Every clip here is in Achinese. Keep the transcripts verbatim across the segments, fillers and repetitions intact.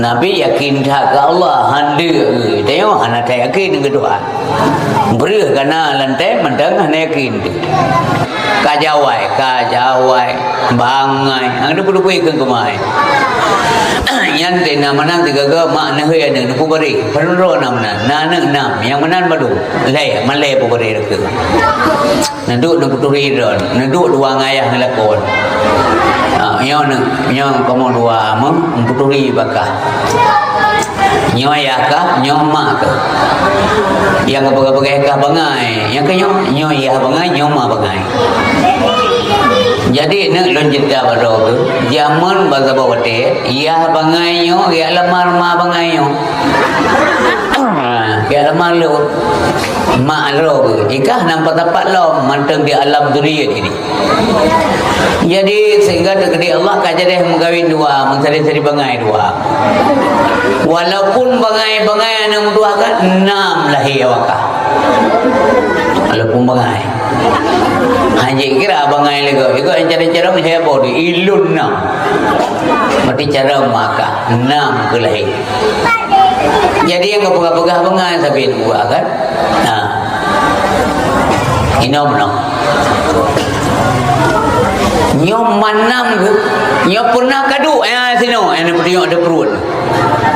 Tapi yakin that keu Allah, han deuk geuh. Tanyoe hana that yakin keu Tuhan. Breueh ka na lam tée mantong hana yakin. Ka jawai, ka jawai, bangai. Hana peudupi keu keumai. Nyan teuh na meunan sigoe-goe mak neuhôi aneuk neupeubareh. Padum droe na meunan. Na aneuk nam, nyang meunan padum. Lhée, malée peubareh reukeue. Neuduek neupeuturi droe, neuduek dua ngon ayah ngon lakoe. Ha, nyoe neu-, nyoe kamoe dua meupeuturi bakah. Nyoe ayah kah, nyoe mak kah. Nyang geupeugah-peugah kah bangai, nyang keu nyoe, nyoe ayah bangai, nyoe mak bangai. Jadi, neuk lôn ceurita bak droe keuh, jameun bak saboh watée, ayah bangai nyoe, geujak lamar mak bangai nyoe. Geujak lamar lôn. Mak droe keuh, ikah nam pat-pat lom, mantong di alam zuriat ini. Jadi, sehingga teukeudi Allah ka jadeh meukawen dua, meusadé-sadé bangai dua. Walaupun bangai-bangai aneuk meutuah kan, nam lahé awakah. Walaupun bangai. Hana jikira bangai lé gob. Ikah cara-cara heboh di ilun nam. Mati cara maka nam keu lahé. Jadi, nyang geupeugah-peugah bangai sabe dua kan. Ha. Inong meunoe. Nyoe manam geuh, nyoe peuna kaduek, eh, sinoe, eh, neupeutunyok di pruet.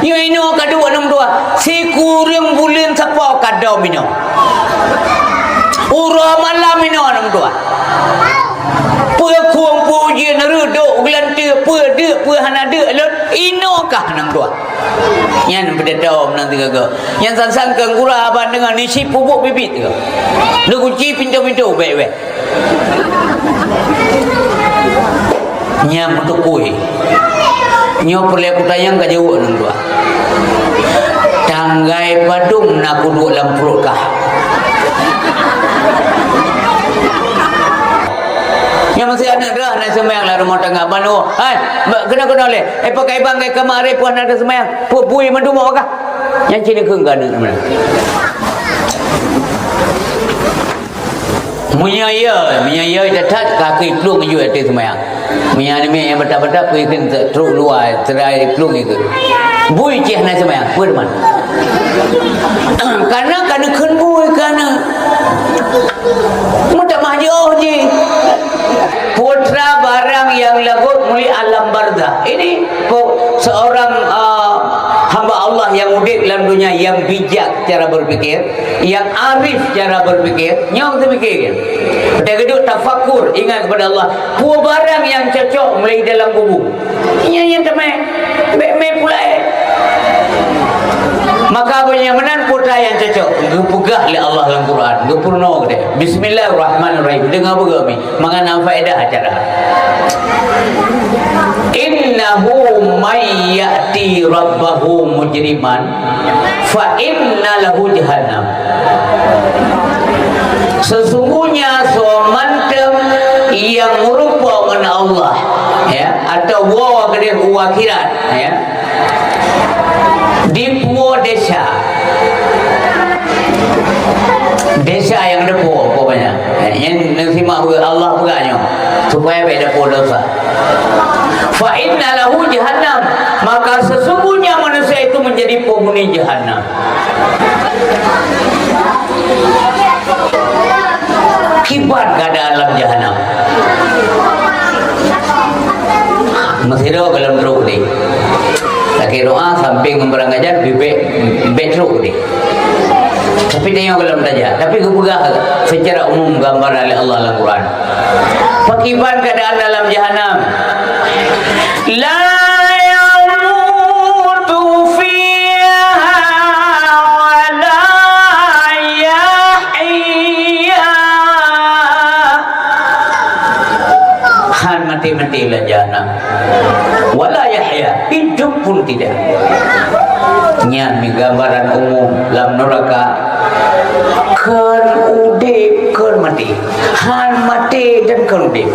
Nyoe inoe kaduek aneuk meutuah, sikureueng buleuen sapo kadom inoe. Uroe malam inoe aneuk meutuah. Peue khueng, peue ujeuen, reudok, geulanteue, peue deuk, peue hana deuk lôn, inoe kah aneuk meutuah. Nyan beudedom nang tiga go. Nyan sang-sang keu gura ban deungon nisi peubuet bibit go. Neukunci pintoe-pintoe bèk-bèk. Nyan meutukui. Nyoe peureulèe kutanyong ka jaweueb nang dua. Tanggai padum na kuduek lam pruet kah? Nyan masih aneuk dah, na seumayang lam rumoh tangga ban. Oh, hai, keunong-keunong lé. Eh, pakai bang, eh, keumaré pun na seumayang. Pue bui mandum awak kah? Nyan cit neukheun keu aneuk nyan. Meunyoe ya, meunyoe ya that-that, ka keu plueng jeuet ateueh seumayang. Meunyoe aneuk miet nyang batat-batat, pue kheun trok luwa, teurai plueng ikheun. Bui cit hana seumayang, peue teuma? Kana ka neukheun bui kana. Meutamah jiôh jih. Putra barang nyang lagot meuli alam barzakh. Ini po-, seorang, ah, hamba Allah nyang udép lam dunia, nyang bijak cara berpikir, nyang arif cara berpikir, nyang teupikir. Watèe geuduek tafakur, ingat kepada Allah. Peue barang nyang cocok meuli dalam kubu. Nyan nyang teumé, bèk mé pulai. Maka, meunyoe meunan putra nyang cocok, geupeugah lé Allah lam Quran, geupeurunoe geude. Bismillahirrahmanirrahim. Deungoe beugöt mi, mangat na faedah acara. Innahu may ya'ti rabbahu mujriman fa inna lahu jahannam. Sesungguhnya soe mantong nyang meurumpok ngon Allah, ya, atau woe keudeh u akhirat, ya, dipuwoe desya. Desya nyang dipuwoe, umpamanya. Ya, nyan neusimak Allah peugah nyoe, supaya bèk dipuwoe desya. Fa inna lahu jahannam, maka sesungguhnya manusia itu menjadi penghuni jahannam. Kiban keuadaan lam jahannam. Meusidroe gohlom trok udeb. Lakèe doa sampéng ngon barang gajan, bèk, bèk trok udeb. Tapi tanyoe gohlom tajak. Tapi geupeugah secara umum gambaran lé Allah lam Quran. Pakiban keuadaan dalam jahannam. La yamutu fiha wa la yahya. Han maté-maté lam jahannam. Wa la yahya, hidup pun tidak. Nyan mi gambaran umum lam neraka. Kheun udeb, kheun maté. Han maté dan kheun udeb.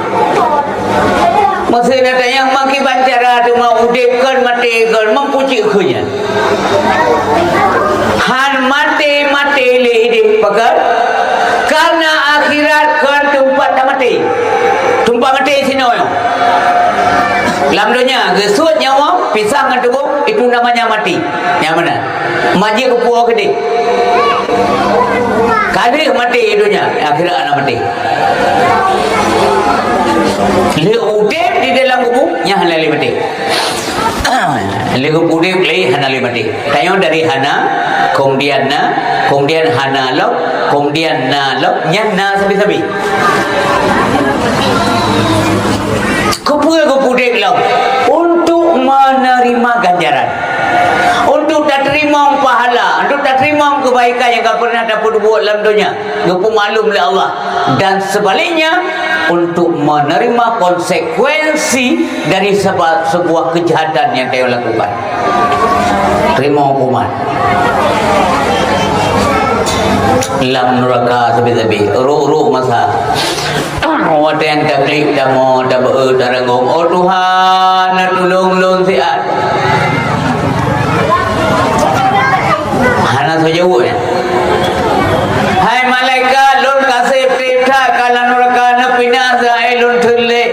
Maksud nyata nyang makiban cara teuma udeb kheun maté kheun meupucik kheun nyan. Han maté-maté lé idéh pakon, karena akhirat kheun teumpat tamaté. Teumpat maté sinoe. Lam donya, geusuet nyawa, pisang ngon tuboh, itu namanya mati. Nyang mana? Maji kupu keudeh. Ka deuh maté donya, akhirat hana maté. Lé udeb di dalam kubu, nyan hana lé maté. Lé udeb lé hana lé maté. Tanyoe dari hana, kemudian na, kemudian hana lom, kemudian na lom, nyan na sabe-sabe. Keupeue geupudeb lom? Untuk menerima ganjaran. Untuk tateurimong pahala, untuk tateurimong keubaikan nyang ka peureunah tapeubuet lam donya, geupeumaklum lé Allah. Dan sebaliknya, untuk menerima konsekuensi dari sebab sebuah kejahatan nyang tanyoe lakukan. Teurimong hukuman. Lam nuraka sabe-sabe, ruk-ruk masa. Watèe nyang taklik, tamoe, tabeu, taranggong, "Oh Tuhan, neutulông lôn siat." Hana soe jaweueb nyan. "Hai malaikat, lôn ka sép-sép that ka lam nuraka, neupinah siat lôn teulek."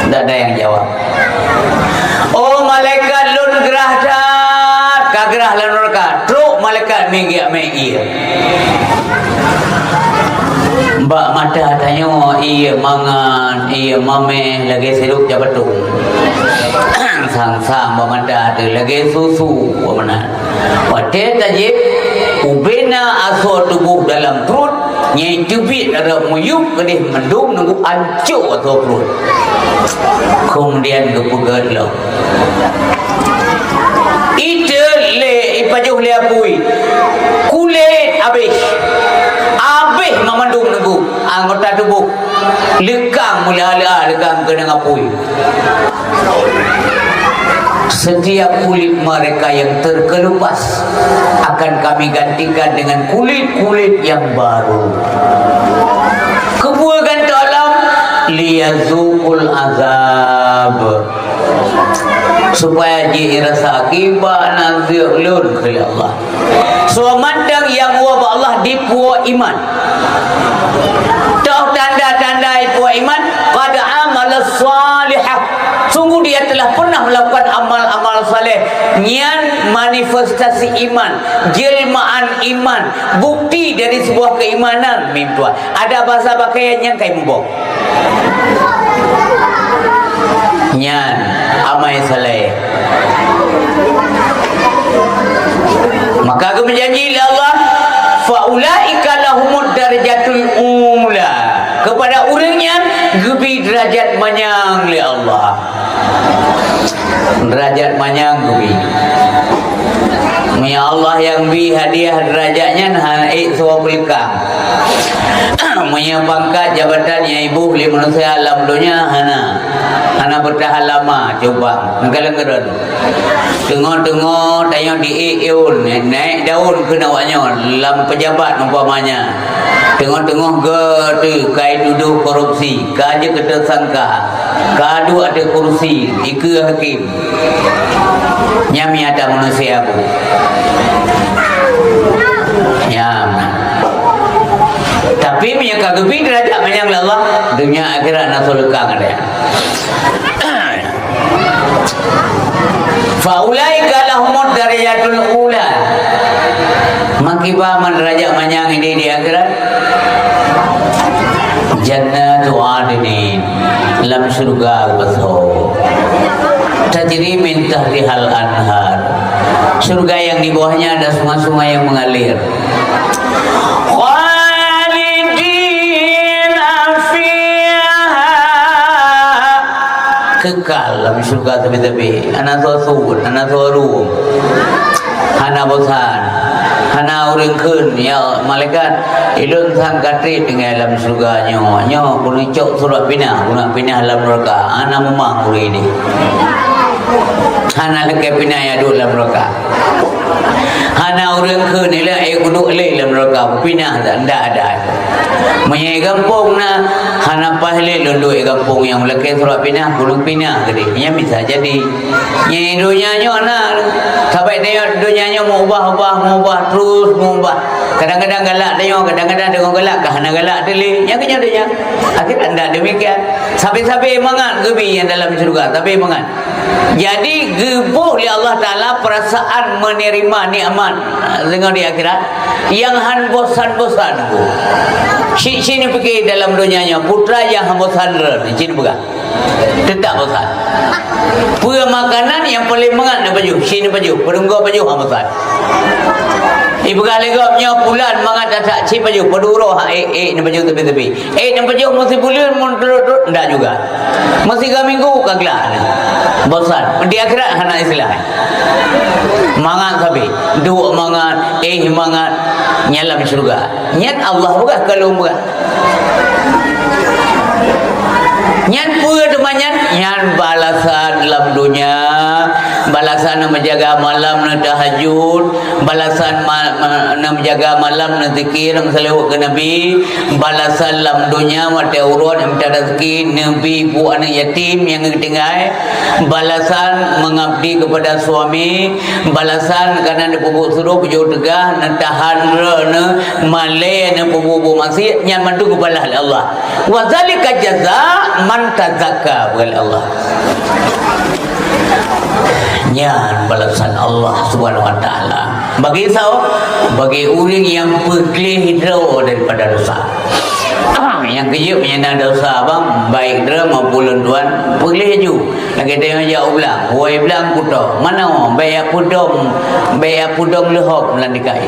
Ndak ada nyang jawab. "Oh malaikat, lôn grah that, ka grah lam nuraka." Trok malaikat migiak mé ié. Bak mata tanyoe ié mangat, ié mamèh lagèe sirop japatong. Sang-sang bak mata teuh lagèe susu bak meunan. Watèe tajieb, ubena asoe tuboh dalam pruet, nyang teubiet rot miyueb keudeh mandum nunggu ancô asoe pruet. Kemudian geupeugèt lom. Iteuet lé, ipajoh lé apui. Kulét abéh. Abéh mamandum nunggu anggota tuboh. Leukang meuleuha-leuha leukang keunong apui. Setiap kulit mereka yang terkelupas akan Kami gantikan dengan kulit-kulit yang baru. Keupeue gantoe lom? Liyadzuqul azab. Supaya jih rasa akibat aneuk lôn, kheun Allah. Soe mantong nyang woe bak Allah dipuwoe iman. Toh tanda-tanda ipuwoe iman, qad amila shalihah. Sungguh dia telah pernah melakukan amal-amal saleh. Nyan manifestasi iman, jelmaan iman, bukti dari sebuah keimanan, mim tuan. Ada bahasa pakaian nyang kai muboh. Nyan amai saleh. Maka geumeujanji lé Allah, "Fa ulaika lahumud darajatul ula." Kepada ureueng nyan geubri derajat manyang lé Allah. Derajat manyang geubri. Meunyoe Allah nyang bri hadiah derajat nyan, hana ék soe peuleuka. Meunyoe pangkat jabatan nyang iboh lé manusia lam donya, hana. Hana beutahan lama, coba. Neukalon keudroe. Teungoh-teungoh tanyoe diék-ék ôn, naik daun keu awak nyoe lam pejabat umpamanya. Teungoh-teungoh geuteuk ka itudoh korupsi, ka jeuet keu teusangka, ka duek ateueh kursi, dikeue hakém. Nyan nyata manusia, Bu. Nyan. Tapi meunyoe ka geubri derajat manyang lé Allah, donya akhirat na soe leukang ada. Fa ulaika lahumud darajatul ula. Makiban man derajat manyang ini di akhirat. Jannatu adnin, lam syurga geubasoe. Tajri min tahtihal anhar. Syurga yang di bawahnya ada sungai-sungai yang mengalir. Khalidina fiha. Kekal lam syurga sabe-sabe. Hana soe sut, hana soe rueng. Hana bosan. Hana ureueng kheun, "Ya malaikat, ilôn sang ka trép tinggai lam syurga nyoe. Nyoe keuneuk cok surat pinah, keuneuk pinah lam nuraka." Hana meumang ureueng nyan. Hana lakèe pinah nyang duek lam nuraka. Hana ureueng kheun nilai, "Eh, kuduek lé lam nuraka, pinah dah, ndak ada." Meunyoe gampông na, hana paih lé lôn duek gampông nyang lakèe surat pinah, kuduek pinah keudeh. Nyan bisa jadi. Nyan donya nyoe na, sabai donya nyoe meuubah-ubah, meuubah terus, meuubah. Kadang-kadang galak tanyoe, kadang-kadang tanyoe galak, ka hana galak teuh lé. Nyang keunyoe donya. Akhirat ndak demikian. Sabe-sabe mangat geubi nyang dalam syurga, sabe mangat. Jadi, geuboh lé Allah Taala perasaan menerima nikmat, ah, deungon di akhirat nyang han bosan-bosan. Cit-cit neupike dalam donya nyoe, putra nyang han bosan rot, cit neupeugah. Teutap bosan. Peue makanan nyang paleng mangat neupajoh, cit neupajoh, peurunggoe pajoh han bosan. Ipeugah lé gob nyoe pulan mangat that-that, cit pajoh, padum uroe ha ék, ék neupajoh tepi-tepi. Ék neupajoh meusibuleuen mun trok-trok ndak juga. Meusiga minggu ka glak. Bosan. Di akhirat hana istilah. Mangat sabe. Duek mangat, éh mangat, nyan lam syurga. Nyan Allah peugah, ka lôn peugah. Nyan peue teuma nyan? Nyan balasan lam donya. Balasan nyang meujaga malam, nyang tahajud. Balasan ma-, ma-, nyang meujaga malam, nyang zikir, nyang salawat keu Nabi. Balasan lam donya watée uroe nyang mita raseuki, neubi bu aneuëk yatim nyang geutinggai. Balasan mengabdi kepada suami, balasan karena neupeubuet suroh beujeuet teugah, neutahan re, neumalée, neupeubuet-buet maksiat, nyan mandum geubalah lé Allah. "Wa dzalika jazaa man tazakka," peugah lé Allah. Nyan balasan Allah Subhanahu wa Taala. Bagi soe? Bagi ureuëng nyang peugleh droe daripada dosa. Nyang keujeuet meunyoe na dosa, bang, baik droe maupun lôn tuan, peugleh laju. Lagée tanyoe jak u blang, woe blang kuto, manoe, bék jak peudong, bék jak peudong leuhop lam dikai.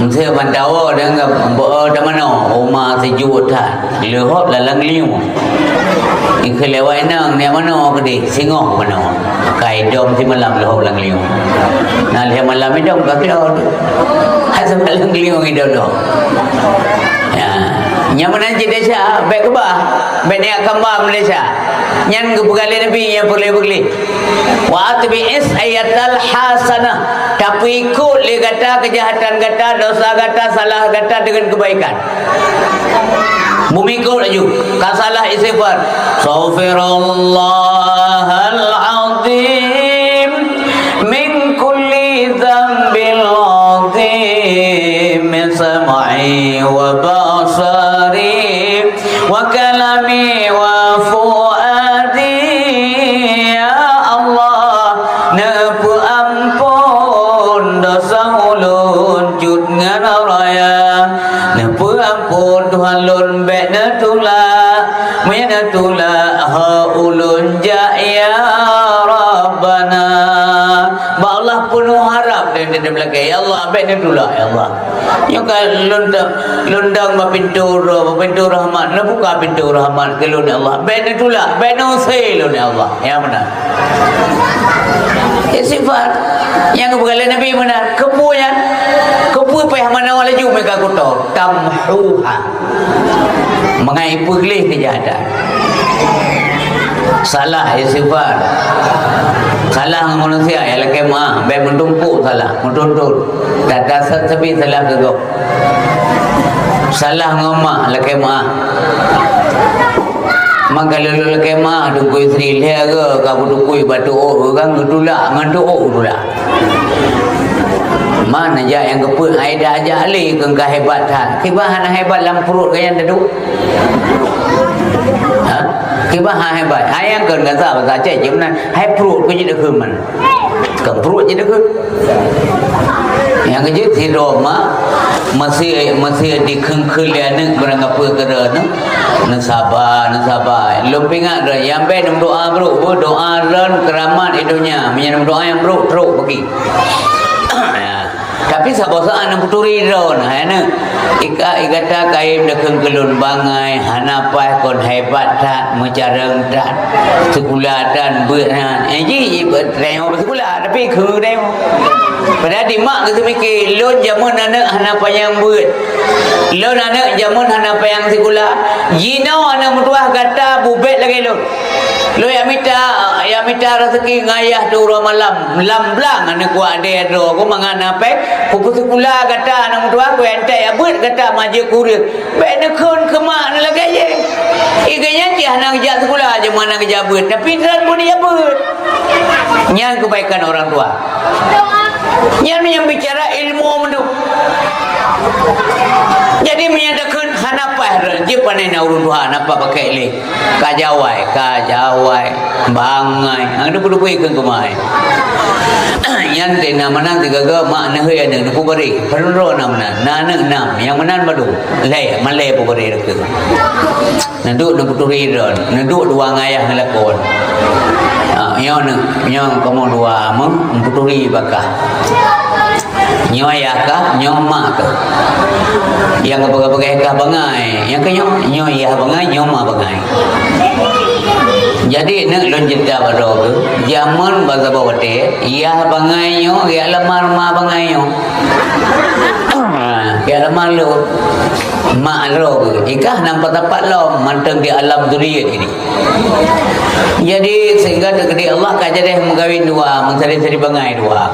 Meusé ban tawoe deungon beu tamanoe, uma sijuek that, leuhop lam, lam liueng. Ikeu lewat inong, neuk manoe keudeh, singoh manoe. Kai dong simalam leuhop lam liueng. Na lhée malam idong ka keudong. Hai simalam liueng idong dong. Ya. Nyang meunan cit desya, bék keubah. Bék neujak kamba meudesya. Nyan geupeugah lé Nabi nyang peureulée-peureulée. "Wa atbi'is sayyi'atal hasanah." Tapeuikot lé gata keujahatan gata, dosa gata, salah gata deungon keubaikan. Bumi ikot laju. Ka salah istighfar. "Astaghfirullahal azim min kulli dzambil azim, sam'i wa basari wa kalami wa fuadi." Ya Allah, neupeuampon dosa ulôn cut ngon raya. Neupeuampon Tuhan lôn, bék neutulak. Meunyoe neutulak, ho ulôn jak, ya Rabbana. Bak Allah peunoh harab dan, dan, dan meulakée, "Ya Allah, bék neutulak, ya Allah." Nyoe ka lôn dong, lôn dong bak pintoe roh, bak pintoe rahmat, neubuka pintoe rahmat keu lôn, ya Allah. Bék neutulak, bék neusé lôn, ya Allah. Nyang meunan. Istighfar. Nyang geupeugah lé Nabi meunan. Keupeue nyan? Keupeue péh manoe laju meuka kuto? Tamhuha. Mangat ipeugleh keujahatan. Salah istighfar. Salah ngon manusia, ya lakée meuah, bék meutumpok salah, meutuntut. Tata sat sabe salah keu gob. Salah ngon mak, lakée meuah. Maka lôn lakée meuah, Teungku Yusri, lhée geu ka beutukui batu ôk, kan geutulak, ngon tu ôk geutulak. Man jak nyang geupeuet, ai dah jak lé keu ka hebat that. Kiban hana hebat lam pruet geuh nyan tadu? Ha? Kiban hana hebat. Hai nyang kheun gata bahasa Aceh cit meunan, hai pruet keu jideukeue man. Keu pruet jideukeue. Nyang keujeuet sidroe mak, meusé, meusé dikheun-kheun lé aneuëk beurangkapeue keudroe aneuëk. Neusaba, neusaba. Lôn peuingat droe, nyang bék neumeudoá brok, bu doá lôn keuramat di donya. Meunyoe neumeudoá nyang brok, trok bagi. Ya. Tapi saboh saat neupeuturi droe, hai aneuëk. Ika, i gata kayém deukeue keu lôn bangai, hana paih kon hebat that, meucarông that, sikula that, beuet that. Eh, ji, ji, beuet, tanyoe sikula, tapi keu tanyoe. Padahai di mak geuseumiké, lôn jameun aneuëk hana panyang beuet. Lôn aneuëk jameun hana panyang sikula. Jinoe aneuëk meutuwah gata bubet lagée lôn. Lôn jak mita, jak mita raseuki ngon ayah tu uroe malam. Lam blang aneuëk kuat adé droe ku mangat na péng. Ku peusikula gata aneuëk meutuwah, ku entek jak beuet gata majeuet kureueng. Bék neukheun keu mak lagée jéh. Igeuh nyan cit hana geujak sikula, jameun hana geujak beuet. Tapi droe pun jak beuet. Nyan keubaikan orang tua. Nyan nyang bicara ilmu meunyoe. Jadi, meunyoe takheun hana paih, jeuet pane na ureueng tuha, hana paih pakai lé. Ka jawai, ka jawai, bangai. Hana peue-peue keu keumae. Nyan teuh na meunan sigaga mak neuhôi aneuk, neupeubri. Padum droe na meunan. Na aneuk nam, nyang meunan padum. Lhèe, malèe peubri reukeu. Neuduek neupeuturi droe, neuduek dua ngon ayah ngon lakoe. Ha, nyoe neu-, nyoe kamoe dua meupeuturi bakah. Nyoe ayah kah, nyoe mak kah. Nyang geupeugah-peugah kah bangai, nyang keu nyoe, nyoe ayah bangai, nyoe mak bangai. Jadi, neuk lôn ceurita bak droe keuh, jameun bak saboh watèe, ayah bangai nyoe, geujak lamar mak bangai nyoe. Geujak lamar lôn. Mak droe keuh, ikah nam pat-pat lom, mantong di alam zuriat ini. Jadi, sehingga teukeudi Allah ka jadeh meukawen dua, meusadi-sadi bangai dua.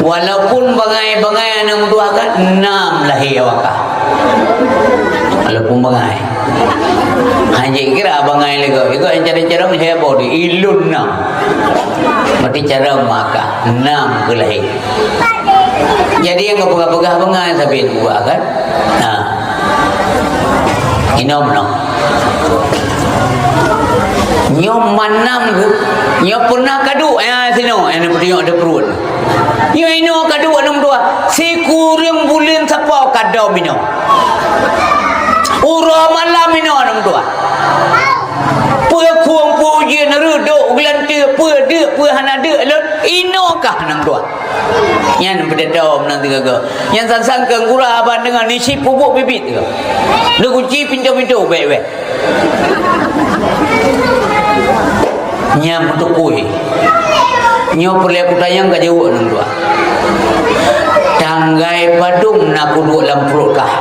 Walaupun bangai-bangai aneuk meutuah kan, nam lahé awakah. Walaupun bangai. Hana jikira bangai lé gob. Ikah cara-cara heboh di ilun nam. Berarti cara makah nam keu lahé. Jadi nyang geupeugah-peugah bangai sabe dua kan. Ha. Inong meunoe. Nyoe manam geuh, nyoe peunah kaduek, eh, sinoe, eh, neupeutunyok di pruet. Nyoe inoe kaduek aneuk meutuah, sikureueng buleuen sapo ka dom inoe. Uroe malam inoe aneuk meutuah. Peue khueng, peue ujeuen, reudok, geulanteue, peue deuk, peue hana deuk lôn, inoe kah aneuk meutuah. Nyan peudedom nan sigaga. Nyan sang-sang keu gura ban deungon isi pubuk bibit tu. Neukunci pintoe-pintoe bèk-bèk. Nyan meutukui. Nyoe peureulèe kutanyong ka jaweueb nang dua. Tanggai padum na kuduek lam pruet kah?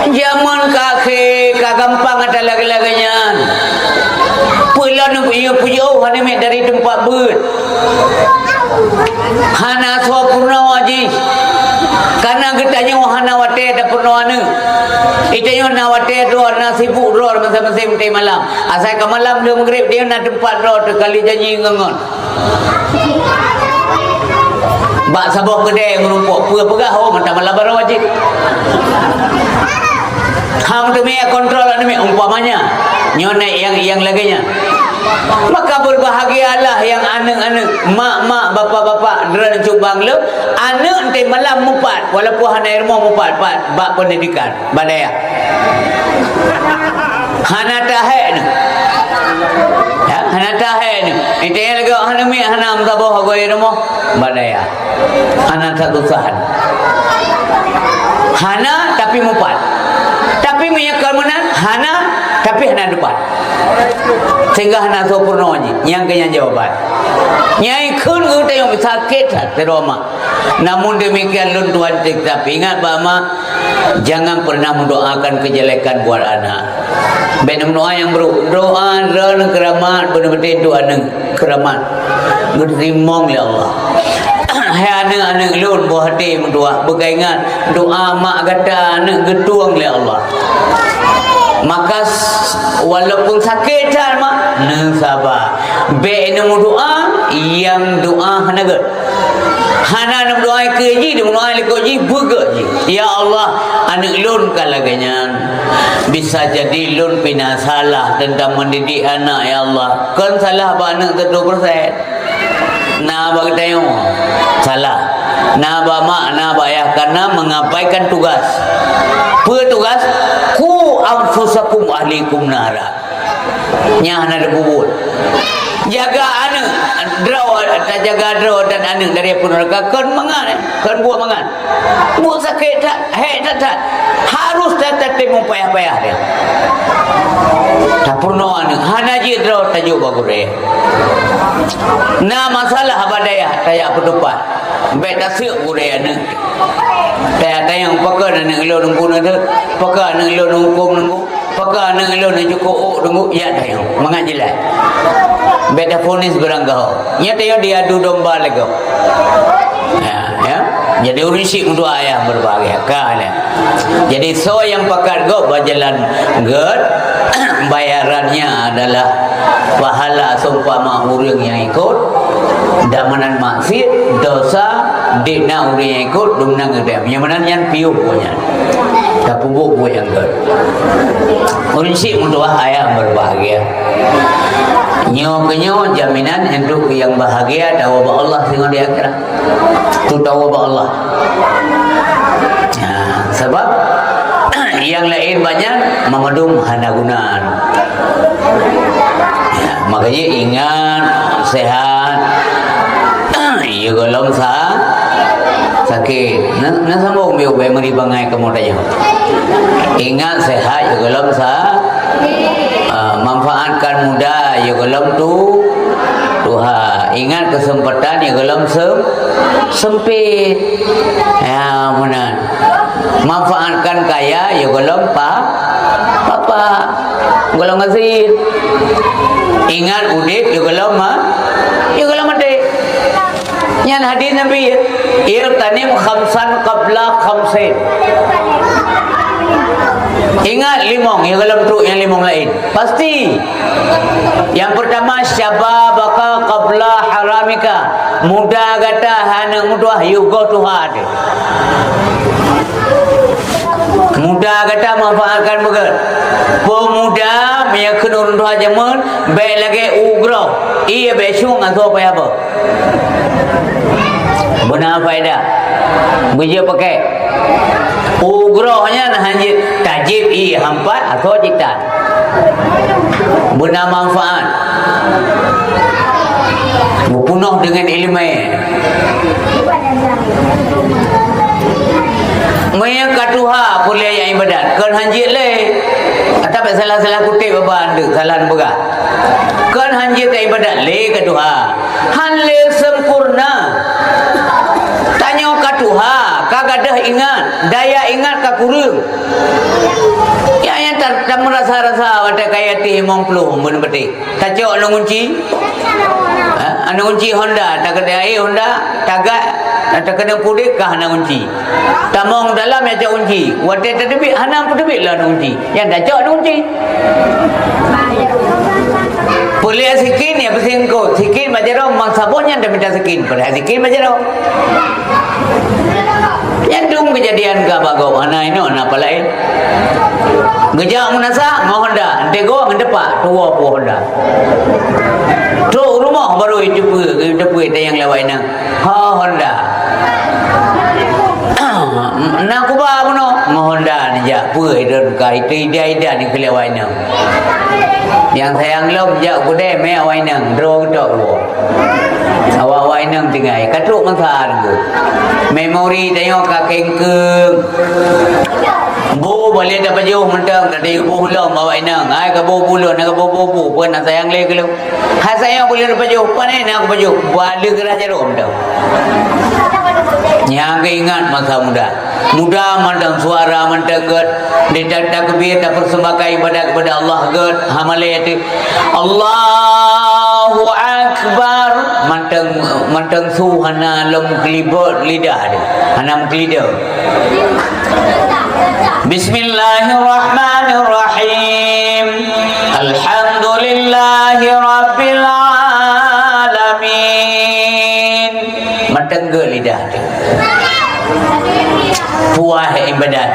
Jameun ka akhé, ka gampang ata lagèe-lagèe nyan. Peue lôn, iya, peue jih, oh, hana miet dari teumpat beuet. Hana soe peurunoe jih. Kareuna geutanyoe hana watèe tapeurunoe aneuk. Geutanyoe na watèe droe, na sibuk droe masa-masa malam. Asai ka malam lheueh maghrib, geutanyoe na teumpat droe teukali janji ngon-ngon. Bak saboh keudè meurumpok, peue peugah, oh, mata malam baroe jih. Hang teumé kontrol aneuk miet, umpamanya. Nyoe na nyang, nyang lagèe nyan. Maka berbahagialah nyang aneuk-aneuk, mak-mak, bapak-bapak, droeneuh cubang lom, aneuk teuh malam mupat, walaupun hana i rumoh mupat, pat, bak pendidikan, bak dayah. Hana tahèk nyoe. Ya, hana tahèk nyoe. Inti lagèe hana miet, hana meusaboh, agoi i rumoh, bak dayah. Hana satu sahan. Hana, tapi mupat. Tapi meunyoe kon meunan, hana, tapi hana dupat. Sehingga hana soe peurunoe jih. Nyang keu nyan jawaban. Nyang kheun geutanyoe sakét that, sidroe mak. Namun demikian, lôn tuan teutab ingat bak mak, jangan pernah mendoakan kejelekan buat anak. Bèk neumeudoa nyang buruk. Doa droeneuh keuramat, beuneuh-beuneuh tu aneuk keuramat. Geuteurimong lé Allah. Hai aneuk-aneuk lôn, boh até meutuah, beukaingat doa mak gata aneuk geutueng lé Allah. Maka s-, walaupun sakét that mak, neusaba. Bèk neumeudoa nyang doa hana gèt. Hana neumeudoa keu jih, neumeudoa likot jih, beugèt jih. Ya Allah, aneuk lôn ka lagèe nyan. Bisa jadi lôn pih na salah teuntang mendidik anak, ya Allah. Kon salah bak aneuk satu persen. Na bak geutanyoe salah. Na bak mak, na bak ayah karena mengabaikan tugas. Peue tugas? Qu anfusakum ahlikum nara. Nyan hana teupubuet. Jaga aneuk, droe, tajaga droe dan aneuk dari api neuraka kon mangat, eh, kon buet mangat. Buet sakét that, hék that-that. Harus that-that teurimong payah-payah dia. Tapeurunoe aneuk, hana jeuet droe tajok bak gurèe. Na masalah bak dayah, tajak peutupat. Bèk taseuk gurèe aneuk. Tayang-tayang, pakon aneuk lôn Teungku na teuh? Pakon aneuk lôn hukôm Teungku? Pakon aneuk lôn cukôp ôk Teungku? Ya tayang, mangat jeulaih. Bèk tafonis beurangkaho. Nyan tayang diadu domba lé gob. Ya, ya. Jadi ureueng syiek meutuah ayah berbahagia. Ka lé. Jadi soe nyang pakat gob bak jalan gèt, Bayarannya adalah pahala seumpama ureuëng nyang ikot, dan meunan maksiet, dosa, dikna ureuëng nyang ikot, dum nan geudeh. Nyang meunan nyan piôh buet nyan. Tapeubuet buet nyang göt. Ureuëng syiek meutuah ayah berbahagia. Nyoe keunyoe jaminan untuk yang bahagia tawoe bak Allah singoh di akhirat. Tutawoe bak Allah. Ya, sabab yang lain banyak memadum hana guna. Ya, makanya ingat sehat. Ya golom sa sakit. Nah, nah sambung biu bae meri bangai kamu tanya. Ingat sehat ya golom sa Ah, manfaatkan muda, ya golom tu, tuha. Ingat kesempatan, ya golom sem-, sempit. Ya, meunan. Manfaatkan kaya, ya golom pa-, papa. Golom ngasih. Ingat udip, ya golom ma-, ya golom mati. Nyan hadis Nabi, "Ightanim khamsan qabla khamsin." Ingat limong, ya golom trok nyang limong lain. Pasti. Yang pertama, syababaka qabla haramika. Muda gata hana mudah yugoh tuha teuh. Muda gata manfaatkan beugét. Pemuda meunyoe kheun ureuëng tuha jameun, bék lagée ugroe. Iya bék syung asoe payah boh. Beuna faedah. Beujeuet pakai. Ugroe nyan hana jeuet tajib ié hampat asoe cita. Beuna manfaat. Beupunoh deungon iéleumé. Meunyoe ka tuha puléh nyang ibadat, kon hanjeuet lé. Atawa salah-salah kutéb baba andeuk, salah neupeugah. Kon hanjeuet ka ibadat lé ka tuha. Han lé sempurna. Tanyoe ka tuha, ka gadôh ingat, daya ingat ka kureueng. Ya, nyang ta-, tameurasa-rasa watée ka yatim limong ploh mun beuteh. Tacok aneuëk gunci? Ha? Aneuëk gunci Honda, takeudai aé Honda, tagak, takeudeueng pudek kah aneuëk gunci. Tamong dalam ya cok gunci. Watée tateubiet hana peuteubiet lé aneuëk gunci. Nyang tacok aneuëk gunci. Peuleueh sikin ya peusikin kot. Sikin bak jaroe mang saboh nyan taminta sikin. Peuleueh sikin bak jaroe. Nyan dum keujadian ka bak gob, hana inoe, hana apa laén. Geujak meunasah ngon Honda, enteuk goe ngon depak, tuwoe puwoe Honda. Trok rumoh baru jiteupeu, jiteupeu tayang lewat inong. Ha, Honda. Na kuba bunoe, ngon Honda neujak, peue idon ka, itu ida-ida ni keu lewat inong. Nyang sayang lom jak u keudè mé awak inong, droe geutok woe. Awak-awak inong tinggai, ka trok masa teungku. Memori tanyoe ka kengkeung. Bu, boleh tapajoh mantong, tadi bu lom awak inong. Hai ka bu, bu lom, na ka bu, bu, bu, pun na sayang lé keu lôn. Hai sayang boleh tapajoh, pane na kupajoh. Balik geura jaroe mantong. Nyang keuingat masa muda. Muda mantong suara mantong gét, di ta-, takbir, tapersembahkan ibadat kepada Allah gét, ha malée teuh, "Allahu Akbar." Mantong, mantong su hana lom keulibot lidah teuh, hana meukeulidong. "Bismillahirrahmanirrahim. Alhamdulillahi rabbil alamin." Mantong gét lidah teuh. Puas ibadat.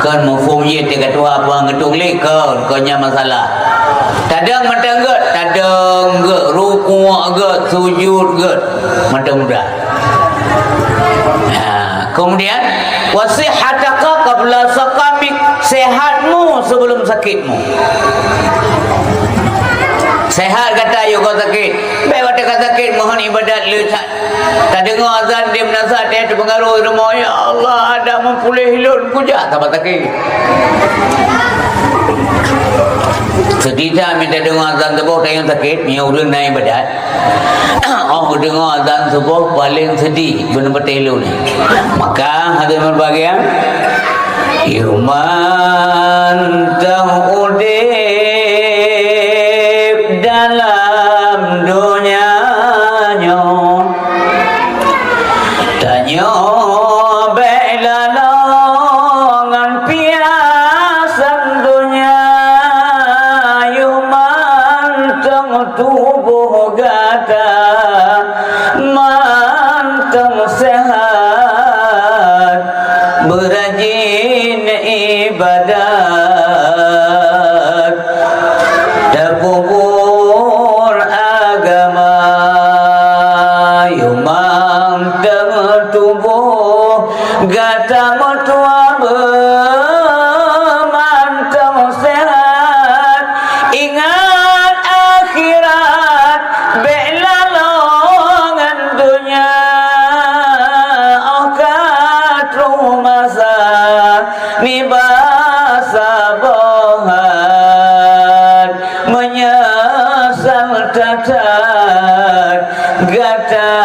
Kon muphom jih teuka tuha puang geutung lé, kon, kon nyan masalah. Tadong mantong gét, tadong gét, rukuk gét, sujud gét. Mantong muda. Ha, kemudian, "Wa sihhataka qabla saqamik." Sehatmu sebelum sakitmu. Sehat gata yôh ka sakét. Bék watée ka sakét mohon ibadat le that. Tadeungoe azan di meunasah teuh teupeungaroh rumoh, "Ya Allah, ada meupuléh lôn kujak sabat sakét." Seudeh that mita deungoe azan suboh tayang sakét, meunyoe ureuëng na ibadat. Oh, deungoe azan suboh paléng seudeh, beuneupatéh lôn. Maka hadirin berbahagia, Iman teuh udép dalam donya nyoe, tanyoe bék lalong ngon piasan donya. Mantong sehat, beurajin ibadat, tapeubuet agama, yue mantong tuboh gata meutuha beu mantong sehat. Ingat akhirat, bék laloe ngon donya, óh ka troh masa nibak saboh hat, meunyeusal that-that gata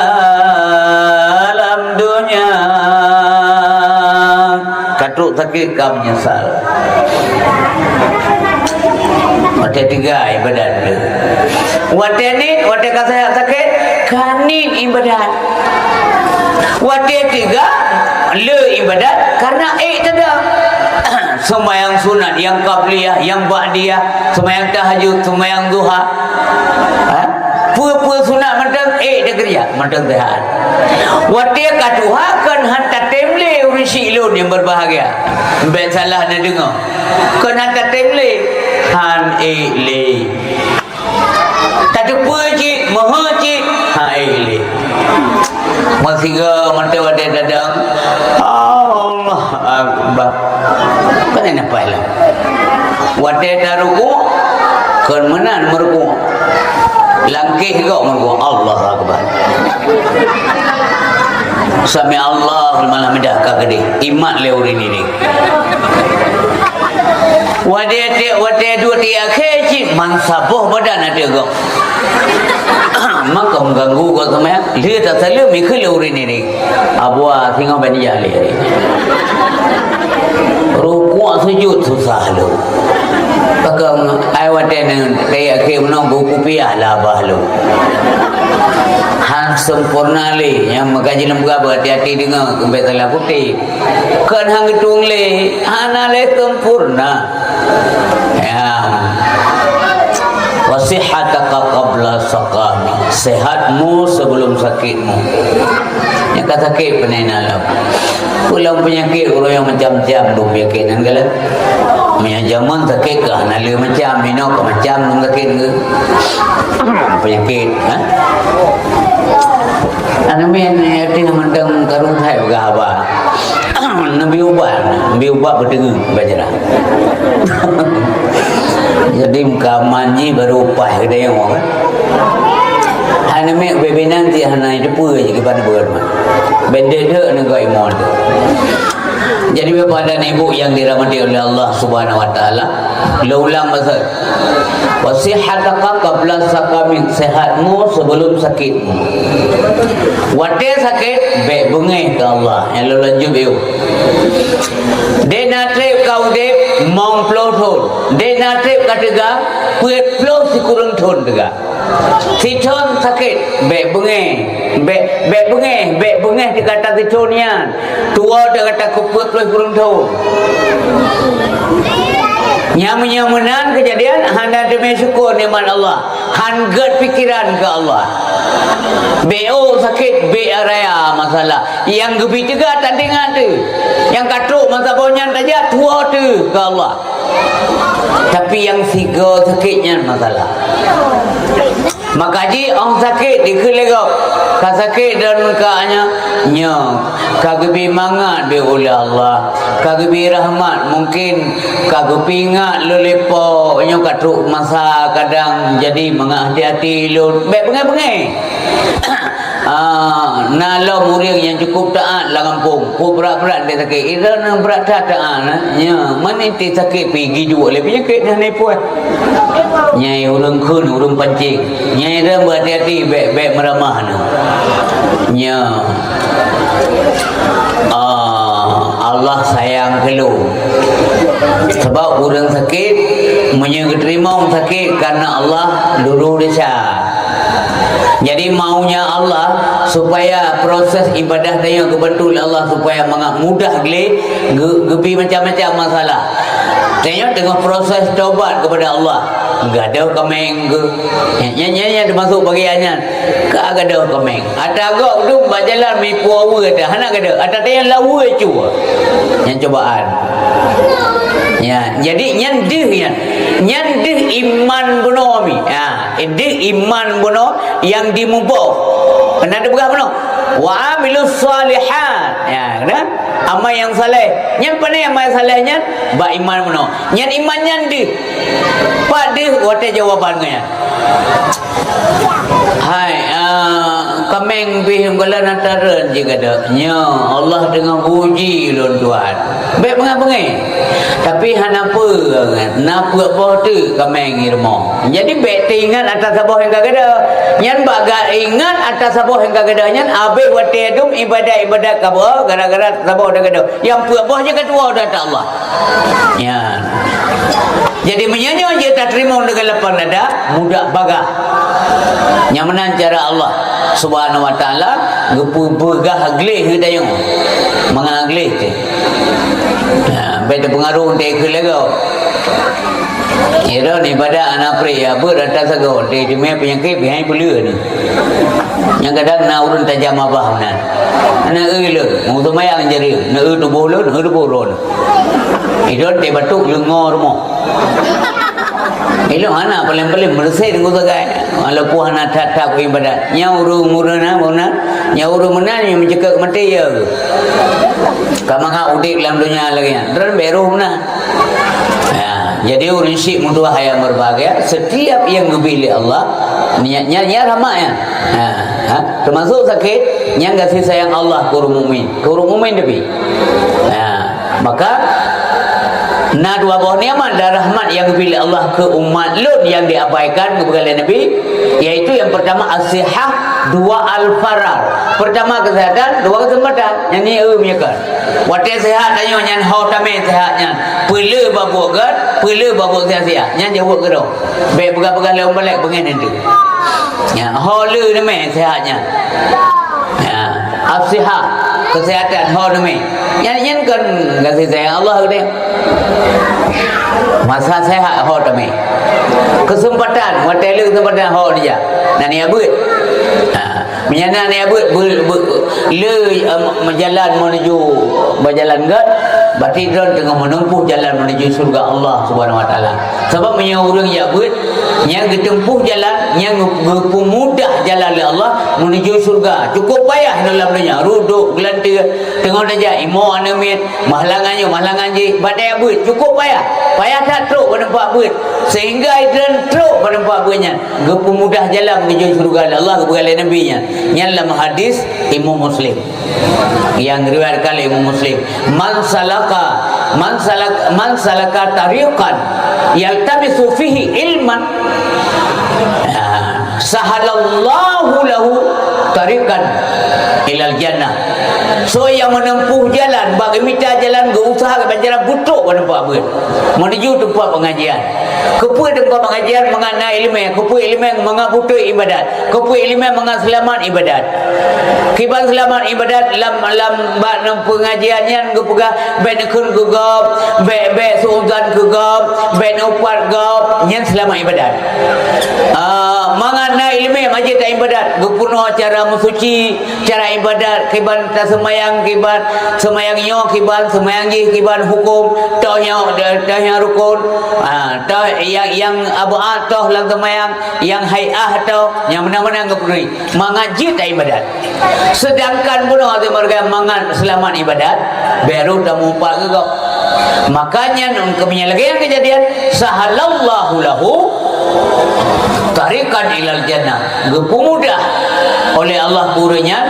lam donya. Ka troh sakét ka meunyeusal. Watée teuga ibadat le. Watée niet, watée ka sehat sakét, ka niet ibadat. Watée teuga le ibadat, karena ék teuga. Seumayang sunat nyang qabliyah, nyang ba'diyah, seumayang tahajud, seumayang duha. Ha? Peue-peue sunat mantong ék teukeurija, mantong sehat. Watée ka tuha kon han tatem lé ureuëng syiek lôn nyang berbahagia. Bék salah neudeungoe. Kon han tatem lé, han ék lé. Tateupeue cit, meuheuet cit, han ék lé. Meusigoe mantong watée tadong, Allah Akbar. Kon hana paih lom. Watée tarukuk, kon meunan meurukuk. Langkéh gob meurukuk, Allah Akbar. Sami Allah liman hamidah ka keudeh. Imat lé ureuëng nyan. Watée, watée duek di akhé cit, man saboh badan ateueh gob. Maka mengganggu gob seumayang, lheueh tasaleuem, ikheun lé ureuëng nyan. Abua singoh ban ijak lé. Rukuk sujud susah lom. Pakon ai watée nyan, kaya akhé meunoe geukupiah labah lom. Han sempurna lé, nyang meukaji lom gab hati-hati deungoe, keumbet salah kuté. Kon han geutueng lé, hana lé sempurna. Ya. Wa sihhataka qabla saqami. Sehatmu sebelum sakitmu. Nyang ka sakét peunaina lom. Pulang penyakit ureuëng nyang macam-macam dum penyakit nan galak. Meunyo jameun sakét ka hana lé macam, inoe ka macam dum sakét ke. Penyakit, ha? Aneuk miet nyoe teuh mantong karung hai peugah haba. Neubi ubat, neubi ubat beuteungeut bajra. Jadi meukaman jih baru paih geutanyoe kan. Aneuk miet ubé binan jih hana jiteupeue jih kiban beuet mah. Bandét deuek neuga imon tu. Jadi Bapak dan Ibu yang dirahmati oleh Allah Subhanahu wa taala, lôn ulang masa. Wa sihhataka qabla saqamik, sehatmu sebelum sakitmu. Watée sakét, bék beungéh keu Allah. Nyang lôn lanjut yue. Dek na treb ka udeb mong ploh thon. Dek na treb ka teuga peuet ploh sikureueng thon teuga. Sithon sakét, bék beungéh. Bék, bék beungéh, bék beungéh teuka ta sithon nyan. Tuwoe teuka ta keu peuet ploh sikureueng thon. Nyang meunyoe meunan keujadian, hana teumé syukur nikmat Allah. Han gét pikeran keu Allah. Bék ôk sakét, bék raya masalah. Nyang geubi teuga tandingan teuh. Nyang ka trok masa boh nyan tajak tuwoe teuh keu Allah. Tapi nyang sigoe sakét nyan masalah. Maka jih ong sakét dikheun lé gob, ka sakét dan ka nyan, nyoe ka geubi mangat beu ulée Allah, ka geubi rahmat, mungkin ka geupeuingat lôn lé Po, nyoe ka trok masa kadang jadi mangat hati-hati lôn, bék beungéh-beungéh. Ah, na lom ureuëng nyang cukup taát lam gampông, peue brat-brat dia sakét. Ira nyang brat that taát, eh. Nya, man inti sakét pih geuduek lé peunyakét hana ipuih. Nyai ureuëng kheun, ureuëng pancéng. Nyai dah beuhati-hati, bék, bék meuramah na. Nya. Ah, Allah sayang keu lôn. Sebab ureuëng sakét, meunyoe geuteurimong sakét karena Allah, luru desya. Jadi maunya Allah supaya proses ibadah tanyoe geubantu lé Allah supaya mangat mudah gleh ge-, geubi macam-macam masalah. Tanyoe teungoh proses tobat kepada Allah. Gadôh kaméng ke. Nyan, nyan, nyan, nyan teumasuk bagian nyan. Ka gadôh kaméng. Ata gob tu bak jalan meuipoh weue ata. Hana gadôh. Ata tanyoe laweue cue. Nyan cobaan. Ya, jadi nyan deuh nyan. Nyan deuh iman bunoe mi. Ha, deuh iman bunoe nyang dimuboh. Keunan teupeugah bunoe. "Wa amilus shalihat." Ya, keunan. Amai nyang saleh. Nyan pane amai saleh nyan? Bak iman bunoe. Nyan iman nyan deuh. Pat deuh watée jawaban nyan. Hai, ah, kaméng pih unggalan hantaran jih gadôh. Nyoe Allah teungoh uji ulôn Tuhan. Bék beungéh-beungéh. Tapi hana peue, na peuet boh teuk kaméng i rumoh. Jadi bék teuingat ata saboh nyang ka gadôh. Nyan bak ga ingat ata saboh nyang ka gadôh nyan habéh watée dum ibadat-ibadat ka boh gara-gara saboh nyang gadôh. Nyang peuet boh jih ka tuwoe ata Allah. Ya. Jadi meunyoe nyoe jeuet tateurimong deungon lapang dada, mudah bagah. Nyang meunan cara Allah Subhanahu wa Taala geupeubeugah gleh geutanyoe. Mangat gleh teuh. Nah, bék teupeungaruh teuh keu lagèe. Iron ibadat aneuk pri ya beuet rata sagoe teuh teumé peunyakét bihai peuleueh ni. Nyang kadang na ureuëng tajam abah meunan. Na eu lôn, meuseumayang jari, na eu tuboh lôn, na eu tuboh lôn. Idon teuh batuk leungo rumoh. Ilôn hana paléng-paléng meureuséh deungon sagai. Walaupun hana that-that ibadat. Nyang ureuëng meunan, meunan, nyang ureuëng meunan nyang meuceukeuk maté ya. Ka mangat udép lam donya lagée nyan. Droen bék roh meunan. Ya, jadi ureuëng syik meutuah ayat berbahagia, setiap yang geubri lé Allah, niatnya, niat rahmat ya. Ha, ha, termasuk sakit, nyang kasih sayang Allah ke ureuëng mukmin. Ke ureuëng mukmin tapi. Ha, maka na dua boh nikmat dan rahmat yang geubri lé Allah ke umat lôn yang diabaikan kepada Nabi, yaitu yang pertama as-sihah, dua al-farar. Pertama kesehatan, dua kesempatan. Yang ni eu menyekar. Watée sehat tanyoe nyan ho tamé sehat nyan. Peuleueh babuk gét, peuleueh babuk sia-sia. Nyan jaweueb keudroe. Bék peugah-peugah lé ureuëng balek beungéh nanti. Ya, ho le namé sehat nyan. Ya, as-sihah, kesehatan ho namé. Nyan nyan kan kasih sayang Allah geude. Masa sehat ho tamé. Kesempatan, watée le kesempatan ho dia. Nan ya buet. Ha. Meunyo na niat beuet, beu-, beu-, le, eh, meujalan menuju beujalan gét, berarti droen teungoh menempuh jalan menuju syurga Allah Subhanahu Wa Taala. Sabab meunyo ureuëng jak beuet, nyang geutempuh jalan, nyang geupeumudah jalan lé Allah menuju syurga. Cukup payah dalam dunia, rudok, geulanteue, teungoh tajak imo aneuk miet, meuhalangan nyoe, meuhalangan jih, bak tajak beuet, cukup payah. Payah that trok bak teumpat beuet, sehingga droen trok bak teumpat beuet nyan. Geupeumudah jalan menuju syurga lé Allah, geupeugah lé Nabi nyan. Nyan lam hadis Imam Muslim. Yang riwayatkan lé Imam Muslim. "Man salaka, man salak-, man salaka tariqan yaltamisu fihi ilman, sahalallahu lahu tariqan ilal jannah." Soe nyang menempuh jalan, bak geumita jalan, geuusaha bak jalan, beutrok bak teumpat beuet. Menuju teumpat pengajian. Keupeue teumpat pengajian mangat na iéleumé, keupeue iéleumé mangat beutôi ibadat, keupeue iéleumé mangat seulamat ibadat. Kiban seulamat ibadat lam, lam bak neupeungajian nyan geupeugah bék neukheun keu gob, bék, bék suuzan keu gob, bék neupat gob, nyan seulamat ibadat. Ah, mangat na iéleumé mangat jeuet taibadat, geupeurunoe cara meusuci, cara ibadat, kiban taseumayang, kiban seumayang nyoe, kiban seumayang jih, kiban huköm, toh nyang, toh nyang rukon, ha, toh nyang, nyang ab'ad, toh lam seumayang, nyang hai'ah, toh nyang meunan-meunan geupeugah. Mangat jeuet taibadat. Sedangkan bunoe teuh meureuga mangat seulamat ibadat, baru tameuupat keu gob. Makanya ngon keumeunyan lagée nyang keujadian, sahalallahu lahu tariqan ilal jannah, geupeumudah oleh Allah keu ureuëng nyan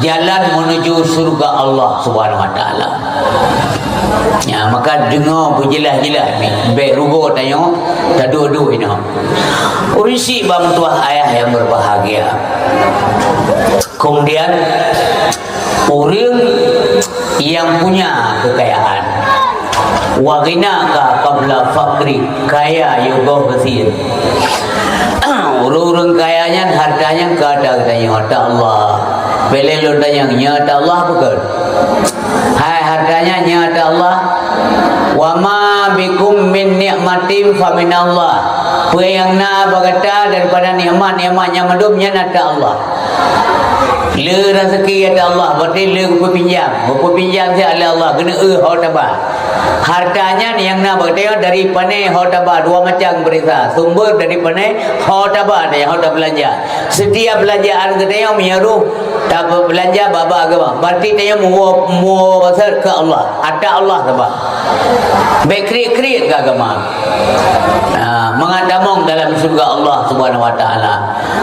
jalan menuju syurga Allah Subhanahu Wa Taala. Ya, maka deungoe beujeulaih-jeulaih ni, bék rugoe tanyoe taduek-duek inoe. Ureuëng syik bak meutuah ayah yang berbahagia. Kemudian ureuëng yang punya kekayaan. Wa ghinaka qabla faqri, kaya yoh goh gasien. Ureuëng-ureuëng kaya nyan harta nyan ka ata geutanyoe, ata Allah. Bék lé lôn tanyong, nyoe ata Allah bukan? Hai harta nyan, nyoe ata Allah. Wa ma bikum min ni'matin fa minallah. Peue nyang na bak gata daripada nikmat-nikmat nyang mandum nyan atra Allah. Le raseuki atra Allah, berarti le geupeupinjam. Geupeupinjam siat lé Allah, geuneuk eu ho taba. Harta nyan nyang na bak geutanyoe dari pané ho taba, dua macam beurisa. Sumber dari pané ho taba, dari ho tabeulanja. Setiap beulanjaan geutanyoe meunyoe roh tabeulanja bak agama, berarti tanyoe muwoe, muwoe basar keu Allah, atra Allah taba. Bék kriet-kriet keu agama. Ah, mangat tamong dalam syeuruga Allah Subhanahu wa Taala.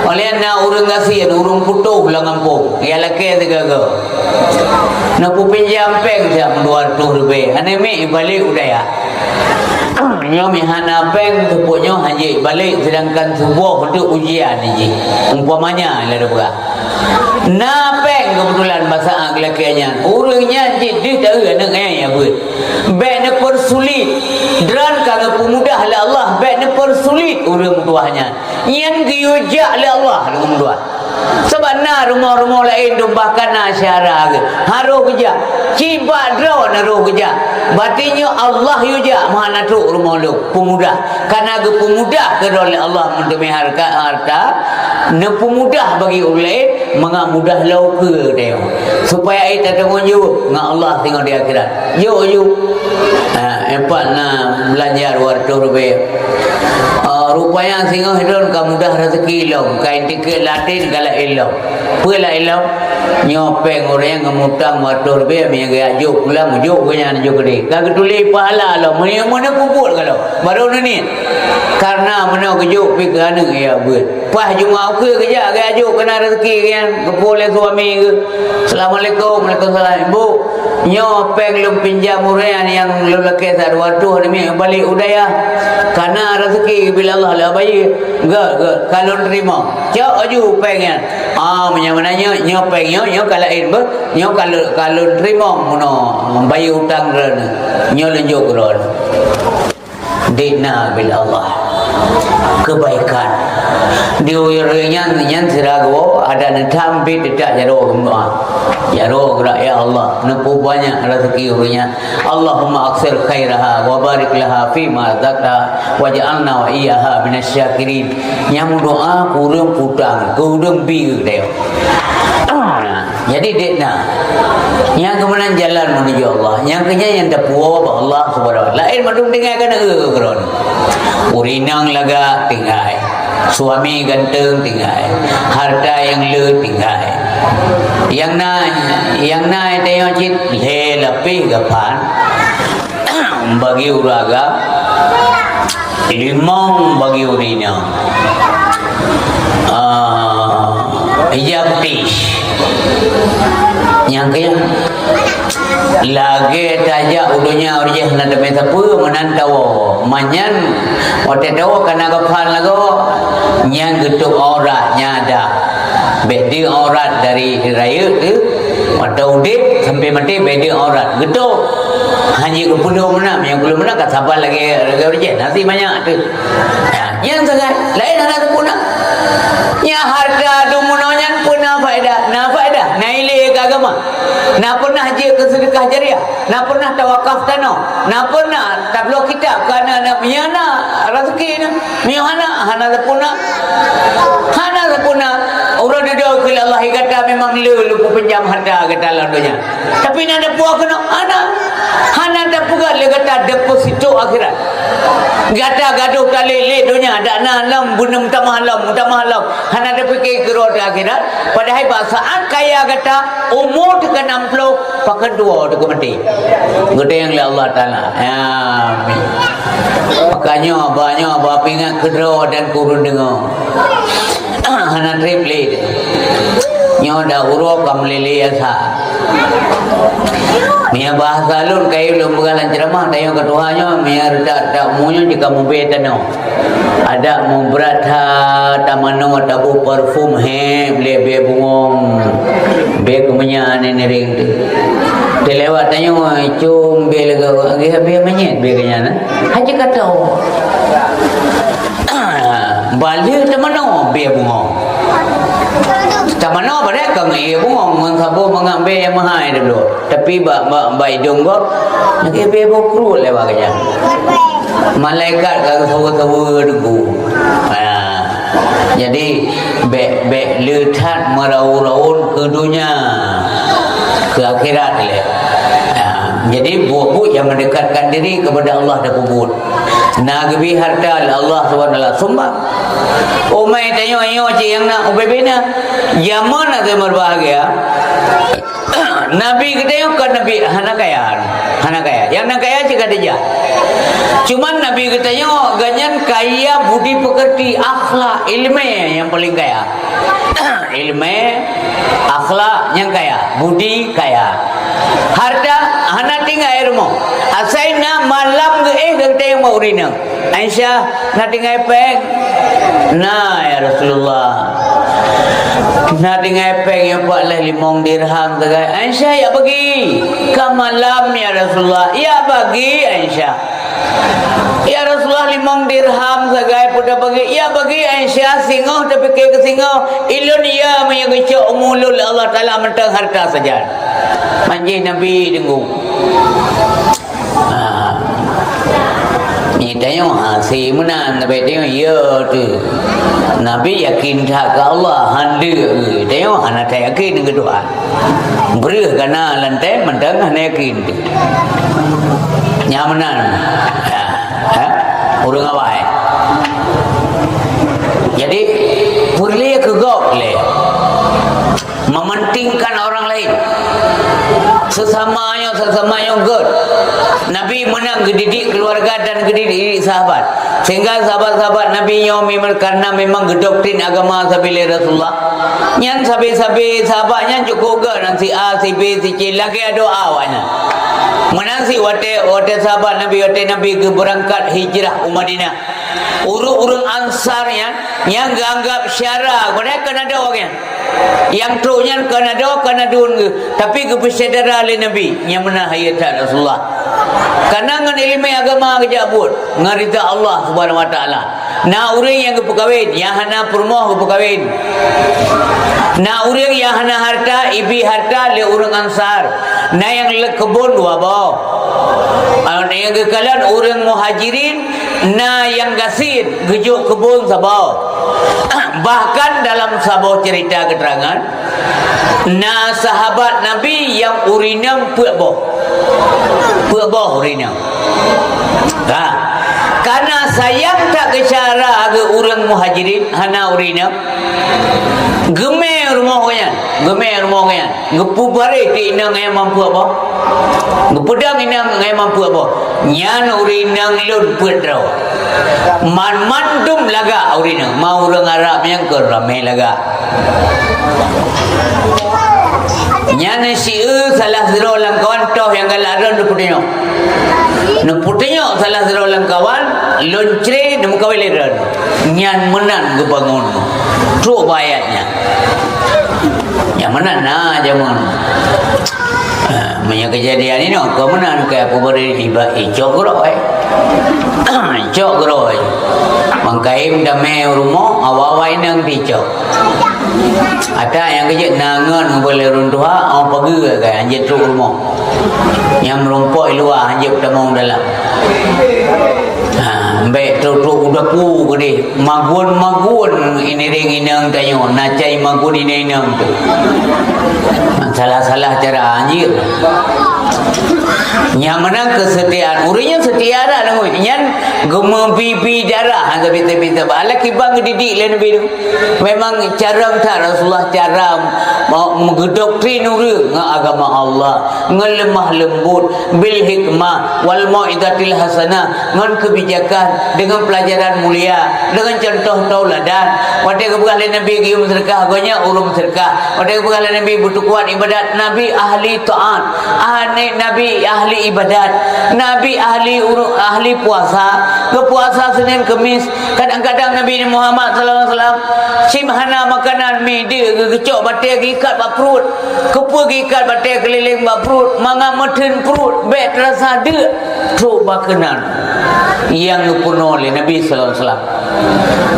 Óh lheueh na ureuëng gasien, ureuëng putôh lam gampông, nyang lakée sigoe-goe. Neupeupinjam péng siat meudua reutôh ribée, hana miet ibalek u dayah. Nyoe meuhana péng, teupeu nyoe hana jibalek, sedangkan suboh untuk ujian jih. Umpamanya, lagée peugah. Na péng keubeutulan basa geulakée nyan. Ureuëng nyan cit deuh taeu aneuëk nyan nyang beuet. Bék neupeursulit. Droen ka geupeumudah lé Allah, bék neupeursulit ureuëng meutuwah nyan. Nyan geuyue jak lé Allah ureuëng meutuwah. Sabab na rumoh-rumoh laén dum bahkan na syedara geuh harôh geujak. Cit bak droeneuh harôh geujak. Berarti nyoe Allah yue jak meuhana trok rumoh lôn peumudah. Kana geupeumudah keudroe lé Allah meuteumé harka, harta, neupeumudah bagi ureuëng laén, mangat mudah lom keu tanyoe. Supaya ék tatanggong jaweueb ngon Allah singoh di akhirat. Jok, jok. Ha, empat na beulanja dua reutôh ribée. Ah, rupanya singoh droen ka mudah raseuki lom, ka intikeuet laten ka laén lom. Peue laén lom? Nyoe péng ureuëng ngon mutang dua reutôh ribée, meunyoe geujak jok pulang, jok keu nyan jok keudeh. Ka geutuléh pahala lom, meunyoe meuneuk peubuet ka lom. Barô neuniet. Karena meunoe geujok pih keu aneuëk ya beuet. Paih Jumat ukeue geujak, geujak jok keu na raseuki geuh nyan, geupeu lé suami geuh. Assalamualaikum, waalaikumsalam. Ibu, nyoe péng lôn pinjam ureuëng nyang lôn lakée siat dua reutôh nyan miet balek u dayah. Kana raseuki bila Allah lah bayeue. Geuh, geuh, ka lôn teurimong. Cok laju péng nyan. Ah, meunyoe meunan nyoe, nyoe péng nyoe, nyoe ka laén beuh. Nyoe ka lôn, ka lôn teurimong meunoe bayeue utang droeneuh. Nyoe lôn jok keu droeneuh. Dikna bil Allah. Kebaikan. Di ureuëng nyan, nyan sira geuwoe, adak neutam pih teutak jaroe geumeudoá. Jaroe geura, "Ya Allah, neupeubanyak raseuki ureuëng nyan. Allahumma aktsir khairaha wa barik laha fi ma razaqtaha waj'alna wa iyyaha minasy syakirin." Nyang meudoá keu ureuëng putang, keu ureuëng bi geutanyoe. Jadi, dikna. Nyang keuh meunan jalan menuju Allah. Nyang keuh nyan nyang tapuwoe bak Allah Subhanahu wa Taala. Laén mandum tinggai keuneuk keu droeneuh. Ureuëng inong lagak tinggai. Suami ganteng tinggai. Harta nyang le tinggai. Nyang na, nyang na tanyoe cit lhée lapéh gapan. Bagi ureuëng agam, limong bagi ureuëng inong. Ah, ija putéh. Nyang keu nyan, lagée tajak u donya ureuëng hana teumé sapeue meunan tawoe. Manyan watée tawoe kana gapan lagoe, nyan geutôp aurat nyan ada. Bék deuek aurat dari rayeuk teuh, watée udeb sampai maté bék deuek aurat. Geutôp. Hana geupeudong meunan, nyang peudong meunan ka saban lagée, lagée ureuëng jih. Nasi banyak teuh. Ya, nyang sagai, laén hana sempurna. Nyang harta dum meunoe nyan peue na faedah? Na faedah, na ilée keu agama. Na pernah jeuet keu seudeukah jariah. Na pernah tawakaf tanoh, na pernah tabloe kitab keu aneuk-aneuk, meunyoe na raseuki nyan, meunyoe hana, hana sempurna. Hana sempurna. Uroe dudoe keu Allah, gata memang le lôn peupinjam harta gata lam donya. Tapi na tapuwoe keunoe, hana. Hana tapeugah lé gata deposito akhirat. Gata gadôh talét lé donya, dak na lom, beuneueng tamah lom, tamah lom. Hana tapike keu uroe akhirat, padahai bak saát kaya gata, umu teuka nam ploh, pakon tuwoe teuka maté. Geuteueng lé Allah Taala. Amin. Makajih, bah nyoe, bah peuingat keu droe dan keu ureuëng deungoe. Hana treb lé. Nyoe dak uroe ka meulilée asa. Meunyoe bahasa lôn, kayém lôn peugah lam ceuramah, tanyoe ka tuha nyoe, meunyoe reutak-reutak umu nyoe jih ka mubée tanoh. Adak meubrat that tamanoe taboh parfum hék, lé bée bungöng, bée keumeunya nireng teuh. Teulewat tanyoe, com bée lagée, lagée bée manyét bée keunyan, eh? Hana ka tao. Baleueh tamanoe bée bungöng. Tamanoe padahai ka ngon ié bungong ngon saboh mangat bèe nyang meuhai dulu. Tapi bak, bak, bak idong gob, lagèe bèe boh kruet lé bak keujang. Malaikat ka geusaweue-saweue deungon. Ha. Jadi, bèk, bèk le that meuraun-raun keu donya, keu akhirat lé. Ha. Jadi, buet-buet nyang mendekatkan diri kepada Allah tapeubuet. Na geubri hareuta lé Allah Subhanahu wa Taala sumbang. Umai tanyoe nyoe cit nyang na ubé-bé na. Jameun na teuh berbahagia. Nabi geutanyoe kon nabi hana kaya, hana kaya. Nyang na kaya cit Khadijah. Cuman Nabi geutanyoe gobnyan kaya budi pekerti, akhlak, ileumèe nyang paléng kaya. Ileumèe, akhlak nyang kaya, budi kaya. Hareuta hana tinggai rumoh. Asai na malam geuéh geutanyoe bak ureueng inong. "Aisyah, na tinggai péng?" "Na, ya Rasulullah." "Na tinggai péng nyang pat lhèe limong dirham sagai." "Aisyah, jak bagi." "Ka malam, ya Rasulullah." "Jak bagi, Aisyah." "Ya Rasulullah, limong dirham sagai peue tabagi." "Jak bagi, Aisyah, singoh tapike keu singoh. Ilôn ya meunyoe geucok umu lôn lé Allah Taala mantong hareuta sajan." Manjih Nabi deungon. Ha. Nyan tanyoe hase meunan, tapi tanyoe ya teuh. Nabi yakin that keu Allah, hana deuk. Tanyoe hana tayakin keu Tuhan. Breuh kana lantée mantong hana yakin teuh. Nyan meunan. Ha. Ha? Ureuëng awai. Jadi, peureulée keu gob lé. Mementingkan orang lain. Sesama nyoe, sesama nyoe gét. Nabi meunan geudidik keluarga dan geudidik sahabat. Sehingga sahabat-sahabat Nabi nyoe memang, karena memang geudoktrin agama sabe lé Rasulullah. Nyan sabe-sabe sahabat nyan cukup gét, nan si A, si B, si C, lagée doa awaknyan. Meunan si watée, watée sahabat Nabi, watée Nabi geubeurangkat hijrah u Madinah. Ureuëng-ureuëng Ansar nyan, nyang geuanggap syara, padahai kon adoe nyan. Nyang trok nyan kon adoe, kon aduen geuh, tapi geupeusyedara lé Nabi, nyang meunan hayeu that Rasulullah. Kana ngon iéleumé agama geujak buet, ngon ridha Allah Subhanahu wa Taala. Na ureuëng nyang geupeukawen, nyang hana peurumoh geupeukawen. Na ureuëng nyang hana hareuta, ibi hareuta lé ureuëng Ansar. Na nyang le keubon dua boh. Nyang geukalon ureuëng Muhajirin, na nyang gasien geujok keubon saboh. Bahkan dalam saboh cerita keterangan, na sahabat Nabi nyang ureuëng inong peuet boh. Peuet boh ureuëng inong. Ha. Kana sayang that keu syara geuh ureuëng Muhajirin, hana ureuëng inong. Geumé rumoh geuh nyan, geumé rumoh geuh nyan. Geupeubareh keu inong nyang mampu boh. Geupeudong inong nyang mampu boh. Nyan ureuëng inong lôn peuet droe. Man mandum lagak ureuëng inong. Ma ureuëng Arab nyang keu ramé lagak. Nyan sieu salah sidroe lamkawan toh nyang galak droe neupeutunyok. Neupeutunyok salah sidroe lamkawan, lôn cre neumeukawen lé droe. Nyan meunan geubangon. Trok bak ayat nyan. Nyang meunan na jameun. Ha, meunyoe keujadian inoe, kon meunan keu peubeurit iba icok groe. Icok groe. Mangkayém damé u rumoh, awai-awai inong icok. Ata nyang keujeuet na ngon ngon boleh runtuha, awai pageue kai, anjeut trok u rumoh. Nyang meurumpok i luwa, hanjeuet tamong dalam. Ha, bék trok-trok u dapu keudeh. Magun-magun iniring inong tanyoe, na cai magun inong-inong tu. Salah-salah cara anjir. Nyang meunan keusetiaan. Ureuëng nyang seutia dah nanggung. Nyan geumeubi-bi darah, hana bita-bita. Alah kiban geudidik lé Nabi tu. Memang carông that Rasulullah, carông meu-, meugeudoktrin ureuëng ngon agama Allah, ngon lemah lembut, bil hikmah, wal mau'izatil hasanah, ngon keubijakan, deungon peulajaran mulia, deungon contoh tauladan. Watée geupeugah lé Nabi geuyue meuseudeukah, gobnyan ureuëng meuseudeukah. Watée geupeugah lé Nabi beutukuat ibadat, Nabi ahli taat. Ahli Nabi ahli ibadat, Nabi ahli uru-, ahli puasa, geupuasa Senin Kemis. Kadang-kadang Nabi Muhammad sallallahu alaihi wasallam sim hana makanan, mi deuk geugeucok batée geuikat bak pruet. Keupeue geuikat batée keulileng bak pruet? Mangat meutheun pruet, bék teurasa deuk, trok bak keunan nyang geupeurunoe lé Nabi sallallahu alaihi wasallam.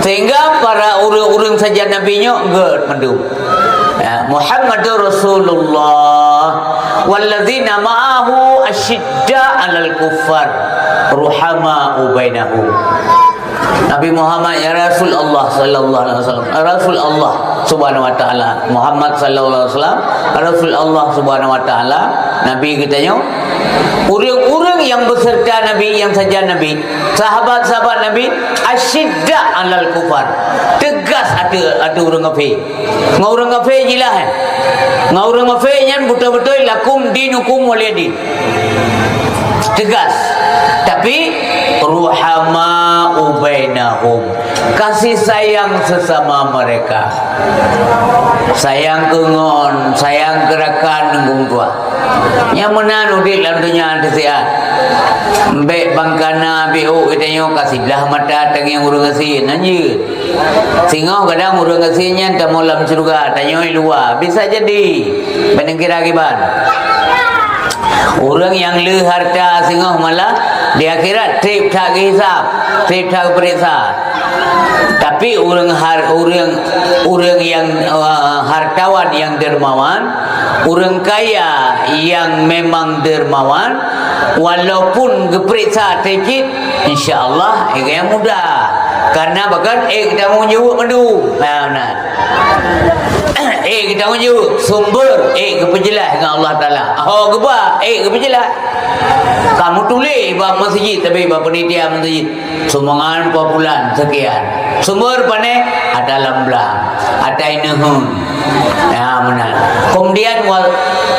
Sehingga para ureuëng-ureuëng sajan Nabi nyoe gét mandum. Ya, Muhammadur Rasulullah walladzina ma'ahu asyidda 'alal kuffar ruhama'u bainahum. Nabi Muhammad, ya Rasul Allah sallallahu alaihi wasallam, ya Rasul Allah Subhanahu wa Taala, Muhammad sallallahu alaihi wasallam, Rasul Allah Subhanahu wa Taala, Nabi geutanyoe, ureuëng-ureuëng nyang beuseureuta Nabi, nyang sajan Nabi, sahabat-sahabat Nabi, asyidda 'alal kufar, teugas ateueh, ateueh ureuëng kafé. Ngon ureuëng kafé jilah, eh. Ngon ureuëng kafé nyan beutôi-beutôi lakum dinukum waliyadin. Teugas. Tapi ruhama'u bainahum. Kasih sayang sesama mereka. Sayang keu ngon, sayang keu rakan ngon tuha. Nyang meunan udép lam donya teusiat. Bék bangkana biôk geutanyoe ka siblah mata tangieng ureuëng gasien, nan jeuet. Singoh kadang ureuëng gasien nyan tamong lam syeuruga, tanyoe luwa. Bisa jadi. Bék neukira kiban. Ureuëng nyang le harta singoh malah di akhirat treb that geuhisab, treb that geupeuriksa. Tapi ureuëng har-, ureuëng, ureuëng nyang, eh, hartawan nyang dermawan, ureuëng kaya nyang memang dermawan, walaupun geupeuriksa treb cit, insya Allah, eh, mudah. Karena bahkan, eh, geutanggong jaweueb mandum. Nah, nah. Eh, geutanggong jaweueb, sumber, eh, geupeujeulaih ngon Allah Taala. Ho geuba, eh, geupeujeulaih. Kamu tuléh bak masjid, tapi bak panitia masjid. Sumbangan per bulan sekian. Sumber pane? Ata lam blang, ata ineuk hon. Ya, meunan. Kemudian wa,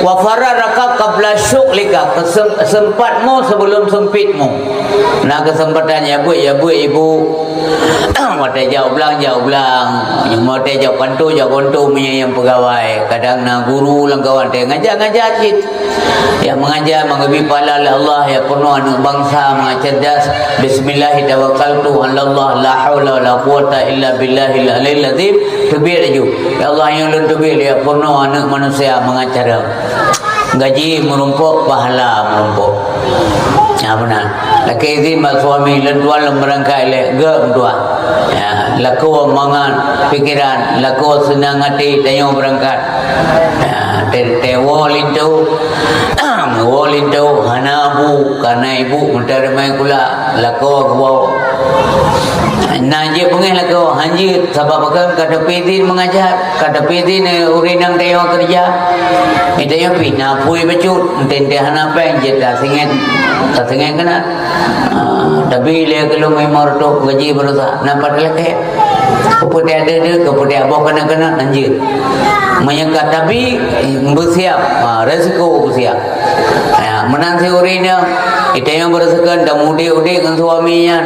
wa faragaka qabla syughlika, kesem-, sempatmu sebelum sempitmu. Na kesempatan ya buet, ya buet ibu. Watée jak u blang, jak u blang. Watée jak kanto, jak kanto, meunyoe nyang peugawai. Kadang na guru lam kawan teuh ngajar-ngajar cit. Ya mengajar, mengabdi pahala lé Allah, ya peurunoe aneuk bansa mangat cerdas. Bismillah tawakkaltu 'alallah, la haula wala quwwata illa billahil aliyil azim. Teubiet laju. Ya Allah, nyang lôn teubiet, ya peurunoe aneuk manusia mangat cerdas. Gaji meurumpok, pahala meurumpok. Ya, meunan. Lakée izin bak suami, lôn tuan lôn beurangkat ilée, gét meutuah. Ya, lakoe mangat pikeran, lakoe seunang até, tanyoe beurangkat. Ya, teuntée woe linto, woe linto, hana bu, kana ibu meutarima kula, lakoe geuwoe. Na jeuet beungéh lakoe, hanjeuet, sabab pakon ka teupeue izin meungajar. Ka teupeue di ureuëng nyang tayue keureuja. Di tayue pih na apui bacut, teuntée hana péng jeuet tasingét, tasingét keunan. Ah, tapi lé keu lôn limong reutôh gaji baroesa, na pat lakée. Keupeue teuh deuh-deuh, keupeue teuh boh keunan-keunan, hanjeuet. Meunyoe ka tabi, beusiab, ah, resiko beusiab. Ya, meunan si ureuëng nyan, di tayue beureuseukon dan udeb-udeb ngon suami nyan.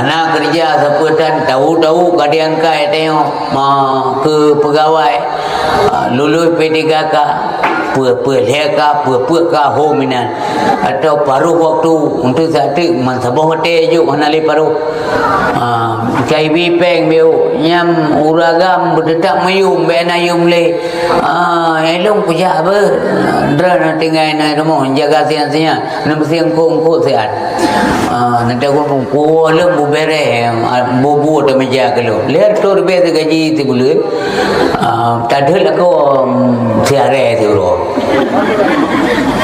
Na keureuja sapeue tan, tahu-tahu ka diangkat tanyoe, ma, keu peugawai, ah, lulus P tiga K, peue-peue lhée ka, peue-peue ka hom inan. Atau paruh waktu, untuk saat tu, man saboh watée jok hana lé paruh. Ah, ka ibi péng biôh, nyang ureuëng agam beuteutap meuyum, bék na yum lé. Ah, ilong kujak beuh. Droeneuh tinggai na rumoh, jaga siang-siang. Neubeusieng kong-kong siat. Ah, nanti aku kuah lem bubere, ah, bubu atau meja kelu. Lihat tu lebih gaji si bulan. Ah, tadi aku, um, siare si uro.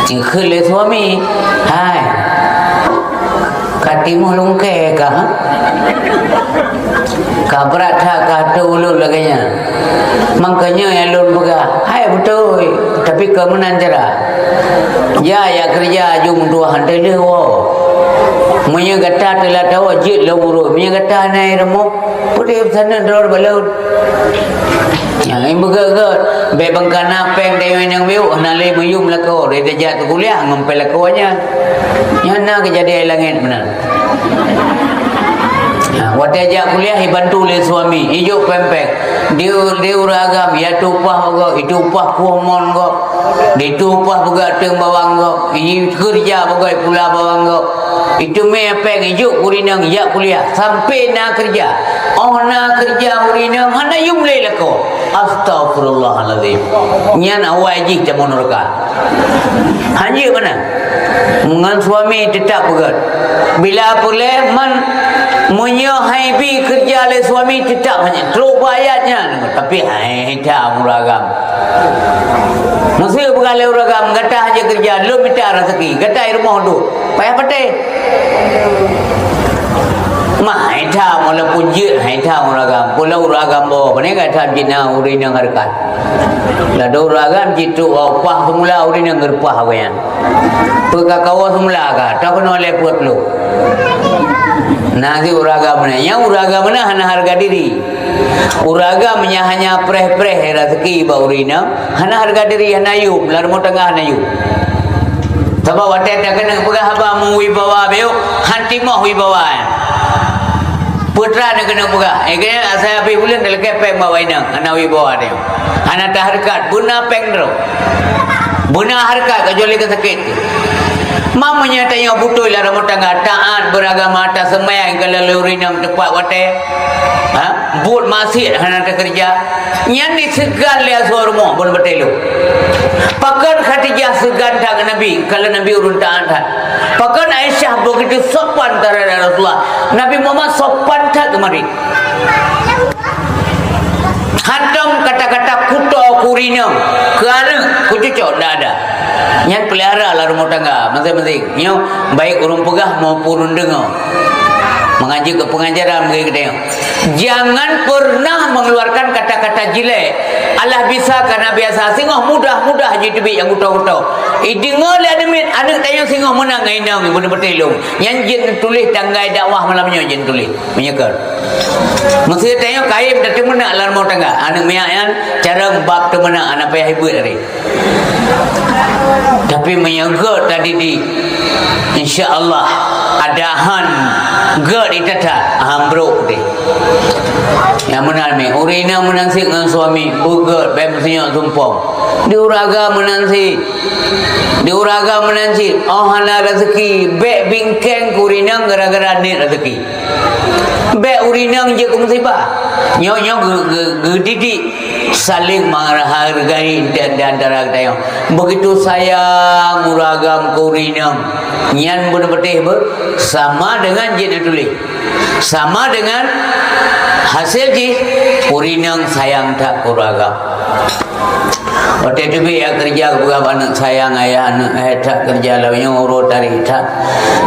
Ikut le suami. Hai. Katimu lungke kah? Ka brat that ka tu ulun lagée nyan. Mangkanya nyang lôn peugah, hai beutôi, tapi keu meunan cara. Ya, ya keureuja aju meutuah hante lheueh woe. Meunyoe gata teulat tawoe jeuet lom ureuëng, meunyoe gata na rumoh, peudeh saneut droe balon. Nyang laén beugét-gét, bék bangkana péng dayueng nyang biôk, hana lé meuyum lakoe, deh tajak teukuliah ngon péng lakoe nyan. Nyan na keujadian langét meunan. Ha, watèe jak kuliah, ibantu lé suami, ijok péng-péng. Di, di ureueng agam, ya tupah gob, itupah kueh mon gob, ditupah peugah teung bawang gob, ikeureuja peugah pula bawang gob. Iteumé péng, ijok ureueng inong jak kuliah, sampoe na keureuja. Oh na keureuja ureueng inong, hana yum lé lakoe. Astagfirullahalazim. Nyan awai jih tamong neuraka. Hanjeuet meunan. Ngon suami teutap beugét. Bila peureulèe man, meunyoe haibi keureuja lé suami teutap hanjeuet. Trok bak ayat nyan, tapi hai that ureueng agam. Meusé peugah lé ureueng agam, gata hanjeuet keureuja, lôn mita raseuki, gata i rumoh duek. Payah patéh. Mah hai that, walaupun jeuet hai that ureueng agam. Pula ureueng agam boh, pane gata jina ureueng inong hareukat. Ladôm ureueng agam jitrok upah seumula, ureueng inong geureupah awaknyan. Peu ka kawoe seumula ka, ta keunoe lhèe peuet ploh. Na cit ureueng agam meunan. Nyang ureueng agam meunan hana hareuga diri. Ureueng agam nyang hanya preh-preh raseuki bak ureueng inong, hana hareuga diri, hana yum, lam rumoh tangga hana yum. Sabab watèe ta keuneuk peugah haba meuwibawa bacut, han timoh wibawa nyan. Peue teuma na keuneuk peugah, eh, keuneuk asai habéh buleuen talakèe péng bak ureueng inong, hana wibawa tanyoe. Hana tahareukat, beuna péng droe. Beuna hareukat, kecuali ka sakét. Ma meunyoe tanyoe beutôi lam rumoh tangga, taat, beragama, taseumayang, ka lheueh ureueng inong teupat watèe, ha? Buet maksiet hana takeureuja. Nyan diseugan lé asoe rumoh, bunoe batèe lôn. Pakon Khadijah seugan that keu Nabi, ka lheueh Nabi ureueng taat that. Pakon Aisyah begitu sopan terhadap Rasulullah. Nabi Muhammad sopan that keu marit. Hantom kata-kata kuto keu ureueng inong, keu aneuk, keu cuco, ndak ada. Nyan peulihara lam rumoh tangga maséng-maséng. Nyoe baik ureueng peugah maupun ureueng deungoe. Mengaji ke pengajaran bagi kita nyoe. Jangan pernah mengeluarkan kata-kata jelek. Alah bisa kana biasa singoh mudah-mudah jiteubiet nyang kuto-kuto. Ideungoe lé aneuk miet, aneuk tanyoe singoh meunan ngon inong ibu neupeuteuh lôn. Nyan jeuet neutuléh tanggai dakwah malam nyoe jeuet neutuléh. Meunyoe kon. Meuseuti tanyoe kayém tateumeunak lam rumoh tangga. Aneuk miet nyan carông bab teumeunak hana payah ibeuet lé. Tapi meunyoe gèt tadidik, insya Allah, ada han gèt itata, han brok deh. Nyang meunan mi, ureueng inong meunan cit ngon suami, beugèt, bèk meusinyok sumpong. Di ureueng agam meunan cit. Di ureueng agam meunan cit. Oh hana raseuki, bèk bingkeng keu ureueng inong gara-gara niet raseuki. Bèk ureueng inong jeuet keu musibah. Nyoe, nyoe geu-, geu-, geudidik saling menghargai di, di antara geutanyoe. Begitu sayang ureueng agam keu ureueng inong. Nyan bunoe batèe beu sama dengan jeuet neutuléh. Sama dengan hasil jih, ureueng inong sayang that keu ureueng agam. Watèe teubiet jak keureuja, geupeugah bak aneuk, "Sayang ayah, aneuk, eh, that keureuja lom nyoe uroe tarek that.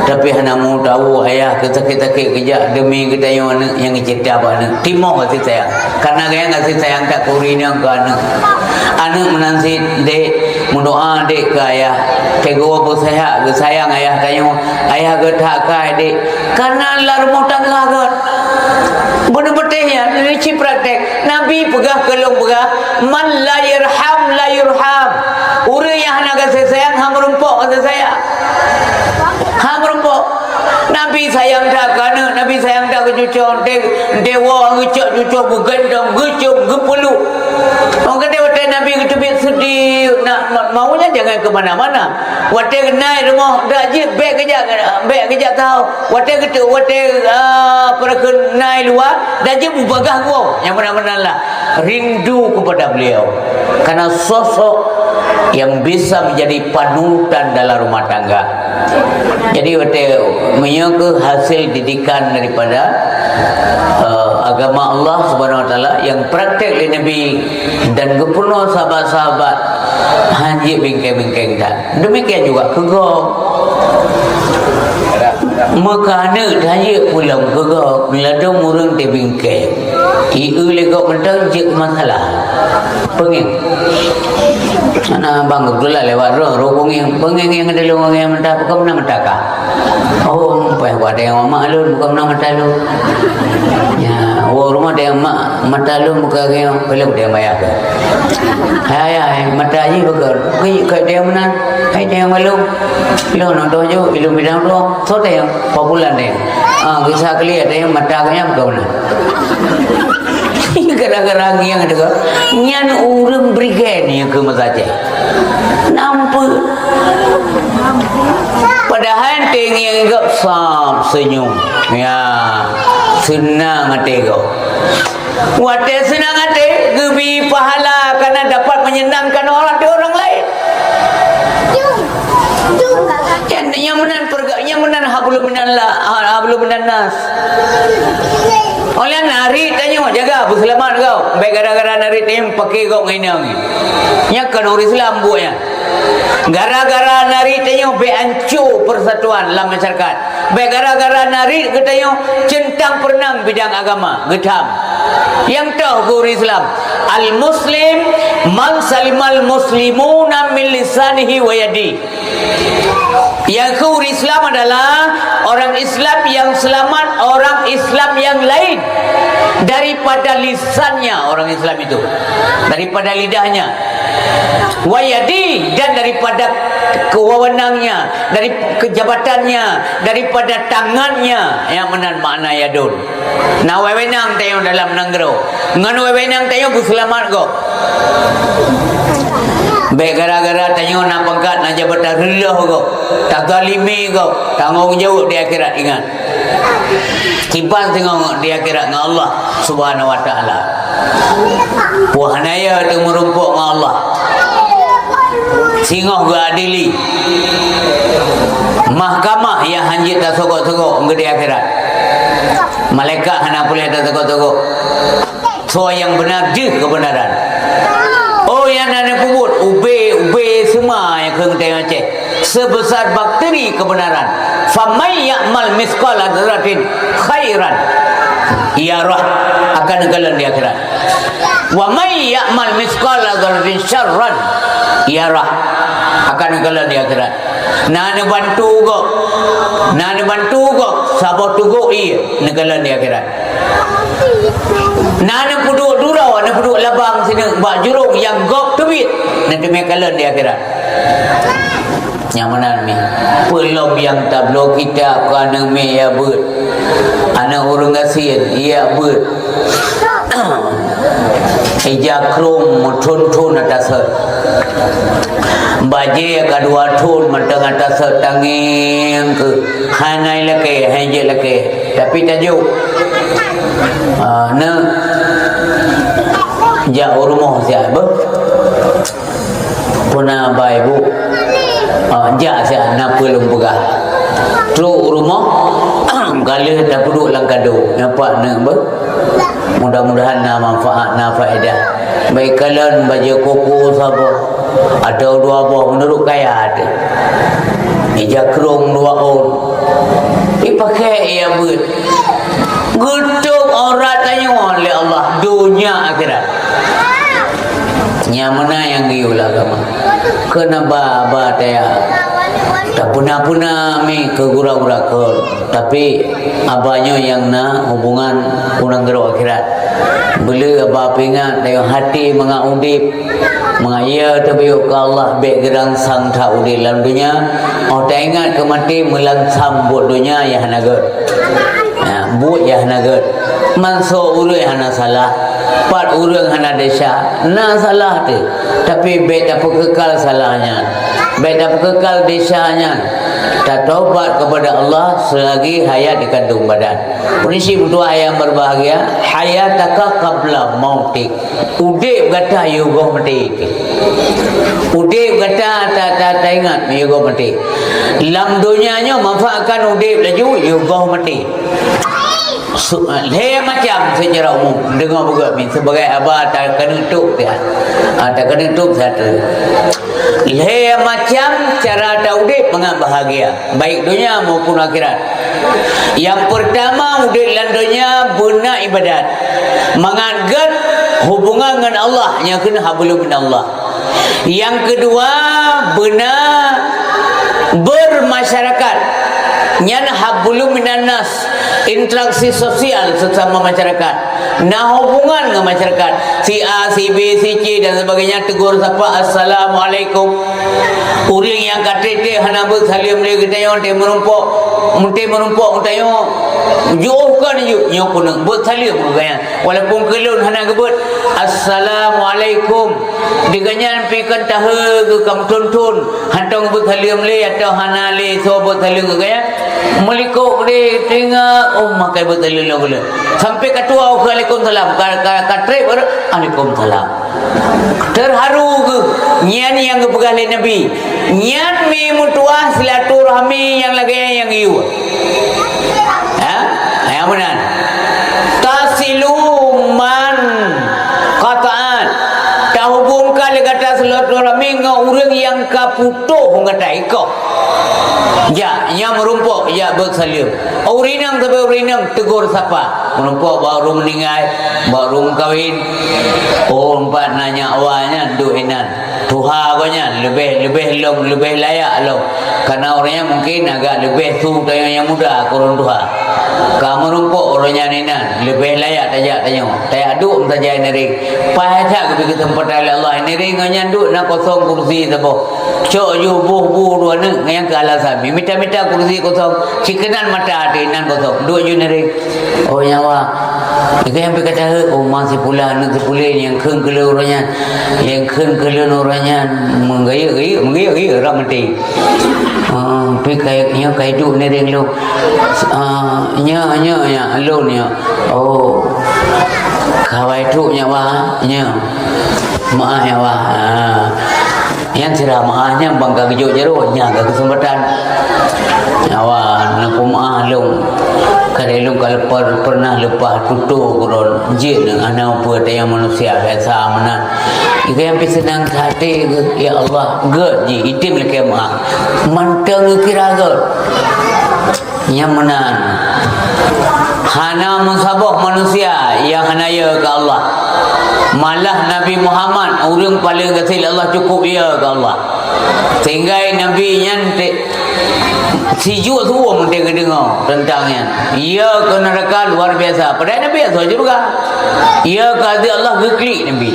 Tapi hana meu tahu ayah keu sakét-sakét geujak demi geutanyoe aneuk nyang geucebta bak aneuk." Timoh kasih sayang. Karena gaya kasih sayang that keu ureueng inong keu aneuk. Aneuk meunan cit, "Dek, meudoa dek keu ayah. Teungoh beuseuhat, geusayang ayah tanyoe. Ayah geuh that keu dek." Karena lam rumoh tangga gèt. Bunoe batèe nyan, nyoe cit praktek. Nabi peugah keu lôn peugah, "Man la yarham la yurham." Ureueng nyang hana gaséh sayang, han meurumpok gaséh sayang. Han meurumpok. Nabi sayang that keu aneuk, Nabi sayang that keu cuco, dek, dek woe geucok cuco, geugantong, geucok, geupeuluk. Orang kata watèe Nabi geuteubiet seudeh, nak ma-, maunya jangan ke mana-mana. Watèe na i rumoh, dak jeuet, bèk geujak, bèk geujak keu hao. Watèe geuteu-, watèe, ah, peue kheun na i luwa, dak jeuet mubagah goe. Nyang meunan-meunan lah rindu kepada beliau. Karena sosok yang bisa menjadi panutan dalam rumah tangga. Jadi, watèe meunyoe keu hasil didikan daripada, eh, agama Allah Subhanahu Wa Taala yang praktek lé Nabi dan geupeurunoe sahabat-sahabat, han jeuet bingkeng-bingkeng that. Demikian juga keu gob. Meukaneuk han jeuet pulang keu gob, ladôm ureueng teubingkeng. Ieu lé gob mantong jeuet keu masalah. Peungéh. Ana abang keubeutulan lewat droe, roh peungéh, peungéh nyang geutulông ureueng nyang meuta, peue ka meunan meuta kah? Oh, pai watèe ngon mak lôn, peue ka meunan meuta lôn. Ya, Rumoh dayang mak, mata lôn buka gayong, belum dayang maya ke. Hai, hai, mata ji buka. Kei, kei dayang meunan, hai dayang malu. Lôn nonton ju, ilung bidang tu, so dayang, popular dayang. Ah, kisah kelia dayang, mata gayong buka meunan. Gara-gara ngiang tu, nyan ureueng brigade ni ke meusaja. Nampak. Padahai tengok gop sam senyum. Ya, senang hati gop. Watèe senang hati, geubi pahala karena dapat menyenangkan orang, orang lain. Nyang, nyang meunan perga-, nyang meunan hablum minallah, ha, hablum minannas. Oleh narit tanyoe jaga, beuseulamat gop. Bèk gara-gara narit tanyoe paké gop ngon inong. Nyan kon ureueng Islam buet nyan. Gara-gara narit tanyoe bèk anco persatuan lam masyarakat. Bèk gara-gara narit geutanyoe centang perenang bidang agama, geutham. Nyang toh keu ureueng Islam, al-muslim man salimal muslimuna min lisanihi wa yadi. Nyang keu ureueng Islam adalah orang Islam yang selamat orang Islam yang lain daripada lisannya orang Islam itu, daripada lidahnya, wa yadi, dan daripada kewenangnya, dari kejabatannya, daripada tangannya, nyang meunan makna yadun. Na wewenang tanyoe dalam nanggroe. Ngon wewenang tanyoe beuseulamat gop. Bèk gara-gara tanyoe na pangkat, na jabatan reuloh gop, tazalimi gop, tanggong jaweueb di akhirat ingat. Kiban singoh di akhirat ngon Allah Subhanahu wa Taala. Puah naya teu meurumpok ngon Allah. Singoh geuadili. Mahkamah nyang hanjeuet tasogok-sogok ngon di akhirat. Malaikat hana puléh tasogok-sogok. Soe nyang beuna jeuet keubeunaran. Oh, nyang na neupeubuet ubé-ubé seuma nyang keu geutanyoe Aceh. Sebesar bakteri kebenaran. Faman ya'mal mitsqala dzarratin khairan yarah, akan neukalon di akhirat. Wa man ya'mal mitsqala dzarratin syarran yarah, akan neukalon di akhirat. Na neubantu gop, na neubantu gop saboh tugok ié, neukalon di akhirat. Na neupeuduek duroe, neupeuduek labang sineuk bak jurông nyang gop teubiet, neuteumé kalon di akhirat. Nyang meunan mi, peulom nyang tabloe kitab keu aneuk miet ya beuet. Aneuk ureueng gasien ya beuet. Ija krông meuthon-thon ata sot. Bajée ka dua thon mantong ata sot, tangieng keu hana ilakée, hai jeuet lakée. Tapi tajok. Ah, na jak u rumoh siat beuh. Peuna bai bu. Ah, jak siat na peue lôn peugah. Trok u rumoh, ka lheueh tapeuduek lam kado. Nyan pat na beuh. Mudah-mudahan na manfaat, na faedah. Bèk kalon bajée koko saboh, atau dua boh meunurot kaya teuh. Ija krông dua ôn. Ipaké ya beuet. Geutôb aurat tanyoe lé Allah, donya akhirat. Nyang meunan nyang geuyue lé agama. Keuneuk ba, ba taya. Tapeuna-peuna mi keu gura-gura kon. Tapi, aba nyoe nyang na hubungan u nanggroe akhirat. Beuleu aba peuingat, tanyoe hati mangat udeb, mangat ya teubiet keu Allah, bèk geurangsang that udeb lam donya. Oh taingat keu maté, meulansang buet donya nyang hana gèt. Ya, buet nyang hana gèt. Manso ureueng hana salah, pat ureueng hana desya, na salah teuh. Tapi bèk tapeukekal salah nyan. Bèk tapeukekal desya nyan. Tatobat kepada Allah selagi hayat di kandung badan. Peunisi meutuah nyang berbahagia, hayataka qabla mautik. Udeb gata yoh goh maté. Udeb gata ta, ta, taingat yoh goh maté. Lam donya nyoe manfaatkan udeb laju yoh goh maté. Su-, lhèe macam secara umum, deungoe beugèt mi, sebagai aba takeuneuk tôb siat. Ah, takeuneuk tôb siat. Lhèe macam cara taudeb mangat bahagia, baik donya maupun akhirat. Nyang peurtama, udeb lam donya beuna ibadat. Mangat gèt hubungan ngon Allah, nyang keuneuk hablum minallah. Nyang keudua, beuna bermasyarakat. Nyan hablum minannas, interaksi sosial sesama masyarakat. Na hubungan ngon masyarakat, si A, si B, si C dan sebagainya, tegur sapa, "Assalamualaikum." Ureueng nyang ka treb-treb hana beuet saleuem lé geutanyoe, teuh meurumpok, meuntée meurumpok geutanyoe, jiôh kon ju, nyoe keuneuk beuet saleuem keu gobnyan. Walaupun keu lôn hana geubeuet, "Assalamualaikum." Di gobnyan pih kon tahe geuh ka meuthon-thon, hantom beuet saleuem lé atawa hana lé soe beuet saleuem keu gobnyan. Meulikot deh teuingat, oh, makai beuet saleuem lôn keu lôn. Sampai ka tuwoe keu alaikumsalam, ka, ka, ka treb baru, "Alaikumsalam." Teuharu geuh, nyan nyang geupeugah lé Nabi. Nyan mi meutuah silaturahmi nyang lagée nyang geuyue. Ha? Nyang meunan. "Tasilu man qata'an." Tahubungkan lé gata silaturahmi ngon ureueng nyang ka putôh gata ikoh. Jak, nyang meurumpok, jak beuet saleuem. Ureueng inong sabe ureueng inong tegur sapa. Meurumpok bak ureueng meuninggai, bak ureueng meukawen. Oh, teumpat na nyak wa nyan duek inan. Tuha gobnyan leubeh, leubeh lom, leubeh layak lom. Karena ureueng nyan mungkin agak leubeh su tanyoe nyang muda keu ureueng tuha. Ka meurumpok ureueng nyan inan, leubeh layak tajak tanyoe. Tajak duek meusaja ineureng. Paih that geubri keuseumpatan lé Allah. Ineureng ngon nyan duek na kosong kursi saboh. Cok ju boh bu dua neuk nyang keu alasan. Mita-mita kursi kosong. Sikeunan mata ateueh inan kosong. Duek ju ineureng. Oh, nyak wa. Nyan pih ka taheuet, oh, ma si pula, aneuk si pulé, nyang kheun keu lôn uroe nyan. Nyang kheun keu lôn uroe nyan, meugeuyek-geuyek, meugeuyek-geuyek, rab maté. Ah, pih kai, nyoe kai duek ineureng lôn. Ah, nyoe, nyoe, nyoe, lôn nyoe. Oh. Ka awai trok nyak wa, nyoe. Meu'ah nyak wa. Ah. Nyan sira meu'ah nyan ban ka geujok jaroe, nyan ka keuseumpatan. Awak na peumeu'ah lôn. Kadang lôn ka leupah, pernah leupah tutoe keudroe jeuet hana peue, tanyoe manusia biasa meunan. Nyang pih seunang até geuh, ya Allah, gét jih, item lakée meu'ah. Mantong geukira gét. Nyang meunan, hana meusaboh manusia nyang hana yö keu Allah. Malah Nabi Muhammad, ureueng paleng gaséh lé Allah, cukup yö keu Allah. Sehingga Nabi nyan te-, sijuek suwöm teuh geudeungoe teuntang nyan. Yö keu neuraka luar biasa. Padahai Nabi asoe syeuruga. Yö keu até Allah geuklik Nabi.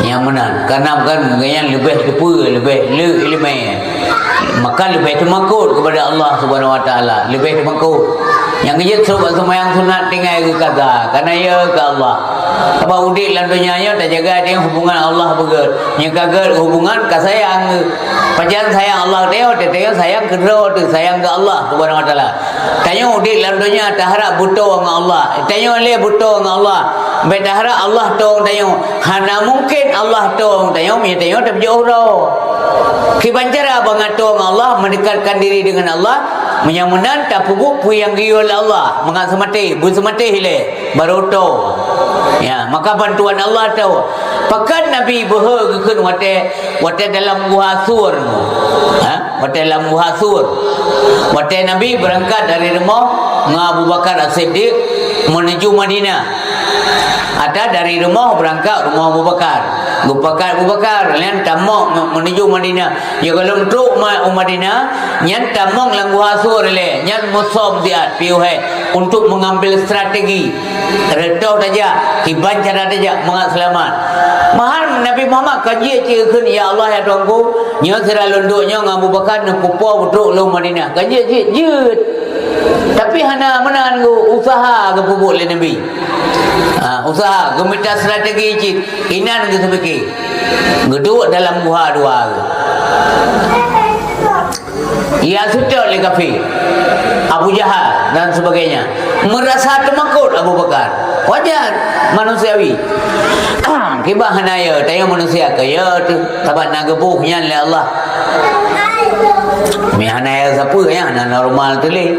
Nyang meunan, karena bukan nyan leubeh teupeue, leubeh le ileumèe. Maka leubeh teumakot kepada Allah Subhanahu Wa Taala, leubeh teumakot. Nyang keujeuet seurup bak seumayang sunat tinggai geukaza, karena yö keu Allah. Sabab udép lam donya nyoe tajaga dengan hubungan Allah beugét. Nyang ka gét hubungan ka sayang geuh. Pajan sayang Allah teuh, teuh sayang keudroe teuh, sayang keu Allah Subhanahu Wa Taala. Tanyoe udép lam donya taharap beutoe ngon Allah. Tanyoe lé beutoe ngon Allah. Bèk taharap Allah toe tanyoe. Hana mungken Allah toe tanyoe, meunyoe tanyoe tapeujeuet uroe. Kiban cara bangai toe ngon Allah, mendekatkan diri dengan Allah, meunyoe meunan tapeubuet peue nyang geuyue lé Allah, mangat seumaté, beuseumaté ilèe, barô toe. Ya, maka bantuan Allah toe. Pakon Nabi beuhe geukheun watèe, watèe dalam guha Sur. Ha? Watèe lam guha Sur. Watèe Nabi beurangkat dari rumoh ngon Abu Bakar As-Siddiq menuju Madinah. Atau dari rumoh beurangkat rumoh Abu Bakar. Geupakat Abu Bakar, nyan tamong me-, menuju Madinah. Ya, gohlom trok ma-, u Madinah, nyan tamong lam guha Sur lé, nyan musom siat piôh hai untuk mengambil strategi. Reutôh tajak, kiban cara tajak mangat seulamat. Mahal Nabi Muhammad ka jeuet cit geukheun, "Ya Allah, ya Tuhanku, nyoe sira lôn duek nyoe ngon Abu Bakar neupeupo beutrok lôn Madinah." Ka jeuet cit, jeuet. Tapi hana meunan geu-, usaha geupeubuet lé Nabi. Ha, usaha, geumita strategi cit, inan geuseupiké. Geuduek dalam guha dua geuh. Ya, seutôt lé kafé. Abu Jahal dan sebagainya. Meurasa teumakot Abu Bakar. Wajar, manusiawi. Kiban hana yö, tanyoe manusia ka yö teuh, sabab na geuboh nyan lé Allah. Mi hana yö sapeue nyan, hana normal teuh lé.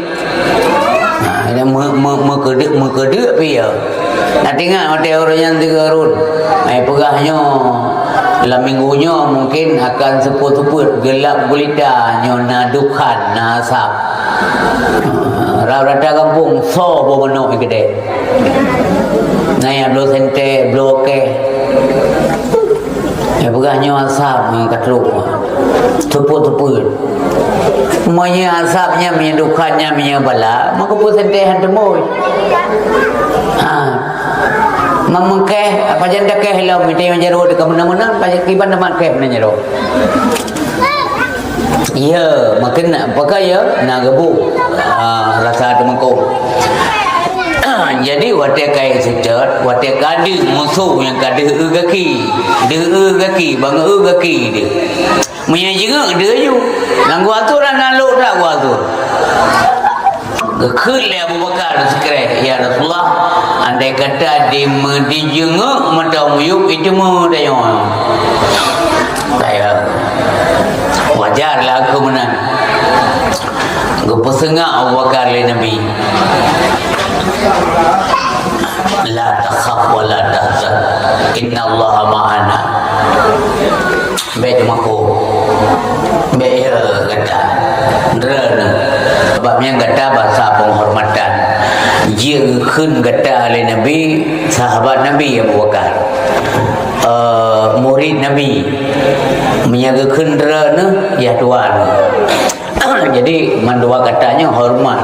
Ha, me-, me-, meukeudeuek, meukeudeuek pih yö. Na teuingat watèe uroe nyan sigoe rhot. Ai peugah nyoe, lam minggu nyoe mungken akan seupôt-seupôt, geulap gulita, nyoe na dukhan, na asap. Rata-rata gampông, soe boh manok di keudè. Na nyang bloe sentée, bloe okée. Ai peugah nyoe asap, nyoe ka trok. Seupôt-seupôt. Meunyoe asap nyan, meunyoe dukhan nyan, meunyoe bala, maka peue sentée han teumbôi. Ah, meumeukéh, pajan dakeh lom, mita nyang jaroe teuka meunan-meunan, pajan kiban teuma kéh meunan jaroe. Ya, makin nak pakai ya, nak gebu. Ah, rasa teumakong. Jadi, watée kai seutôt, watée ka deuh musoh nyang ka deuh eu gaki. Deuh eu gaki, bang eu gaki deuh. Meunyoe jingeuek deuh aju. Lam gua tu dah nalok dah gua tu. Geukheun lé Abu Bakar sikreh, "Ya Rasulullah, andai kata di, dijingeuek mata muyueb, itu meudayoe." Kaya wajar lah aku meunan. Geupeuseungak Abu Bakar lé Nabi. "La takhaf wa la tahzan. Innallaha ma'ana." Bék teumakô. Bék ya gata. Droeneuh. Sebab nyan gata bahasa penghormatan. Jikheun gata lé Nabi, sahabat Nabi Abu Bakar. Eh, murid Nabi. Meunyoe geukheun droeneuh, ya tuan. Jadi, mandua kata nyoe hormat.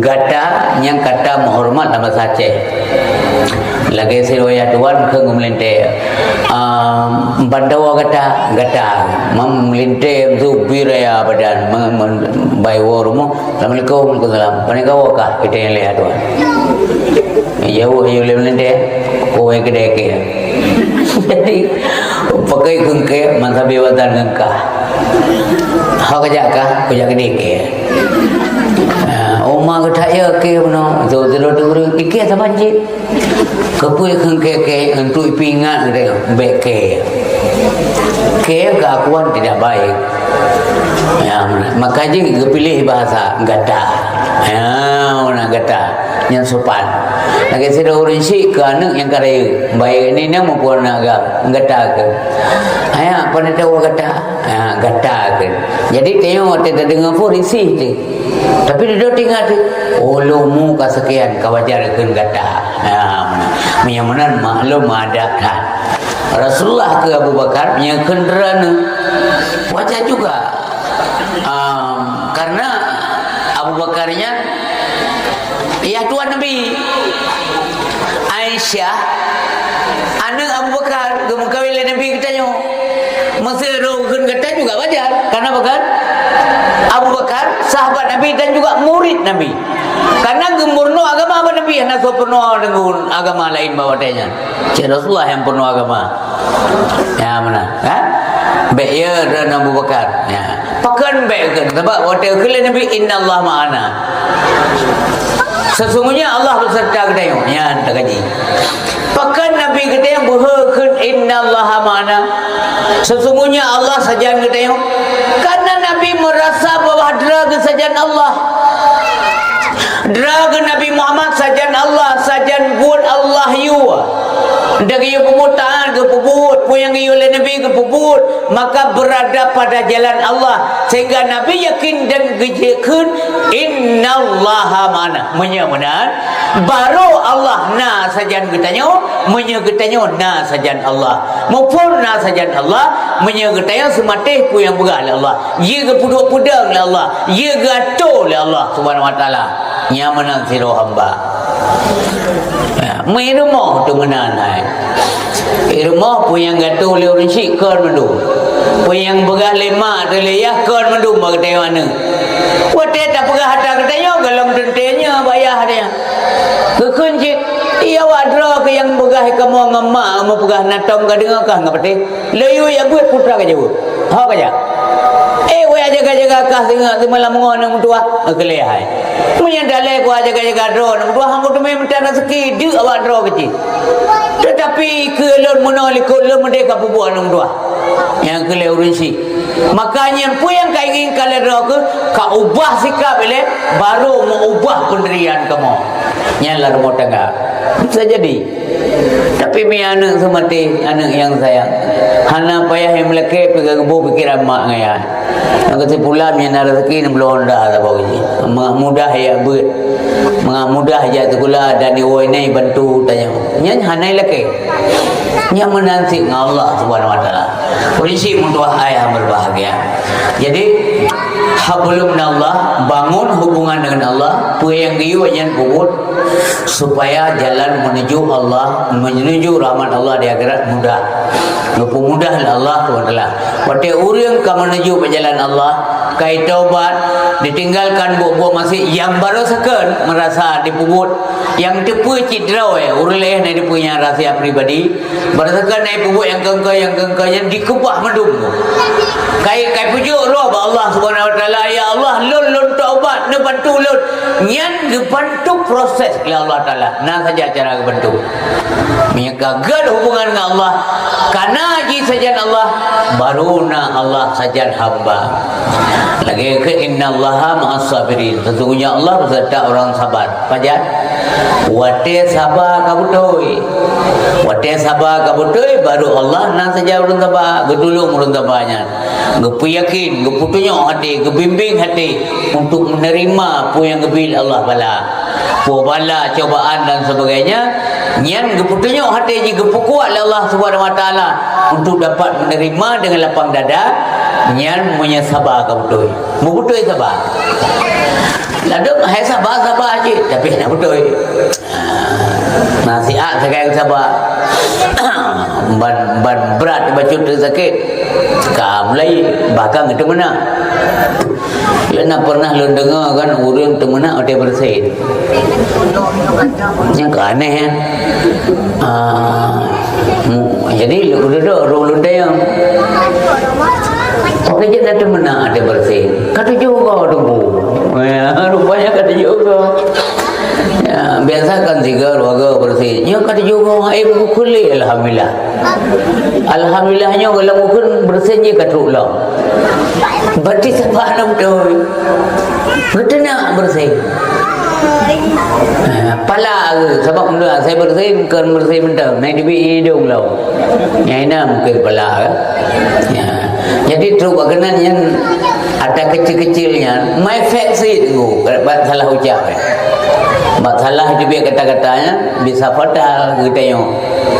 Gata nyang kata meuhormat lam bahasa Aceh. Lagée si Roya tuan keu meulintée. Ah, bandawa gata, gata. Meulintée tu biraya badan, mem-, mem-, bai wo rumoh. Assalamualaikum, waalaikumsalam. Pane gawa kah? Kita yang lihat tuan. Jauh, jauh lé meulintée. Kowe kedai ke. Jadi, pakai kengke, mansabi watan kengkah. Ho kajak kah, kujak gede ke. Ha, oma geutak ya ke meunoe, tu tu tu tu ke sama cit. Kepui kengke ke untuk ipingat gede bek ke. Ke keakuan tidak baik. Ya, maka jih geupilih bahasa gata. Ya, mana gata. Nyang sopan. Lagée sidroe ureuëng syik keu aneuëk nyang ka rayeuk. Baik ni na muphom na agam, gata keu. Aya, pane tahu gata? Ha, gata keu. Jadi, tanyoe watée tadeungoe pun risih teuh. Tapi dudoe teuingat teuh, oh, lôn mu ka sekian, ka wajar keu gata. Ha, meunan. Meunyoe meunan, maklum adab that. Rasulullah keu Abu Bakar, meunyoe kheun droeneuh, wajar juga. Am, karena Abu Bakar nyan, ya tuan Nabi. Aisyah, aneuëk Abu Bakar, geumeukawen lé Nabi geutanyoe. Meuseu roh kheun gata juga wajar. Karena apa kan? Abu Bakar, sahabat Nabi dan juga murid Nabi. Karena geumeurunoe agama bak Nabi, hana soe peurunoe deungon agama laén bak watée nyan. Cit Rasulullah nyang peurunoe agama. Ya, meunan, ha? Bék ya dan Abu Bakar. Ya. Pakon bék kheun, sabab watée kheun lé Nabi, "Innallaha ma'ana." Sesungguhnya Allah beserta geutanyoe. Nyan takaji. Pakon Nabi geutanyoe beuhe kheun, "Innallaha ma'ana." Sesungguhnya Allah sajan geutanyoe. Karena Nabi merasa bahwa droe geuh sajan Allah. Droe geuh Nabi Muhammad sajan Allah, sajan buet Allah yue. Dan geuyue peubuet taat, geupeubuet, peue nyang geuyue lé Nabi geupeubuet, maka berada pada jalan Allah. Sehingga Nabi yakin dan geujeuet kheun, "Innallaha ma'ana." Meunyoe meunan, baru Allah na sajan geutanyoe, meunyoe geutanyoe na sajan Allah. Muphom na sajan Allah, meunyoe geutanyoe seumatéh peue nyang peugah lé Allah. Jih geupeuduek peudong lé Allah, jih geuato lé Allah Subhanahu wa Taala. Nyan meunan sidroe hamba. Ya, meurumoh tu meunan hai. Rumoh peue nyang geuato lé ureuëng syik kon mandum. Peue nyang peugah lé mak teuh lé yah kon mandum bak geutanyoe aneuëk. Watée tapeugah ata geutanyoe golom teuntée nyoe bak yah nyan. Geukheun cit, iya awak droe keuh nyang peugah kamoe ngon mak meupeugah na tom ka deungoe kah ngon patéh. Lé yue jak buet putra ka jaweueb. Ho ka jak. Eh, wéh jaga-jaga kah singoh teuma lam ngon aneuk meutuah. Keu lé hai. Meunyoe dalé ku jaga-jaga droe aneuk meutuah, hana teumé meutan raseuki deuk awak droe keuci. Tetapi keu lôn meunoe likot lôn meudeh ka peubuet aneuk meutuah. Nyang keu lé ureuëng syik. Maka nyan peue nyang ka inginkan lé droe keuh, ka ubah sikap ilée, baru meuubah peundirian kamoe. Nyan lam rumoh tangga. Bisa jadi. Tapi mi aneuëk seumatéh, aneuëk nyang sayang. Hana payah nyang meulakée pih ka geuboh pikeran mak ngon yah. Nyang keusipulan nyang na raseuki na bloe honda saboh jih. Mangat mudah jak beuet. Mangat mudah jak sikula dan iwoe inai bantu tanyoe. Nyan hana ilakée. Nyan meunan cit ngon Allah Subhanahu wa Taala. Ureuëng syik meutuah ayah berbahagia. Jadi, Hablum minallah, bangun hubungan dengan Allah, peue nyang geuyue nyan peubuet, supaya jalan menuju Allah, menuju rahmat Allah di akhirat mudah. Geupeumudah lé Allah subhanahu wa taala. Watée ureuëng ka menuju bak jalan Allah, ka taubat, ditinggalkan buet-buet maksiat nyang baroe seukon meurasa jipeubuet, nyang teupeue cit droe, ureuëng laén na teupeue nyan rahsia pribadi, baroe seukon na jipeubuet nyang keu-keu, nyang keu-keu nyan dikeubah mandum. Kai, kai peujok droe bak Allah subhanahu wa taala, "Ya Allah, lôn, lôn taubat, neubantu lôn." Nyan geubantu proses lé Allah Taala. Na saja cara geubantu. Meunyoe ka gét hubungan ngon Allah, kana jih sajan Allah, baru na Allah sajan hamba. Lagée keu, "Innallaha ma'as sabirin." Sesungguhnya Allah beserta orang sabar. Pajan? Watée saba ka beutôi. Watée saba ka beutôi, baru Allah na saja ureuëng saba, geutulông ureuëng saba nyan. Geupeuyakin, geupeutunyok até, geubimbéng até untuk menerima peue nyang geubri lé Allah bala. Peue bala, cobaan dan sebagainya, nyan geupeutunyok até jih, geupeukuat lé Allah Subhanahu wa Taala untuk dapat menerima dengan lapang dada, nyan meunyoe saba ka beutôi. Meubeutôi saba. Ladôm hai saba-saba cit, tapi hana beutôi. Nasihat sagai saba. Ban, ban brat bacut sakét. Ka mulai bahkan geuteumeunak. Lôn na pernah lôn deungoe kan ureuëng teumeunak watée beureusin. Nyang ka aneh, ya. Ah, mu-, jadi lôn dudoe ureuëng lôn dayang. Oke, jeuet na teumeunak watée beureusin. Ka tujoh goe teungku. Ya, rupanya ka tujoh goe. Ya, biasa kan tiga, dua goe beureusin. Nyoe ka tujoh goe, eh, buku kulit, alhamdulillah. Alhamdulillah, nyoe lam ukun beureusin jih ka trok lom. Berarti saba hana beutôi. Beuteunak beureusin. Eh, pala, sabab mula saya beureusin, kon beureusin mantong. Naik di idong lom. Nyang ina mungkin pala, eh. Ya. Jadi, trok bak keunan nyan, ata kecil-kecil nyan, mai efek sit tu, bak salah ucap, eh. Bak salah teubiet kata-kata nyan, bisa fatal geutanyoe.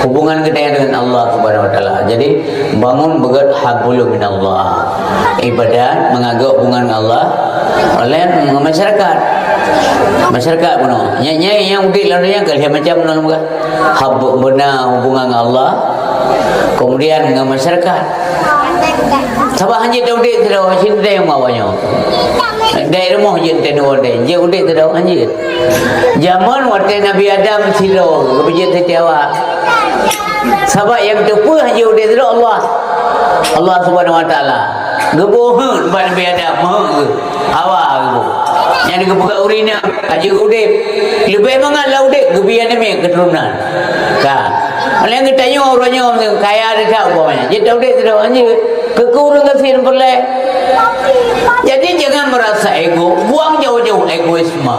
Hubungan geutanyoe dengan Allah Subhanahu wa Taala. Jadi, bangun beugét hablum minallah. Ibadat, meuagok hubungan dengan Allah, oleh masyarakat. Masyarakat bunoe. Nyang, nyang, nyang udeb lam dunia ka lhée macam bunoe. Hab-, beuna hubungan dengan Allah, kemudian dengan masyarakat. Sabab hanjeuet udeb sidroe, sinoe nyang bawa nyoe. Dai rumoh jeuet teunoe dai, jeuet udeb sidroe hanjeuet. Jameun watée Nabi Adam sidroe, geupeujeuet sitiawa. Sabab nyang teupeue hanjeuet udeb sidroe Allah. Allah Subhanahu wa Taala. Geuboh heuet bak Nabi Adam, meuheuet geuh. Hawa geuh. Nyang geupeugah ureuëng inong, ka jeuet udeb. Leubeh mangat lam udeb, geubri aneuk miet keuturonan. Ka. Oleh geutanyoe uroe nyoe kaya desya umpamanya. Jeuet udeb sidroe hanjeuet. Keu ureuëng gasien peureulée. Jadi jangan merasa ego, buang jauh-jauh egoisme.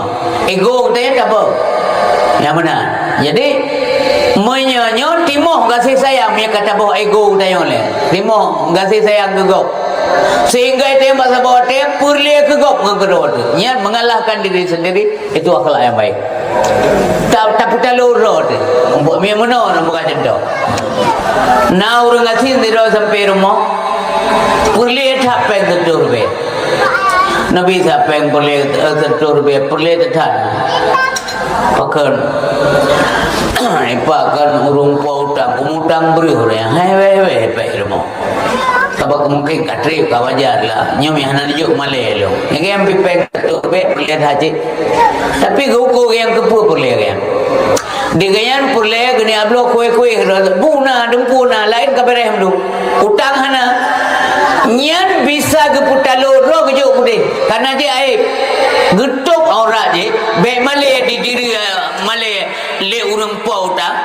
Ego geutanyoe taböh. Nyang meunan. Jadi, meunyoe nyoe timoh gaséh sayang, meunyoe ka taböh ego geutanyoe lé. Timoh gaséh sayang keu gob. Sehingga geutanyoe bak saboh watée peureulée keu gob ngon keudroe teuh. Nyan mengalahkan diri sendiri, itu akhlak yang baik. Ta-, tapeutaloe droe teuh. Umpuk mie meunoe, umpuk ka contoh. Na ureuëng gasien sidroe sampai rumoh, peureulée that péng sireutoh ribée. Nabi that péng peureulée, eh, sireutoh ribée, peureulée that. Pakon, pakon ureuëng po utang, umutang breuh ureuëng, hai wéh-wéh péng rumoh. Sabab mungkin ka trép ka wajar lah. Nyoe meuhana neujok malée lom. Nyang pipéng tu bék peureulée that cit. Tapi geuko nyang keupeue peureulée nyang. Di geuyan peureulée geuneuk bloe kueh-kueh, bu na, deungku na, laén ka beréh meudu. Utang hana. Nyan bisa geupeutaloe droe geujok udeb. Kana jih aib. Geutôb aurat jih, bék malée di diri, eh, malée lé ureuëng po utang.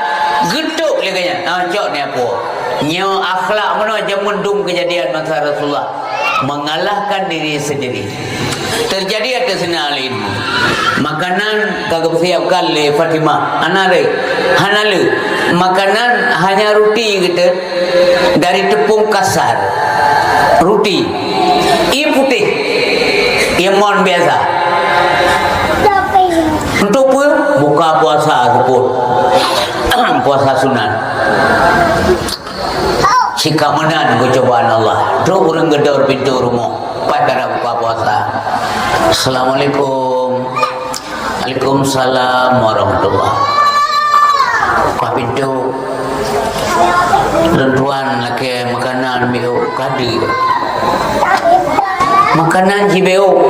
Geutôb lé geuyan. Ah, cok ni apo. Nyoe akhlak meunoe jameun dum keujadian masa Rasulullah. Mengalahkan diri sendiri. Terjadi atas nalin. Makanan ka geusiapkan lé Fatimah. Hana lé. Hana lé. Makanan hanya ruti gitu. Dari tepung kasar. Ruti. Ie putih. Ie mon biasa. Untuk apa? Buka puasa sebut. Puasa sunat. Cit ka meunan geucobaan Allah. Trok ureueng geudor pintoe rumoh. Pas ka na buka puasa. Assalamualaikum. Waalaikumsalam warahmatullah. Buka pintoe. Lôn tuan lakée makanan miôk kadi. Makanan jibeuk.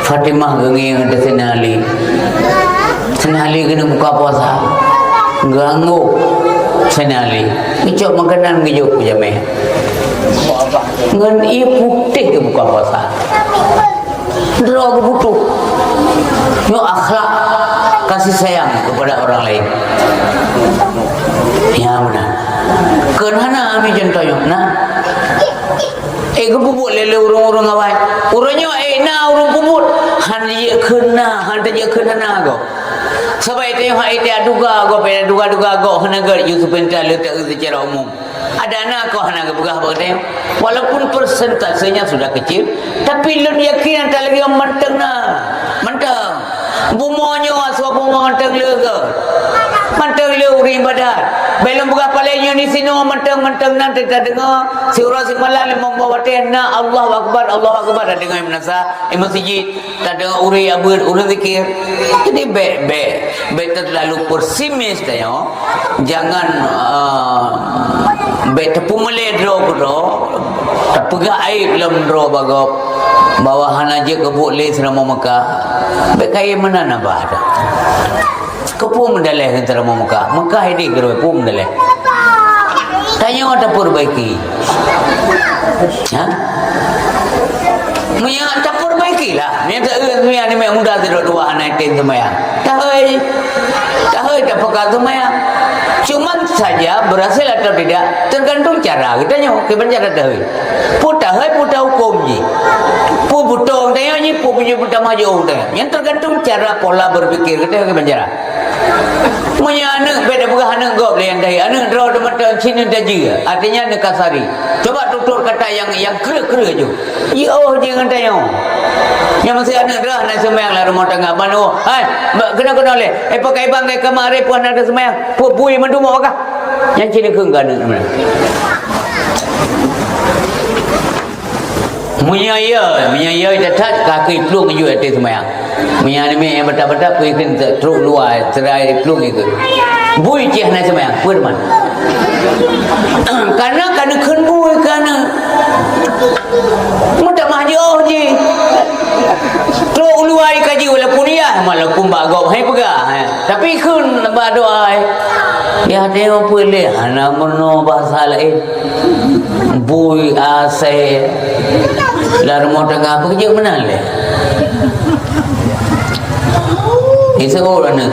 Fatimah geungieng di Saidina Ali. Saidina Ali keuneuk buka puasa. Geuanggô Saidina Ali. Geucok makanan geujok keu jamé. Ngon ié putéh geubuka puasa. Droe geubutuh. Nyoe akhlak kasih sayang kepada orang lain. Ya, benar. Keu hana ami contoh nyoe. Nah. Eh, geupeubuet lé, lé ureueng-ureueng awai. Ureueng nyoe, eh, na ureueng peubuet. Han jeuet kheun na, han jeuet kheun hana gob. Sabab tanyoe hai tiak duga gob, eh, duga-duga gob hana gét Yusuf Pintar le teu secara umum. Ada na kok hana geupeugah bak tanyoe. Walaupun persentasenya sudah kecil, tapi lôn yakin ata lagée mantong na. Mantong. Bumoe nyoe asoe bumoe mantong le gét. Mantong le ureueng ibadat. Bèk lôn peugah paleng nyoe di sinoe mantong-mantong nan teuka deungoe. Siuroe simalam limong boh watèe na Allahu Akbar, Allahu Akbar, tadeungoe meunasah, eh, meuseujid, tadeungoe ureueng abeuet, ureueng zikir. Jadi bèk, bèk, bèk terlalu pesimis tanyoe. Jangan, eh, bèk tapeumeulée droe keudroe, tapeugah aib lom droe bak gob bahwa hana jeuet keubuet lé seuramoe Mekah. Bèk kayém meunan abah dah. Keupeue meudaleh ngon seuramoe Mekah? Mekah idéh keudroe peue meudaleh? Tanyoe tapeureubaiki. Ha? Meunyoe tapeureubaiki lah. Meunyoe ta-, meunyoe aneuk muda sidroe dua hana item seumayang. Tahôi. Tahôi tapeugah seumayang. Cuman saja berhasil atau tidak tergantung cara geutanyoe kiban cara tahôi. Peue tahôi, peue tahukôm jih. Peue beutôi tanyoe jih, peue beujeuet meutamah jiôh tanyoe. Nyan tergantung cara pola berpikir geutanyoe kiban cara. Meunyoe aneuk bèk tapeugah aneuk gob lé nyang tahôi, aneuk droe teumantong cit nyan tajih, artinya neukasari. Coba tutur kata nyang, nyang kreueh-kreueh ju. Jiôh jih ngon tanyoe. Nyang meusé aneuk droe hana seumayang lam rumoh tangga, ban woe, "Hai, keunoe-keunoe lé. Eh, pakai bang kai kamari pun hana seumayang. Peue bui mandum awak kah?" Nyan cit neukheun keu aneuk. Meunyoe iya, meunyoe iya that-that, kaki plueng ju ateueh seumayang. Meunyoe aneuk miet nyang batat-batat, peue ikheun trok luwa, teurai plueng ikheun. Bui cit hana seumayang, peue teuma? Karena ka neukheun bui keu aneuk. Meutamah jiôh jih. Trok luwa ikaji walaupun iya, walaupun bak gob hai peugah, hai. Tapi kheun bak doa, hai. Ya, tengok peue lé, hana meurunoe bahasa laén. Bui, asèe. Lam rumoh tangga peue jeuet meunan lé. Iseuôt aneuk.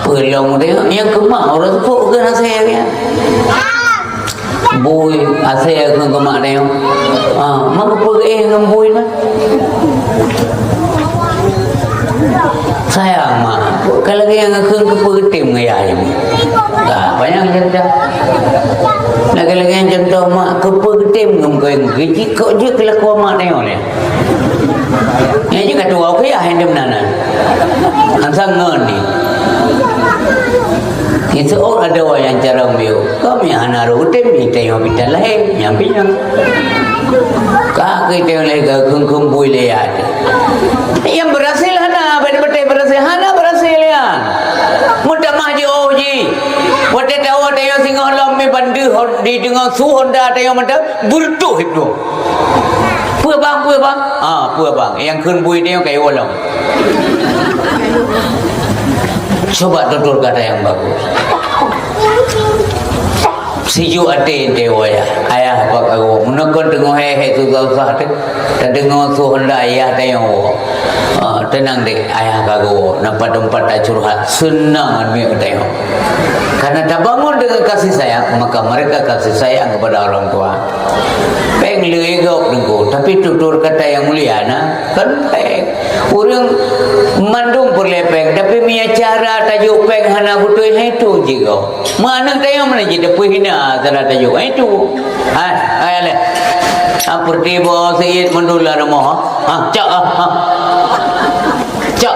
Peulom tengok, nyang keu mak, ureueng seupôt keu asèe nyan. Bui, asèe keu mak tengok. Ah, mak keupeue geuéh ngon bui nyan? Sayang mak, ka lagèe nyang keu, keupeue geutem ngon yah nyan. Ka, panyang cerita. Lagèe-lagèe contoh mak, keupeue geutem ngon keu, keu jih kok jeuet keu lakoe mak nyoe lé. Nyan jih ka tuwoe keu yah hindum nan. Asai ngon ni. Iseuôt adoe nyang carông biôh. Kami hana rôh geutem, itai nyoe pita lahé, nyang pinyang. Ka keu itai lahé ka kheun-kheun bui lé yah. Nyang berhasil hana, bèk beutôi berhasil, hana berhasil nyan. Meutamah jiôh jih. Watèe tawoe tanyoe singoh lom mi bandeuh hon-, di deungon su Honda tanyoe mantong, beureutoh hip tu. Peue bang, peue bang? Ah, peue bang? Nyang kheun bui tanyoe ka iwoe lom. Coba tutur kata yang bagus. Sijuek até teuh woe yah, ayah bak kawoe. Meunyoe kon teungoh hék-hék susah-susah teuh, tadeungoe su Honda ayah tanyoe woe. Ah, teunang deh, ayah kawoe. Na pat teumpat tacurhat, seunang ngon miet tanyoe. Karena tabangun dengan kasih sayang, maka mereka kasih sayang kepada orang tua. Péng le gob teungku, tapi tutur kata yang mulia na, kan péng. Ureueng mandum peureulèe péng, tapi meunyoe cara tajok péng hana beutôi, hai tu jih gob. Meuaneuk tanyoe meunan jih teupeuhina cara tajok, hai tu. Ha, hai lé. Ha, peureuti boh seuit mandum lam rumoh. Ha, cok, ha, ha. Cok.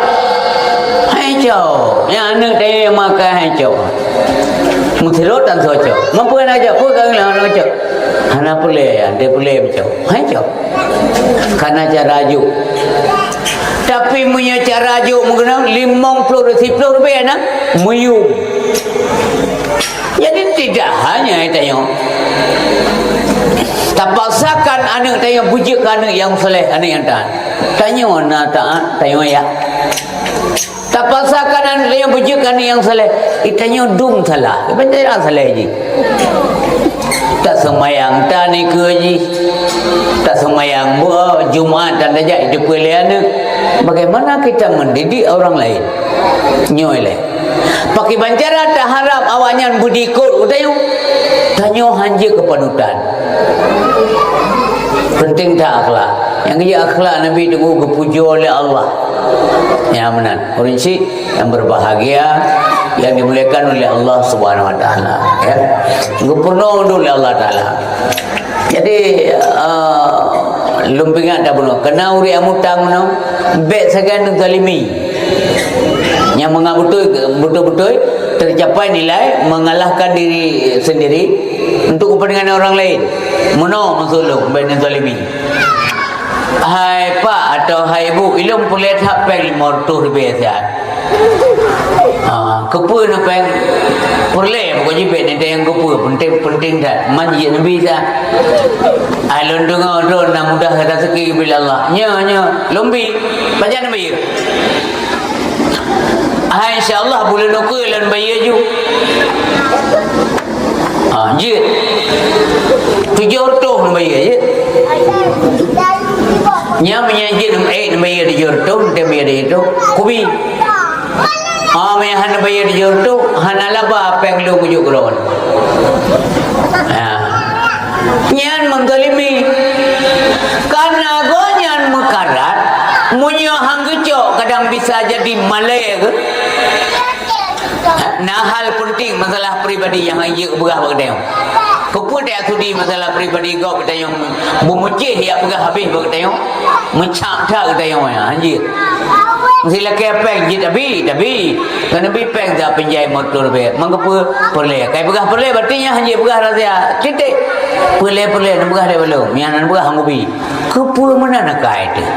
Hai Cok, nyang aneuk tanyoe nyang makai hai cok. Meusidroe tan soe cok. Mampu hana cok, peue ka geulah hana cok. Hana peureulée, ya, dia peureulée cok. Hai cok. Karena cara juk. Tapi meunyoe cara juk meukeunong limong ploh, siplôh ribée na, meuyum. Jadi tidak hanya tanyoe. Tapaksakan aneuk tanyoe beujeuet keu aneuk nyang saleh, aneuk nyang taat. Tanyoe na taat, tanyoe ya. Tapaksakan aneuk tanyoe beujeuet keu aneuk nyang saleh, tanyoe dum salah. Kiban cara saleh jih. Taseumayang, tanikeu jih. Taseumayang, beu, Jumat, tan tajak, jiteupeue lé aneuk. Bagaimana kita mendidik orang lain? Nyoe lé. Pakiban cara taharab awaknyan beudiikot u tanyoe, tanyoe hanjeuet keupanutan. Penting that akhlak. Nyang keu akhlak Nabi Teungku geupujoe lé Allah. Ya, meunan. Ureueng syiek yang berbahagia, yang dimuliakan oleh Allah Subhanahu wa Taala, ya. Geupeurunoe lé Allah Taala. Jadi, eh, lôn peuingat dah bunoe, keunan ureueng nyang mutang bunoe, bék sagai neuzalimi. Nyang mangat beutôi, beutôi-beutôi tercapai nilai mengalahkan diri sendiri untuk kepentingan orang lain. Meunoe maksud lôn, bék neuzalimi. Hai pak atau hai ibu, ilôn peureulée that péng limong reutôh ribée siat. Ah, keupeue na péng? Peureulée, pokok jih bék neutanyong keupeue, penting-penting that. Man jeuet neubi siat. Ai lôn deungoe droe na mudah raseuki geubri lé Allah. Nyoe, nyoe, lôn bi. Pajan neubi? Hai, insya Allah buleuen ukeue lôn bayeue ju. Ha, jeuet. Tujoh reutôh neubayeue, jeuet. Nyan meunyo jeuet, eh, neubayeue tujoh reutôh, neutem bayeue tujoh reutôh. Kubi. Ha, meunyo hana bayeue tujoh reutôh, hana laba péng lôn kujok keudroe. Ha. Nyan meuzalimi. Karena gobnyan meukarat, meunyo han geucok kadang bisa jadi malée geuh. Na hal penting masalah pribadi nyang han jeuet peugah bak geutanyoe. Keupeue tajak sudi masalah pribadi gob geutanyoe, beumeucéh jak peugah habéh bak geutanyoe? Meucak that geutanyoe nyan, han jeuet. Meusé lakée péng jeuet tabi, tabi. Keu neubi péng jak pinjai motor bèk. Man keupeue? Peureulée. Kai peugah peureulée, berarti nyan han jeuet peugah rahsia. Titik. Peureulée-peureulée neupeugah lé balom. Nyan neupeugah han geubi. Keupeue meunan akai teuh?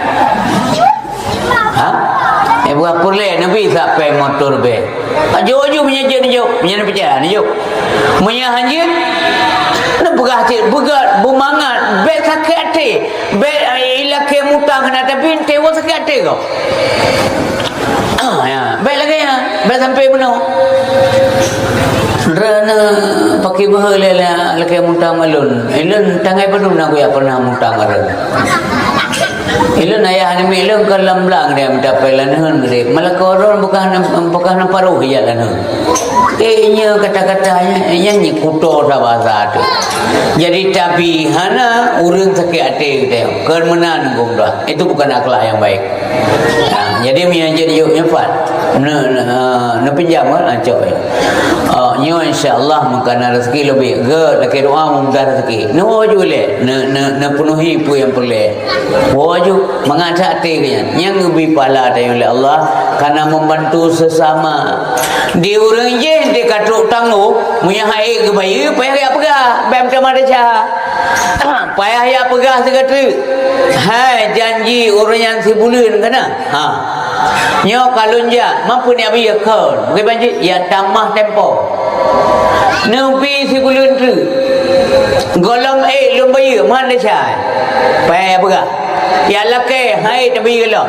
Ha? Eh, buah peureulée neubi sampai motor bèk. Jok-jok meunyo jeuet neujok, meunyo neupeucaya neujok. Meunyo han jeuet, neupeugah cit, beugot, beumangat, bèk sakét até. Bèk, eh, ilakée mutang hana tapi, teuma sakét até kau. Ah, ya. Bèk lagée nyan, bèk sampai meunoe. Droeneuh paké beuhe lé, lé, lakée mutang ngon lôn. Eh, lôn tangai padum na kuyak pernah mutang ngon droeneuh. Ilôn ayah namiet lôn kon lam blang dia mita pai laneuen geude. Malako ron bukah nam, bukah nam paruh ija laneuen. Eh, nyoe kata-kata nyan, nyan nyi kuto sa basa tu. Jadi, tapi hana ureueng sakét até geutanyoe. Kon meunan geuh dah. Itu bukan akhlak yang baik. Ha, jadi meunyo jeuet yuk nyoe pat. Ne, ne, ha, neupinjam kan, ha, cok. Oh, nyoe insya Allah meukanan rezeki leubeh. Gèt, lakée doa mudah rezeki. Nyoe ju lé, ne, ne, neupenuhi peue nyang peureulée. Woe ju, mangat that até geuh nyan. Nyang geubri pahala tanyoe lé Allah, karena membantu sesama. Di ureueng jéh, di ka trok tanggong, meunyo han ék geubayeue, payah jak peugah, bèk meutamah desya. Payah jak peugah sigoe teuk. Hai, janji ureueng nyan sibuleuen ka na. Ha. Nyoe ka lôn jak, mampu neujak bayeue kon. Bukon banci, ya tamah tempo. Neubi sibuleuen teuk. Gohlom ék lôn bayeue, man desya. Payah jak peugah. Ya lakée, han ék tabayeue lom.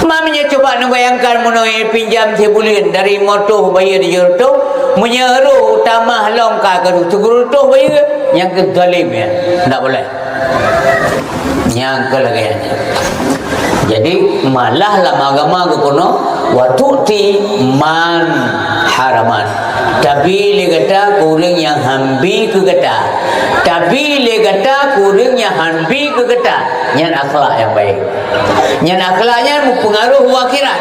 Man meunyoe cuba neubayangkan meunoe pinjam sibuleuen dari moto bayeue tujoh reutôh, meunyoe rôh tamah lom ka keu sikureueng reutôh bayeue, nyang keu zalim nyan. Ndak boleh. Nyang keu lagée nyan. Jadi, malah lam agama geupeurunoe, "Wa tu'ti man haraman." Tabi lé gata keu ureueng nyang han bi keu gata. Tabi lé gata keu ureueng nyang han bi keu gata. Nyan akhlak nyang baik. Nyan akhlak nyan meupeungaruh u akhirat.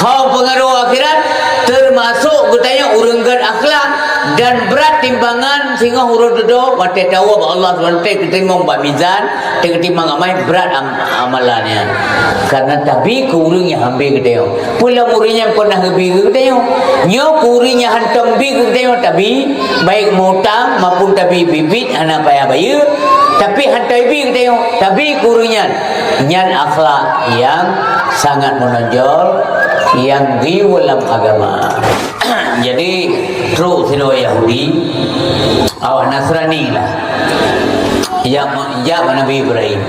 Ho peungaruh u akhirat, Teumasok geutanyoe ureuëng gét akhlak dan brat timbangan singoh uroe dudoe watée tawoe bak Allah Subhanahu wa Taala, teutimong bak mizan, teutimong amai brat am-, amalan nyan. Karena tabi keu ureuëng nyang han bi geutanyoe. Peue lom ureuëng nyang pernah geubi geutanyoe. Nyoe keu ureuëng nyang hántom bi geutanyoe tabi, baik meuutang maupun tabi biet hana payah bayeue, tapi hántom bi geutanyoe, tabi keu ureuëng nyan. Nyan akhlak nyang sangat menonjol, nyang geuyue lam agama. Jadi, trok sidroe Yahudi, awak Nasrani lah. Jak, jak bak Nabi Ibrahim.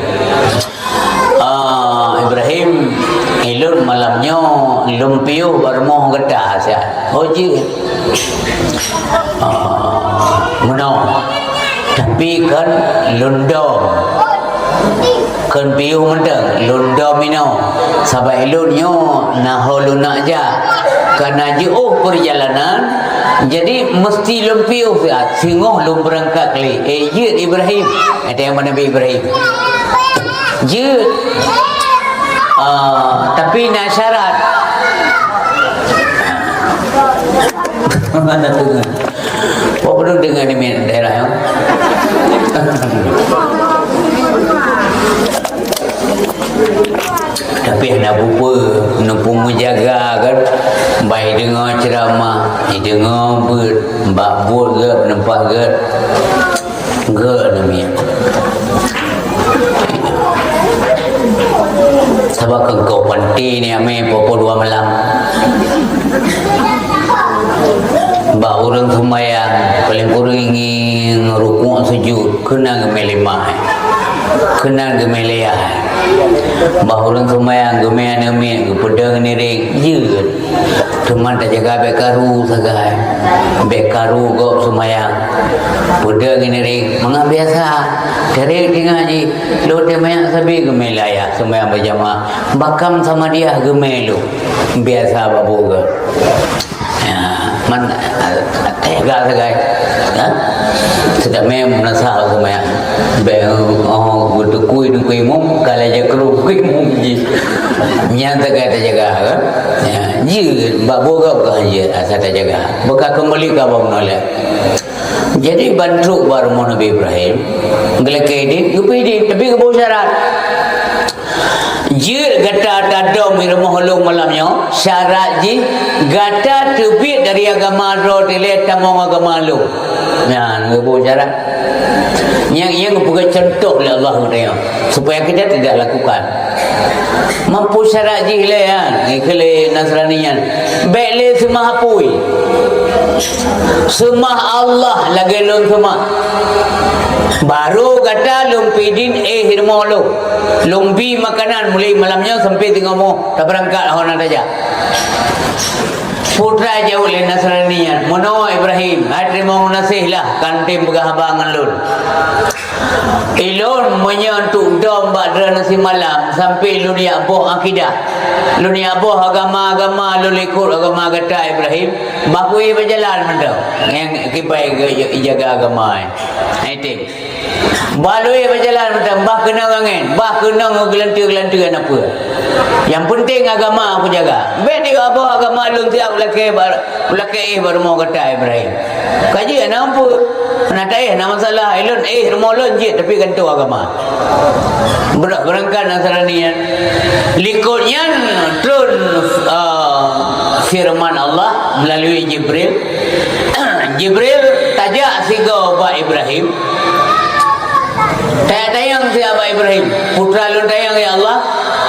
"Ah, Ibrahim, ilôn malam nyoe lôn piôh bak rumoh gata siat." "Oh, jeuet." "Ah, meunoe. Tapi kan lôn dom." "Kon piôh mantong, lôn dom inoe, sabab ilôn nyoe na ho lôn neuk jak. Kana jiôh peurjalanan, jadi meuseuti lôn piôh siat, singoh lôn beurangkat lé." "Eh, jeuet Ibrahim," kheun Nabi Ibrahim. "Jeuet. Ah, tapi na syarat." Mana tu? Kok belum dengar ni, min daerah, ya? Tapi hana bupe, neupung meujaga kan. Bai deungoe ceuramah, ideungoe beuet, bak buet geuh, penumpang geuh. Geuh namiet. Sabab keu engkau panti ni amai popo dua malam. Bak ureuëng sumbayang, paling kureueng ngieng rukuk sujud, keunan geumé limai. Keunan geumé liyai. Bak ureuëng sumbayang, geumé aneuk miet, geupeudong ngiring, jeuet. Teuma tajaga bék karu sagai. Bék karu gob sumbayang. Peudong ngiring, mangat biasa. Dari tinggai jih, lôn teumayang sabe geumé layah sumbayang berjamaah. Bakam sama dia geumé lôn. Biasa bak buet. Ya, man, tega sagai. Ha? Sedang mem nasa semayang. Bèk, oh, geutukui nungkui mum, kalau je kru kui mum ji. Nyan sagai tajaga, kan? Ya, ji bak boga bukan je asal tajaga. Bukan kembali ke abang nolak. Jadi, ban trok bak rumoh Nabi Ibrahim, geulakèe idin, geupeu idin, tapi geuboh syarat. Jeuet gata tadong di rumoh lôn malam nyoe, syarat jih gata teubiet dari agama droe dilèe tamong agama lôn. Nyan geuboh syarat. Nyang, nyang geupeugah contoh lé Allah geutanyoe, supaya kita tidak lakukan. Mampu syarat jih lé nyan, keu lé Nasrani nyan. Bèk lé seumah apui. Seumah Allah lagèe lôn seumah. Baru gata lôn pidin éh rumoh lôn. Lôn bi makanan mulai malam nyoe sampai teungoh moh tabeurangkat hana tajak. Putra jaweueb lé Nasrani nyan, "Meunoe Ibrahim, hai teurimong geunaséh lah, kan tem peugah haba ngon lôn." Ilôn meunyoe untuk dom bak droeneuh simalam, sampai lôn jak boh akidah. Lôn jak boh agama-agama lôn likot agama gata Ibrahim, bah kuéh beujalan mantong. Nyang kiban geu-, jaga agama, eh. Nah, itu. Bah luwéh beujalan mantong, bah keunong angén, bah keunong geulanteue-geulanteue na peue. Nyang penting agama kujaga. Bèk di boh agama lôn siap lakèe bar-, lakèe éh bak rumoh gata Ibrahim. Ka jeuet na ampu. Na taéh na masalah, ilôn éh rumoh lôn jeuet, tapi gantoe agama. Beurangkat Nasrani nyan. Likot nyan trôn, ah, firman Allah melalui Jibril. Jibril tajak sigoe bak Ibrahim. Tayang-tayang siat bak Ibrahim. Putra lôn tayang, ya Allah.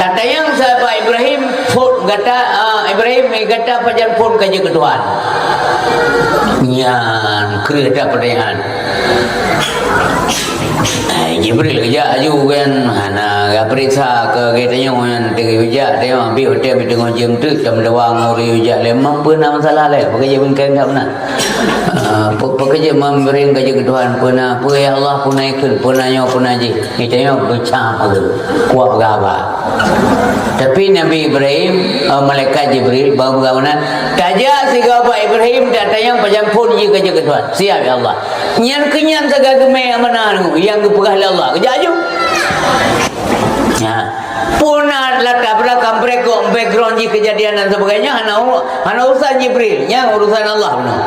Tatayang siat bak Ibrahim, phon gata, ah, Ibrahim, eh, gata pajan phon ka jeuet keu Tuhan. Nyan, kreueh that peutanyaan. Eh, Jibril geujak aju kan, hana geupeuriksa keu geutanyoe nyan, teungoh geujak, teuh, habéh watèe meuteungoh jeuem teuk, tam doang ureueng geujak lé, mampu na masalah lé, peukeujeut bingkai enggak beuna. Ah, pe-, peukeujeut meubiring ka jeuet keu Tuhan, peue na, peue ya Allah, peue na ikheun, peue na nyoe, peue na jih. Geutanyoe beucam lagèe, kuah peugah haba. Tapi Nabi Ibrahim, ah, malaikat Jibril, bak peugah meunan, tajak sigoe bak Ibrahim, tatanyong pajan phon jih ka jeuet keu Tuhan. Siap, ya Allah. Nyan keu nyan sagai geumé amanah nyoe, nyang geupeugah lé Allah. Geujak aju. Nyan. Pun na latar belakang, beureukat, background jih, kejadian dan sebagainya, hana uru-, hana urusan Jibril, nyan urusan Allah bunoe.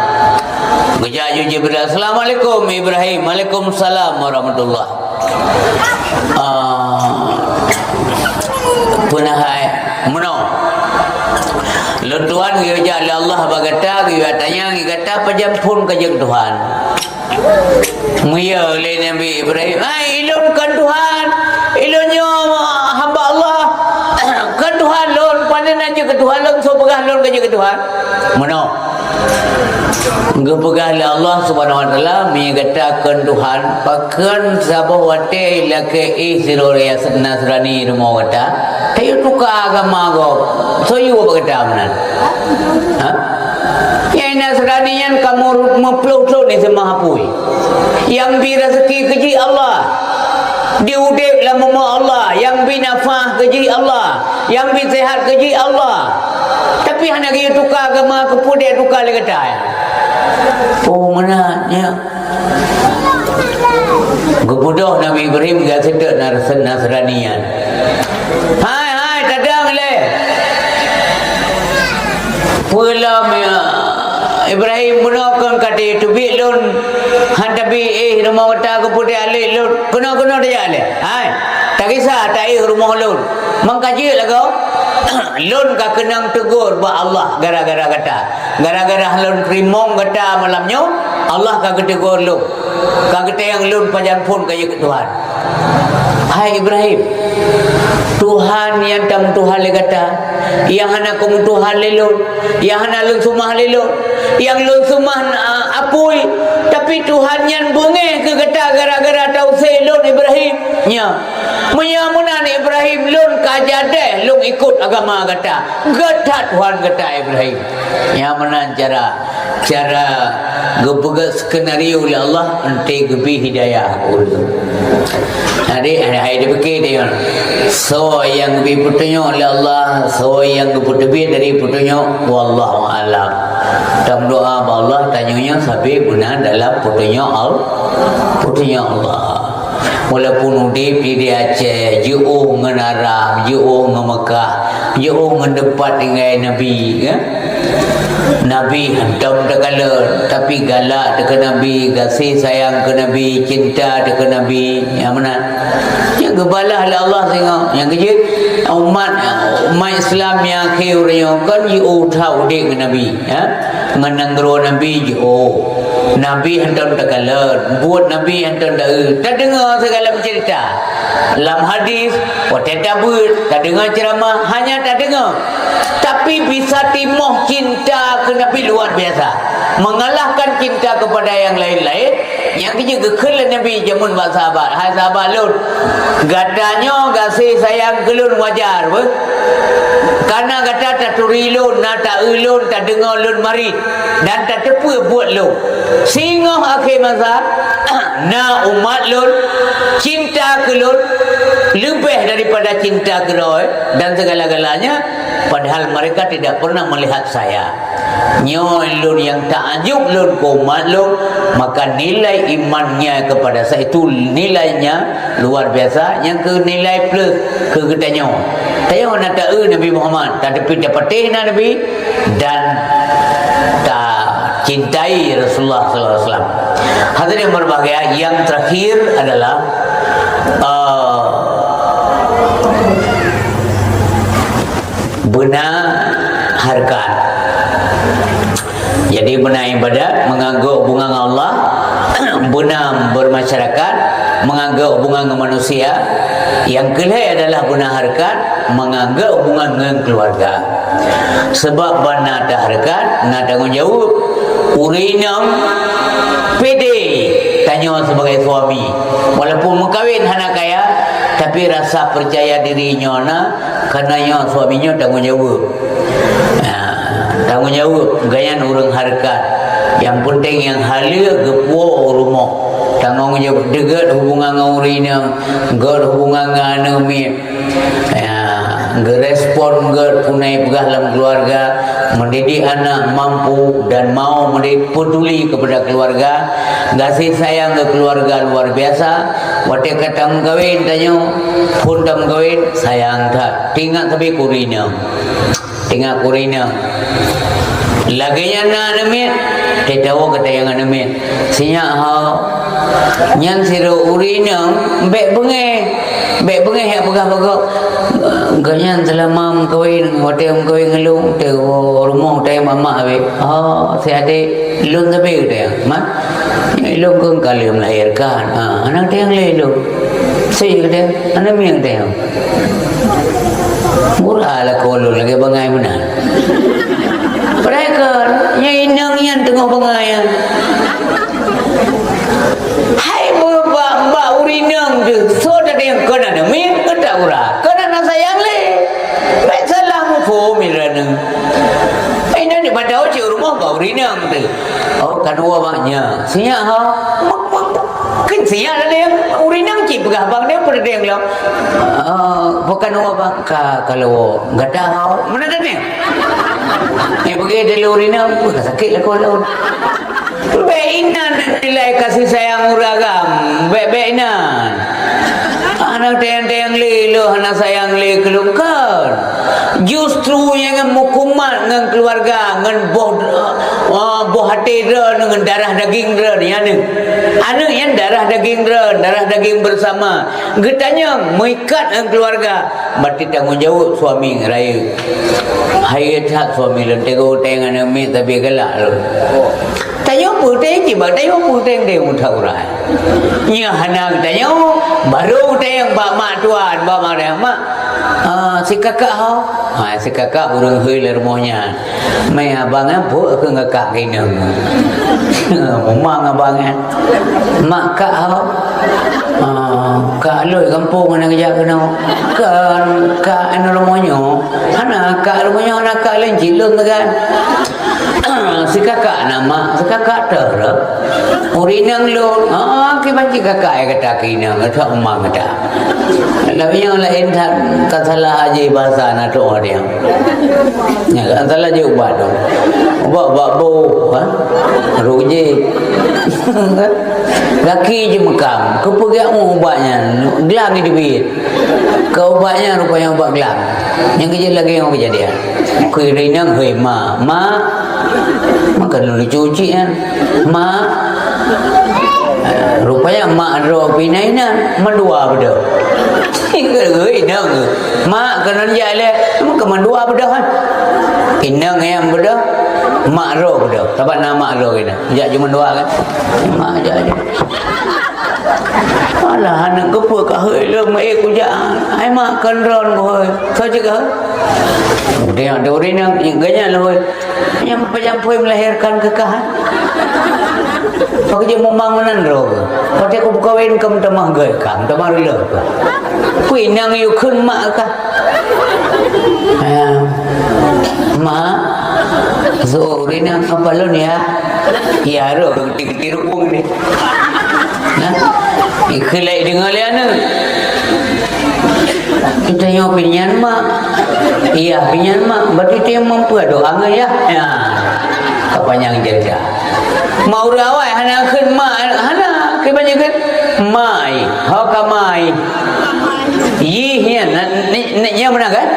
Geujak ju Jibril, "Assalamualaikum Ibrahim." "Waalaikumsalam warahmatullah." Ah, peue na hai? Meunoe. Lôn Tuhan geuyue jak lé Allah bak gata, geuyue tanyong gata, pajan phon ka jeuet Tuhan. Meuyue lé Nabi Ibrahim, "Hai, ulôn kon Tuhan, ulôn nyoe hamba Allah, kon Tuhan lôn, pane na jeuet keu Tuhan lôn, soe peugah lôn ka jeuet keu Tuhan?" Meunoe. Geupeugah lé Allah Subhanahu wa Taala, "Meunyoe gata kon Tuhan, pakon saboh watée lakée éh sidroe Nasrani rumoh gata, tayue tuka agama gob, soe yue bak gata meunan?" Ha? Nyang Nasrani nyan ka mur-, meuploh thon di seumah apui. Nyang bi raseuki keu jih Allah. Di udeb lam umu Allah, nyang bi nafah keu jih Allah, nyang bi sehat keu jih Allah. Tapi hana geuyue tuka agama, keupeue deh tuka lé gata nyan? Oh, meunan, ya. Geubeudôh Nabi Ibrahim geuseutôt Nas-, Nasrani nyan. Hai, hai, tadong lé. Peue lom, ya, Ibrahim bunoe kon ka teubiet lôn, han tabi éh rumoh gata keupeue alek lôn. Keunoe-keunoe tajak lé. Hai, tagisa taéh rumoh lôn. Mangka jeuet lagoe, lôn ka keunong teugor bak Allah gara-gara gata. Gara-gara lôn teurimong gata malam nyoe, Allah ka geuteugor lôn. Ka geutanyong lôn pajan phon ka jeuet keu Tuhan. Hai Ibrahim, Tuhan nyang tameutuhan lé gata, nyang hana kumeutuhan lé lôn, nyang hana lôn seumah lé lôn, nyang lôn seumah, a, apui, tapi Tuhan nyan beungéh keu gata gara-gara tausé lôn Ibrahim. Nya, meunyoe meunan Ibrahim, lôn ka jadeh lôn ikot agama gata. Geuh that Tuhan gata Ibrahim. Nya meunan cara, cara geupeugah skenario lé Allah, enté geubri hidayah keu ulôn. Jadi, hai, hai dipike dia, soe nyang geubri peutunyok lé Allah, soe nyang geupeuteubiet dari peutunyok, wallahu a'lam. Tameudoa bak Allah, tanyoe nyoe sabe beuna dalam peutunyok Al-, peutunyok Allah. Walaupun udeb di, di Aceh, jiôh ngon Arab, jiôh ngon Mekah, jiôh ngon teumpat tinggai Nabi, kan? Nabi hantom takalon, tapi galak teuh keu Nabi, gaséh sayang keu Nabi, cinta teuh keu Nabi, nyang meunan. Nyan geubalah lé Allah singoh. Nyang keujeuet, umat, umat Islam nyang akhé uroe nyoe kon jiôh that udeb ngon Nabi, ya. Ngon nanggroe Nabi jiôh. Nabi hantom takalon, buet Nabi hantom taeu. Tadeungoe segala cerita. Lam hadis, watée tabeuet, tadeungoe ceramah, hanya tadeungoe. Tapi bisa timoh cinta keu Nabi luar biasa. Mengalahkan cinta kepada yang lain-lain, nyang geujeuet geukheun lé Nabi jameun bak sahabat, "Hai sahabat lôn, gata nyoe gaséh sayang keu lôn wajar beuh. Kareuna gata taturi lôn, na taeu lôn, tadeungoe lôn marit, dan tateupeue buet lôn. Singoh akhé masa, na umat lôn cinta keu lôn leubeh daripada cinta keu droe dan segala-galanya, padahal mereka tidak pernah melihat saya." Nyoe lôn nyang taajub lôn keu umat lôn, maka nilai imannya kepada saya itu nilainya luar biasa, nyang keu nilai plus keu geutanyoe. Tanyoe na taeu Nabi Muhammad, tateupeue tapatéh na Nabi, dan tacintai Rasulullah sallallahu alaihi wasallam. Hadirin berbahagia, yang terakhir adalah, eh, beuna hareukat. Jadi, beuna ibadat, mengaga hubungan ngon Allah, beuna bermasyarakat, mengaga hubungan ngon manusia. Nyang keulhèe adalah beuna hareukat, mengaga hubungan ngon keuluwarga. Sabab ban na tahareukat, na tanggong jaweueb. Ureueng inong pede tanyoe sebagai suami. Walaupun meukawen hana kaya, tapi rasa percaya diri nyoe na, karena nyoe suami nyoe tanggong jaweueb. Ha, tanggong jaweueb, gobnyan ureueng hareukat. Nyang peunteng nyang haleue geupuwoe u rumoh. Tanggong jaweueb, deuh gèt hubungan ngon ureueng inong, gèt hubungan ngon aneuk miet. Ya, Geurespon gét punai peugah lam keuluwarga, mendidik anak mampu dan mau mendidik, peduli kepada keluarga, gaséh sayang keu keuluwarga luar biasa. Watée ka tameukawen tanyoe, phon tameukawen, sayang that. Tingat sabe keu ureueng inong. Tingat keu ureueng inong. Lagée nyan na aneuk miet, teuh tawoe gata nyang aneuk miet. Sinyak ho. Nyan sidroe ureueng inong bék beungéh. Bék beungéh jak peugah bak gob. Gobnyan seulama meukawen, watée meukawen ngon lôn, teuh rumoh tayang mak-mak abéh. Oh, si até lôn sabe tayang, mak. Lôn kon ka lheueh melahirkan. Ha, hana tayang lé lôn. Si tayang, aneuk miet tayang. Murah lakoe lôn lagée bangai meunan. Padahai kon, nyang inong nyan teungoh bangai nyan. Hai bak, bak ureueng inong teuh, soe teuh nyang kon aneuk miet, kon that uroe, kon hana sayang lé. Bék salah muphom droeneuh. Inong di padau cit rumoh bak ureueng inong teuh. Oh, ka dua bak nyan. Sinyak ho. Mak, mak, kan sinyak tadi. Ureueng inong cit peugah bak dia, peudeh lom. Ah, bukan dua bak ka, kalau gata ho. Mana tadi? Eh, pergi dari ureueng inong, wah, sakit lah kepala. Bék inan nilai kasih sayang ureueng agam. Bék, bék inan. Hana sayang-sayang lé lôn, hana sayang lé keu lôn kon. Justru nyang meukumat ngon keuluwarga, ngon boh, ah, boh até droeneuh, ngon darah daging droeneuh, nyan aneuk. Aneuk nyan darah daging droeneuh, darah daging bersama. Geutanyong meuikat ngon keuluwarga, berarti tanggong jaweueb suami ngon rayeuk. Hai that suami lôn teungoh tayang aneuk miet, tapi galak lôn. Tanyoe peue teuh, cit bak tanyoe peue teuh, teuh meutuah urai. Nyoe hana tanyoe, barô teuh bak mak tuan, bak mak tuan, mak, ah, si kakak ho? Ha, si kakak ureueng hôi lé rumoh nyan. Mé abang nyan peue keu kakak keuneung. Mumang abang nyan. Mak kak ho? Ah, kak lôn gampông hana geujak keunoe. Kan kak anu rumoh nyoe. Hana kak rumoh nyoe, hana kak lôn cit lôn teugan. Si kakak na mak, si kakak teuh. Ureueng inong lôn, ah, kiban cit kakak nyang gata keuneung, gata uma gata. Tapi nyang laén that, ka salah aja bahasa na tu dia. Ya, ka salah je ubat tu. Ubat, ubat boh, ha? Ruje. Gaki je mekam. Keupeugah ubat nyan, glang di bit. Keu ubat nyan rupanya ubat glang. Nyang keu jeuet lagée nyang kejadian. Keu rinang, "Hei, mak, mak." Maka lôn cuci nyan. "Mak." Rupanya mak droe pih na inan, mandua beudôh. Hei, inong. Mak keunan jak lé, maka mandua beudôh, kan? Inong nyang beudôh, mak droe beudôh. Sabab na mak droe keunan. Jak jumandua, kan? Mak jak je. Alah, aneuk keupeue ka hôi lom, eh, kujak. Ai mak kon droen boh. Soe cit ka hôi? Dia ada ureueng nyang ganyan lah, hôi. Nyang pajan phôi melahirkan keu kah. Pakai je mumang meunan droe. Pakai ku buka wen kam tamah gai kam, tamah rila ka. Kui nang yuk kheun mak ka. Ya. Mak, zoe ureueng nyang apa lôn ya? Ya, roh, geuti-geuti ruweueng ni. Nah, ikheun lé deungoe lé aneuk. Kita nyoe pinyan mak. Iya, pinyan mak. Berarti dia mampu doa ngon ya. Ya. Kapanyang cerita. Mau rawai hana kheun mak, hana. Kiban nyoe kheun mai. Ho ka mai. Yih nyan, na, ni, ni, nyan beuna kan?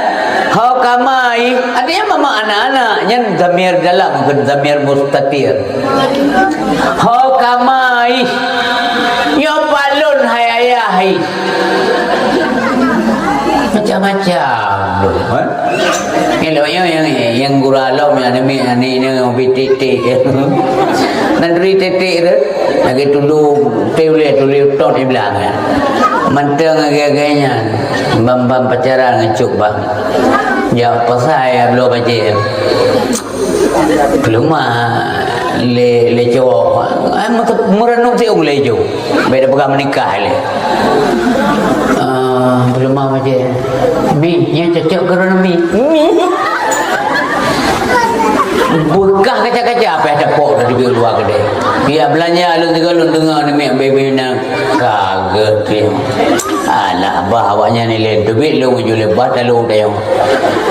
Ho ka mai. Artinya mama anak-anak. Nyan zamir dalam, bukan zamir mustatir. Ho ka mai. Nyoe palon hai ayah hai. Macam-macam tu, kan? Elok nyoe nyang, nyang gura lom nyang demi aneuk nyoe bititik. Nan duri titik tu, lagi tulu, teu uleh tulu tot di belakang. Mantong lagi-lagi nyan, bam-bam pacaran ngon cut bang. Ya, pasai ya, bloe bajée. Peuluma lé, lé cowok. Ah, meureunong siueng lé ju. Beda peugah menikah lé. Ah, peuluma macam, "Mi, nyan cocok keu droeneuh, Mi." Mi. Beukah kaca-kaca apa yang tepok dari bilik luar kedai. Pihak belanja lôn tiga lôn dengar ni, Mi, baby nang. Ka Geuh teuh. Alah, bah awaknyan ilèe teubiet lôn ju lé bah talô tayong.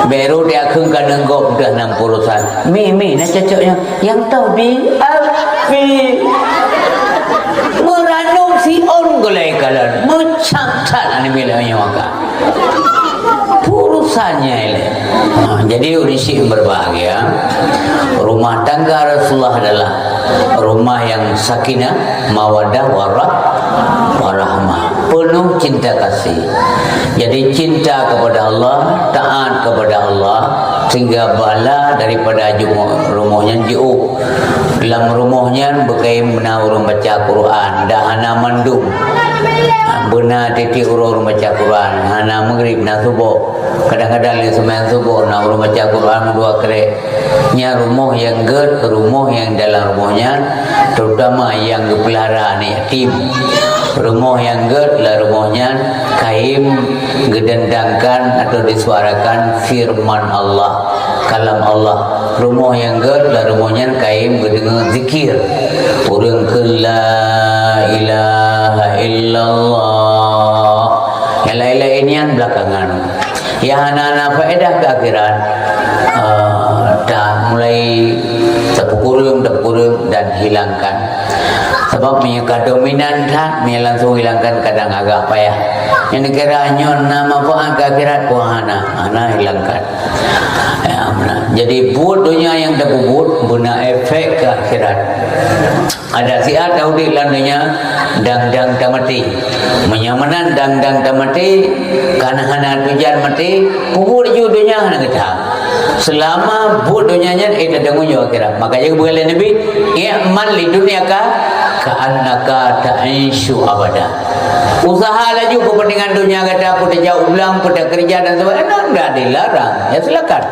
Bèk rot ya kheun ka neunggop dah nam urusan. Mi, mi, na cocok nyang, nyang tau bi api. Meuranong si on gulai kalan. Meucak-cak ni bila nyawa ka. Urusannya ilèe. Ha, jadi ureueng syiek yang berbahagia, rumah tangga Rasulullah adalah rumah yang sakinah, mawaddah, warah-, warahmah. Penuh cinta kasih. Jadi cinta kepada Allah, taat kepada Allah, sehingga bala daripada jumuk rumoh nyan jiôh. Lam rumoh nyan beukayém na ureueng baca Quran, dak hana mandum. Beuna tieb-tieb uroe ureueng baca Quran, hana maghrib, na suboh. Kadang-kadang lé seumayang suboh na ureueng baca Quran dua krek. Nyan rumoh nyang gèt, rumoh nyang dalam rumoh nyan, terutama nyang geupeulara aneuk yatim. Rumoh nyang gèt lam rumoh nyan kayém geudendangkan atau disuarakan firman Allah, kalam Allah. Rumoh nyang gèt lam rumoh nyan kayém geudeungoe zikir. Ureueng kheun la ilaha illallah. Nyang laén-laén nyan belakangan. Nyang hana-hana faedah keu akhirat, eh, dah mulai tapeukureueng, tapeukureueng dan hilangkan. Sabab meunyoe ka dominan that, meunyoe langsung hilangkan kadang agak payah. Nyang dikira nyoe na manfaat keu akhirat pun hana, hana hilangkan. Ya, beuna. Jadi buet donya nyang tapeubuet beuna efek keu akhirat. Adak siat taudép lam donya, dang-dang tamaté. Meunyoe meunan dang-dang tamaté, kana hana tujan maté, peubuet ju donya hana geutam. Seulama buet donya nyan, eh, tadeungoe ju akhirat. Maka jeuet geupeugah lé Nabi, "I'mal li dunyaka ka'annaka ta'isyu abada." Usaha laju keupeuntengan donya gata, peue tajak u blang, peue takeureuja dan sebagainya, ndak dilarang. Ya, silakan.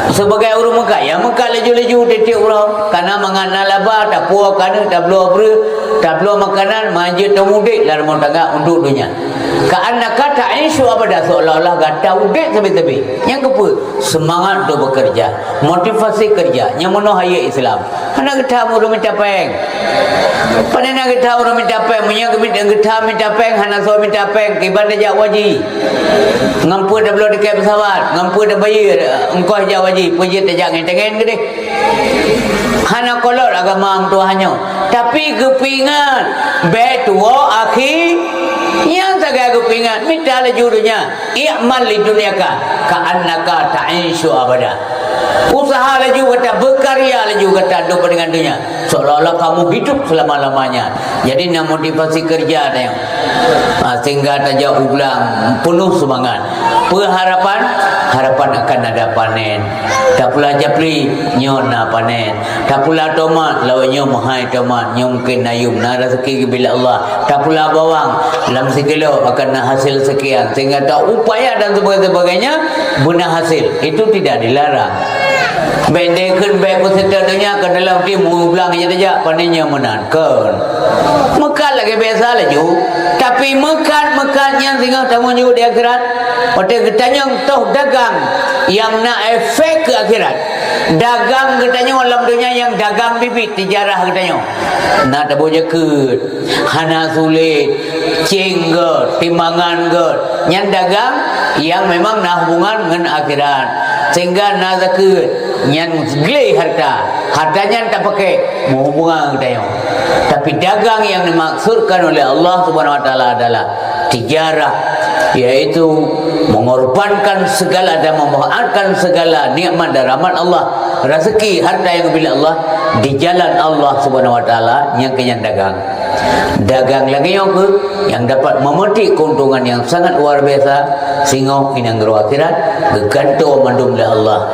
Sebagai ureueng meukat, ya meukat laju-laju tieb-tieb uroe. Kana mangat na laba, tapuwoe keuneuk, tabloe breueh, tabloe makanan, manjeuet teumudek lam rumoh tangga untuk donya. Ka'annaka ta'isyu abada, seolah-olah gata udeb sabe-sabe. Nyang keupeue? Seumangat untuk bekerja, motivasi kerja, nyang meunoh hayeu Islam. Hana geutam ureueng mita péng. Pane na geutam ureueng mita péng, meunyoe geumita, geutam mita péng, hana soe mita péng, kiban tajak u haji. Ngon peue tabloe tiket pesawat, ngon peue tabayeue, eh, ongkos jak u haji, peue jeuet tajak ngon tangen keudeh. Hana kolot agama meutuah nyoe. Tapi geupeuingat, bèk tuwoe akhi, nyang sagai geupeuingat, mita laju donya. I'mal li dunyaka ka'annaka ta'isyu abada. Usaha laju gata, bekarya laju gata, dum deungon donya. Seolah-olah kamu hidup selama-lamanya. Jadi, na motivasi kerja teuh. Ha, sehingga tajak u blang peunoh seumangat. Peue harapan? Harapan akan ada panen. Tapula japli, nyoe na panen. Tapula tomat, lawan nyoe meuhai tomat, nyoe mungkin na yuem, na rezeki geubri lé Allah. Tapula bawang, lam sikilo akan na hasil sekian, sehingga taupaya dan sebagainya, beuna hasil. Itu tidak dilarang. Bèk deh kheun bèk peuseutôt donya keu dalam ti meublang ija tajak, pane nyoe meunan. Kon. Meukat lagèe biasa laju. Tapi meukat-meukat nyan singoh tameujeuet di akhirat. Watèe geutanyong toh dagang nyang na efek keu akhirat. Dagang geutanyoe lam donya nyang dagang biet-biet tijarah geutanyoe. Na tabôh jakeuet, hana sulet, céng gèt, timbangan gèt. Nyan dagang nyang memang na hubungan ngon akhirat. Sehingga na zakeuet, nyan glé harta. Harta nyan tapakèk meuhubungan geutanyoe. Tapi dagang nyang dimaksudkan oleh Allah Subhanahu wa Taala adalah tijarah, yaitu mengorbankan segala dan memanfaatkan segala nikmat dan rahmat Allah, rezeki, harta nyang geubri lé Allah di jalan Allah Subhanahu wa Taala, nyang keu nyan dagang. Dagang lagèe nyoe kheueh nyang dapat memetik keuntungan nyang sangat luar biasa, singoh inong nanggroe akhirat geugantoe mandum lé Allah.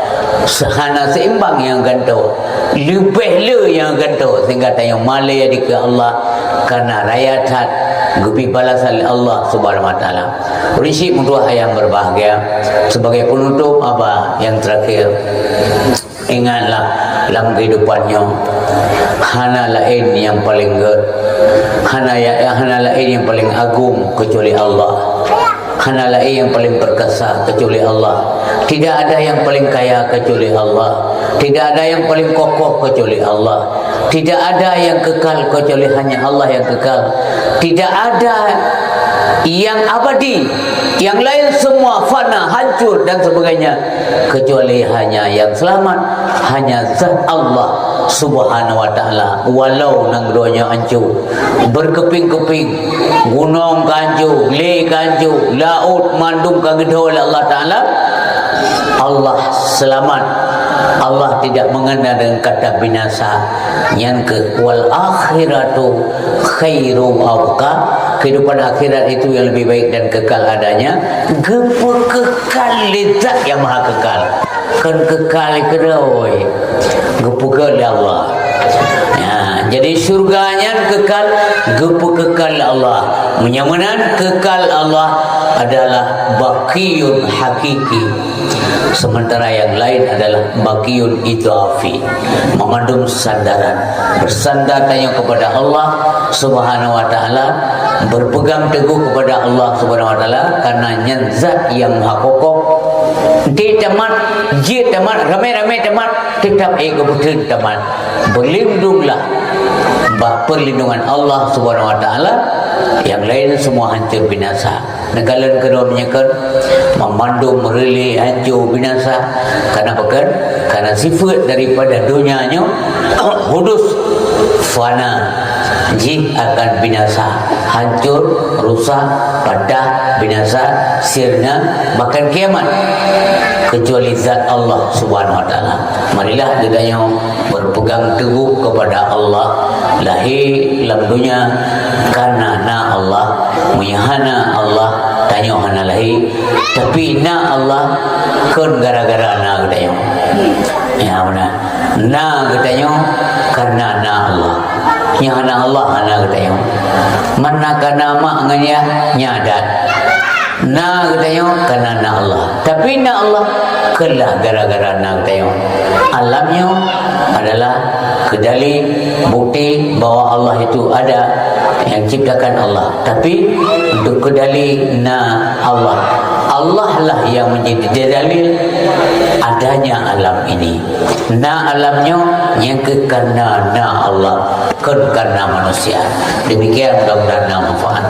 Hana seimbang nyang gantoe, leubeh le nyang gantoe, sehingga tanyoe malèe dikeue Allah karena raya that geubri balasan lé Allah Subhanahu wa Taala. Ureueng syiek meutuah nyang berbahagia, sebagai penutup haba nyang terakhir, ingatlah lam kehidupan nyoe hana laén nyang paleng gèt, hana ya, hana laén nyang paleng agong kecuali Allah. Hana laén nyang paléng perkasa kecuali Allah. Tidak ada yang paling kaya kecuali Allah. Tidak ada yang paling kokoh kecuali Allah. Tidak ada yang kekal kecuali hanya Allah yang kekal. Tidak ada yang abadi. Yang lain semua fana, hancur dan sebagainya. Kecuali hanya yang selamat, hanya zat Allah Subhanahu wa Ta'ala. Walau nanggroe nyoe hancur, berkeping-keping, gunong ka hancur, glé ka hancur, laôt mandum ka geudhôi lé Allah Ta'ala, Allah selamat. Allah tidak mengenal dengan kata binasa. Nyan keuh, "Wal akhiratu khairu wa abqa." Kehidupan akhirat itu yang lebih baik dan kekal adanya. Geupeukekal lé Zat Yang Maha Kekal. Kon kekal keudroe, geupeugah lé Allah. Ya, jadi syurga nyan kekal, geupeukekal lé Allah. Meunyoe meunan kekal Allah adalah baqiyun hakiki. Sementara yang lain adalah baqiyun idhafi. Mengandung sandaran. Bersandar tanyoe kepada Allah Subhanahu wa Ta'ala, berpegang teguh kepada Allah Subhanahu wa Ta'ala, karena nyan Zat yang Maha Kokoh. Enteuk tamat, jeuet tamat, ramé-ramé tamat, tetap ék geubeuteun tamat. Berlindunglah bak perlindungan Allah Subhanahu wa Ta'ala, yang lain semua hancur binasa. Neukalon keudroe meunyoe kon, meumandum meureulee hancô binasa. Karena pakon? Karena sifat daripada donya nyoe hudus, fana, jih akan binasa, hancur, rusak, patah, binasa, sirna, bahkan kiamat. Kecuali zat Allah Subhanahu wa Ta'ala. Marilah geutanyoe berpegang teguh kepada Allah. Lahé lam donya karena na Allah. Meunyoe hana Allah, tanyoe hana lahé. Tapi na Allah kon gara-gara na geutanyoe. Ya, beuna. Na geutanyoe karena na Allah. Nyang hana Allah hana geutanyoe. Mana kana mak ngon yah, nya adat. Na geutanyoe karena na Allah. Tapi na Allah kon lah gara-gara na geutanyoe. Alam nyoe adalah kedali, bukti bahwa Allah itu ada, yang ciptakan Allah. Tapi untuk kedali na Allah, Allah lah yang menjadi dalil adanya alam ini. Na alam nyoe nyang keuh karena na Allah, kon karena manusia. Demikian, mudah-mudahan na manfaat.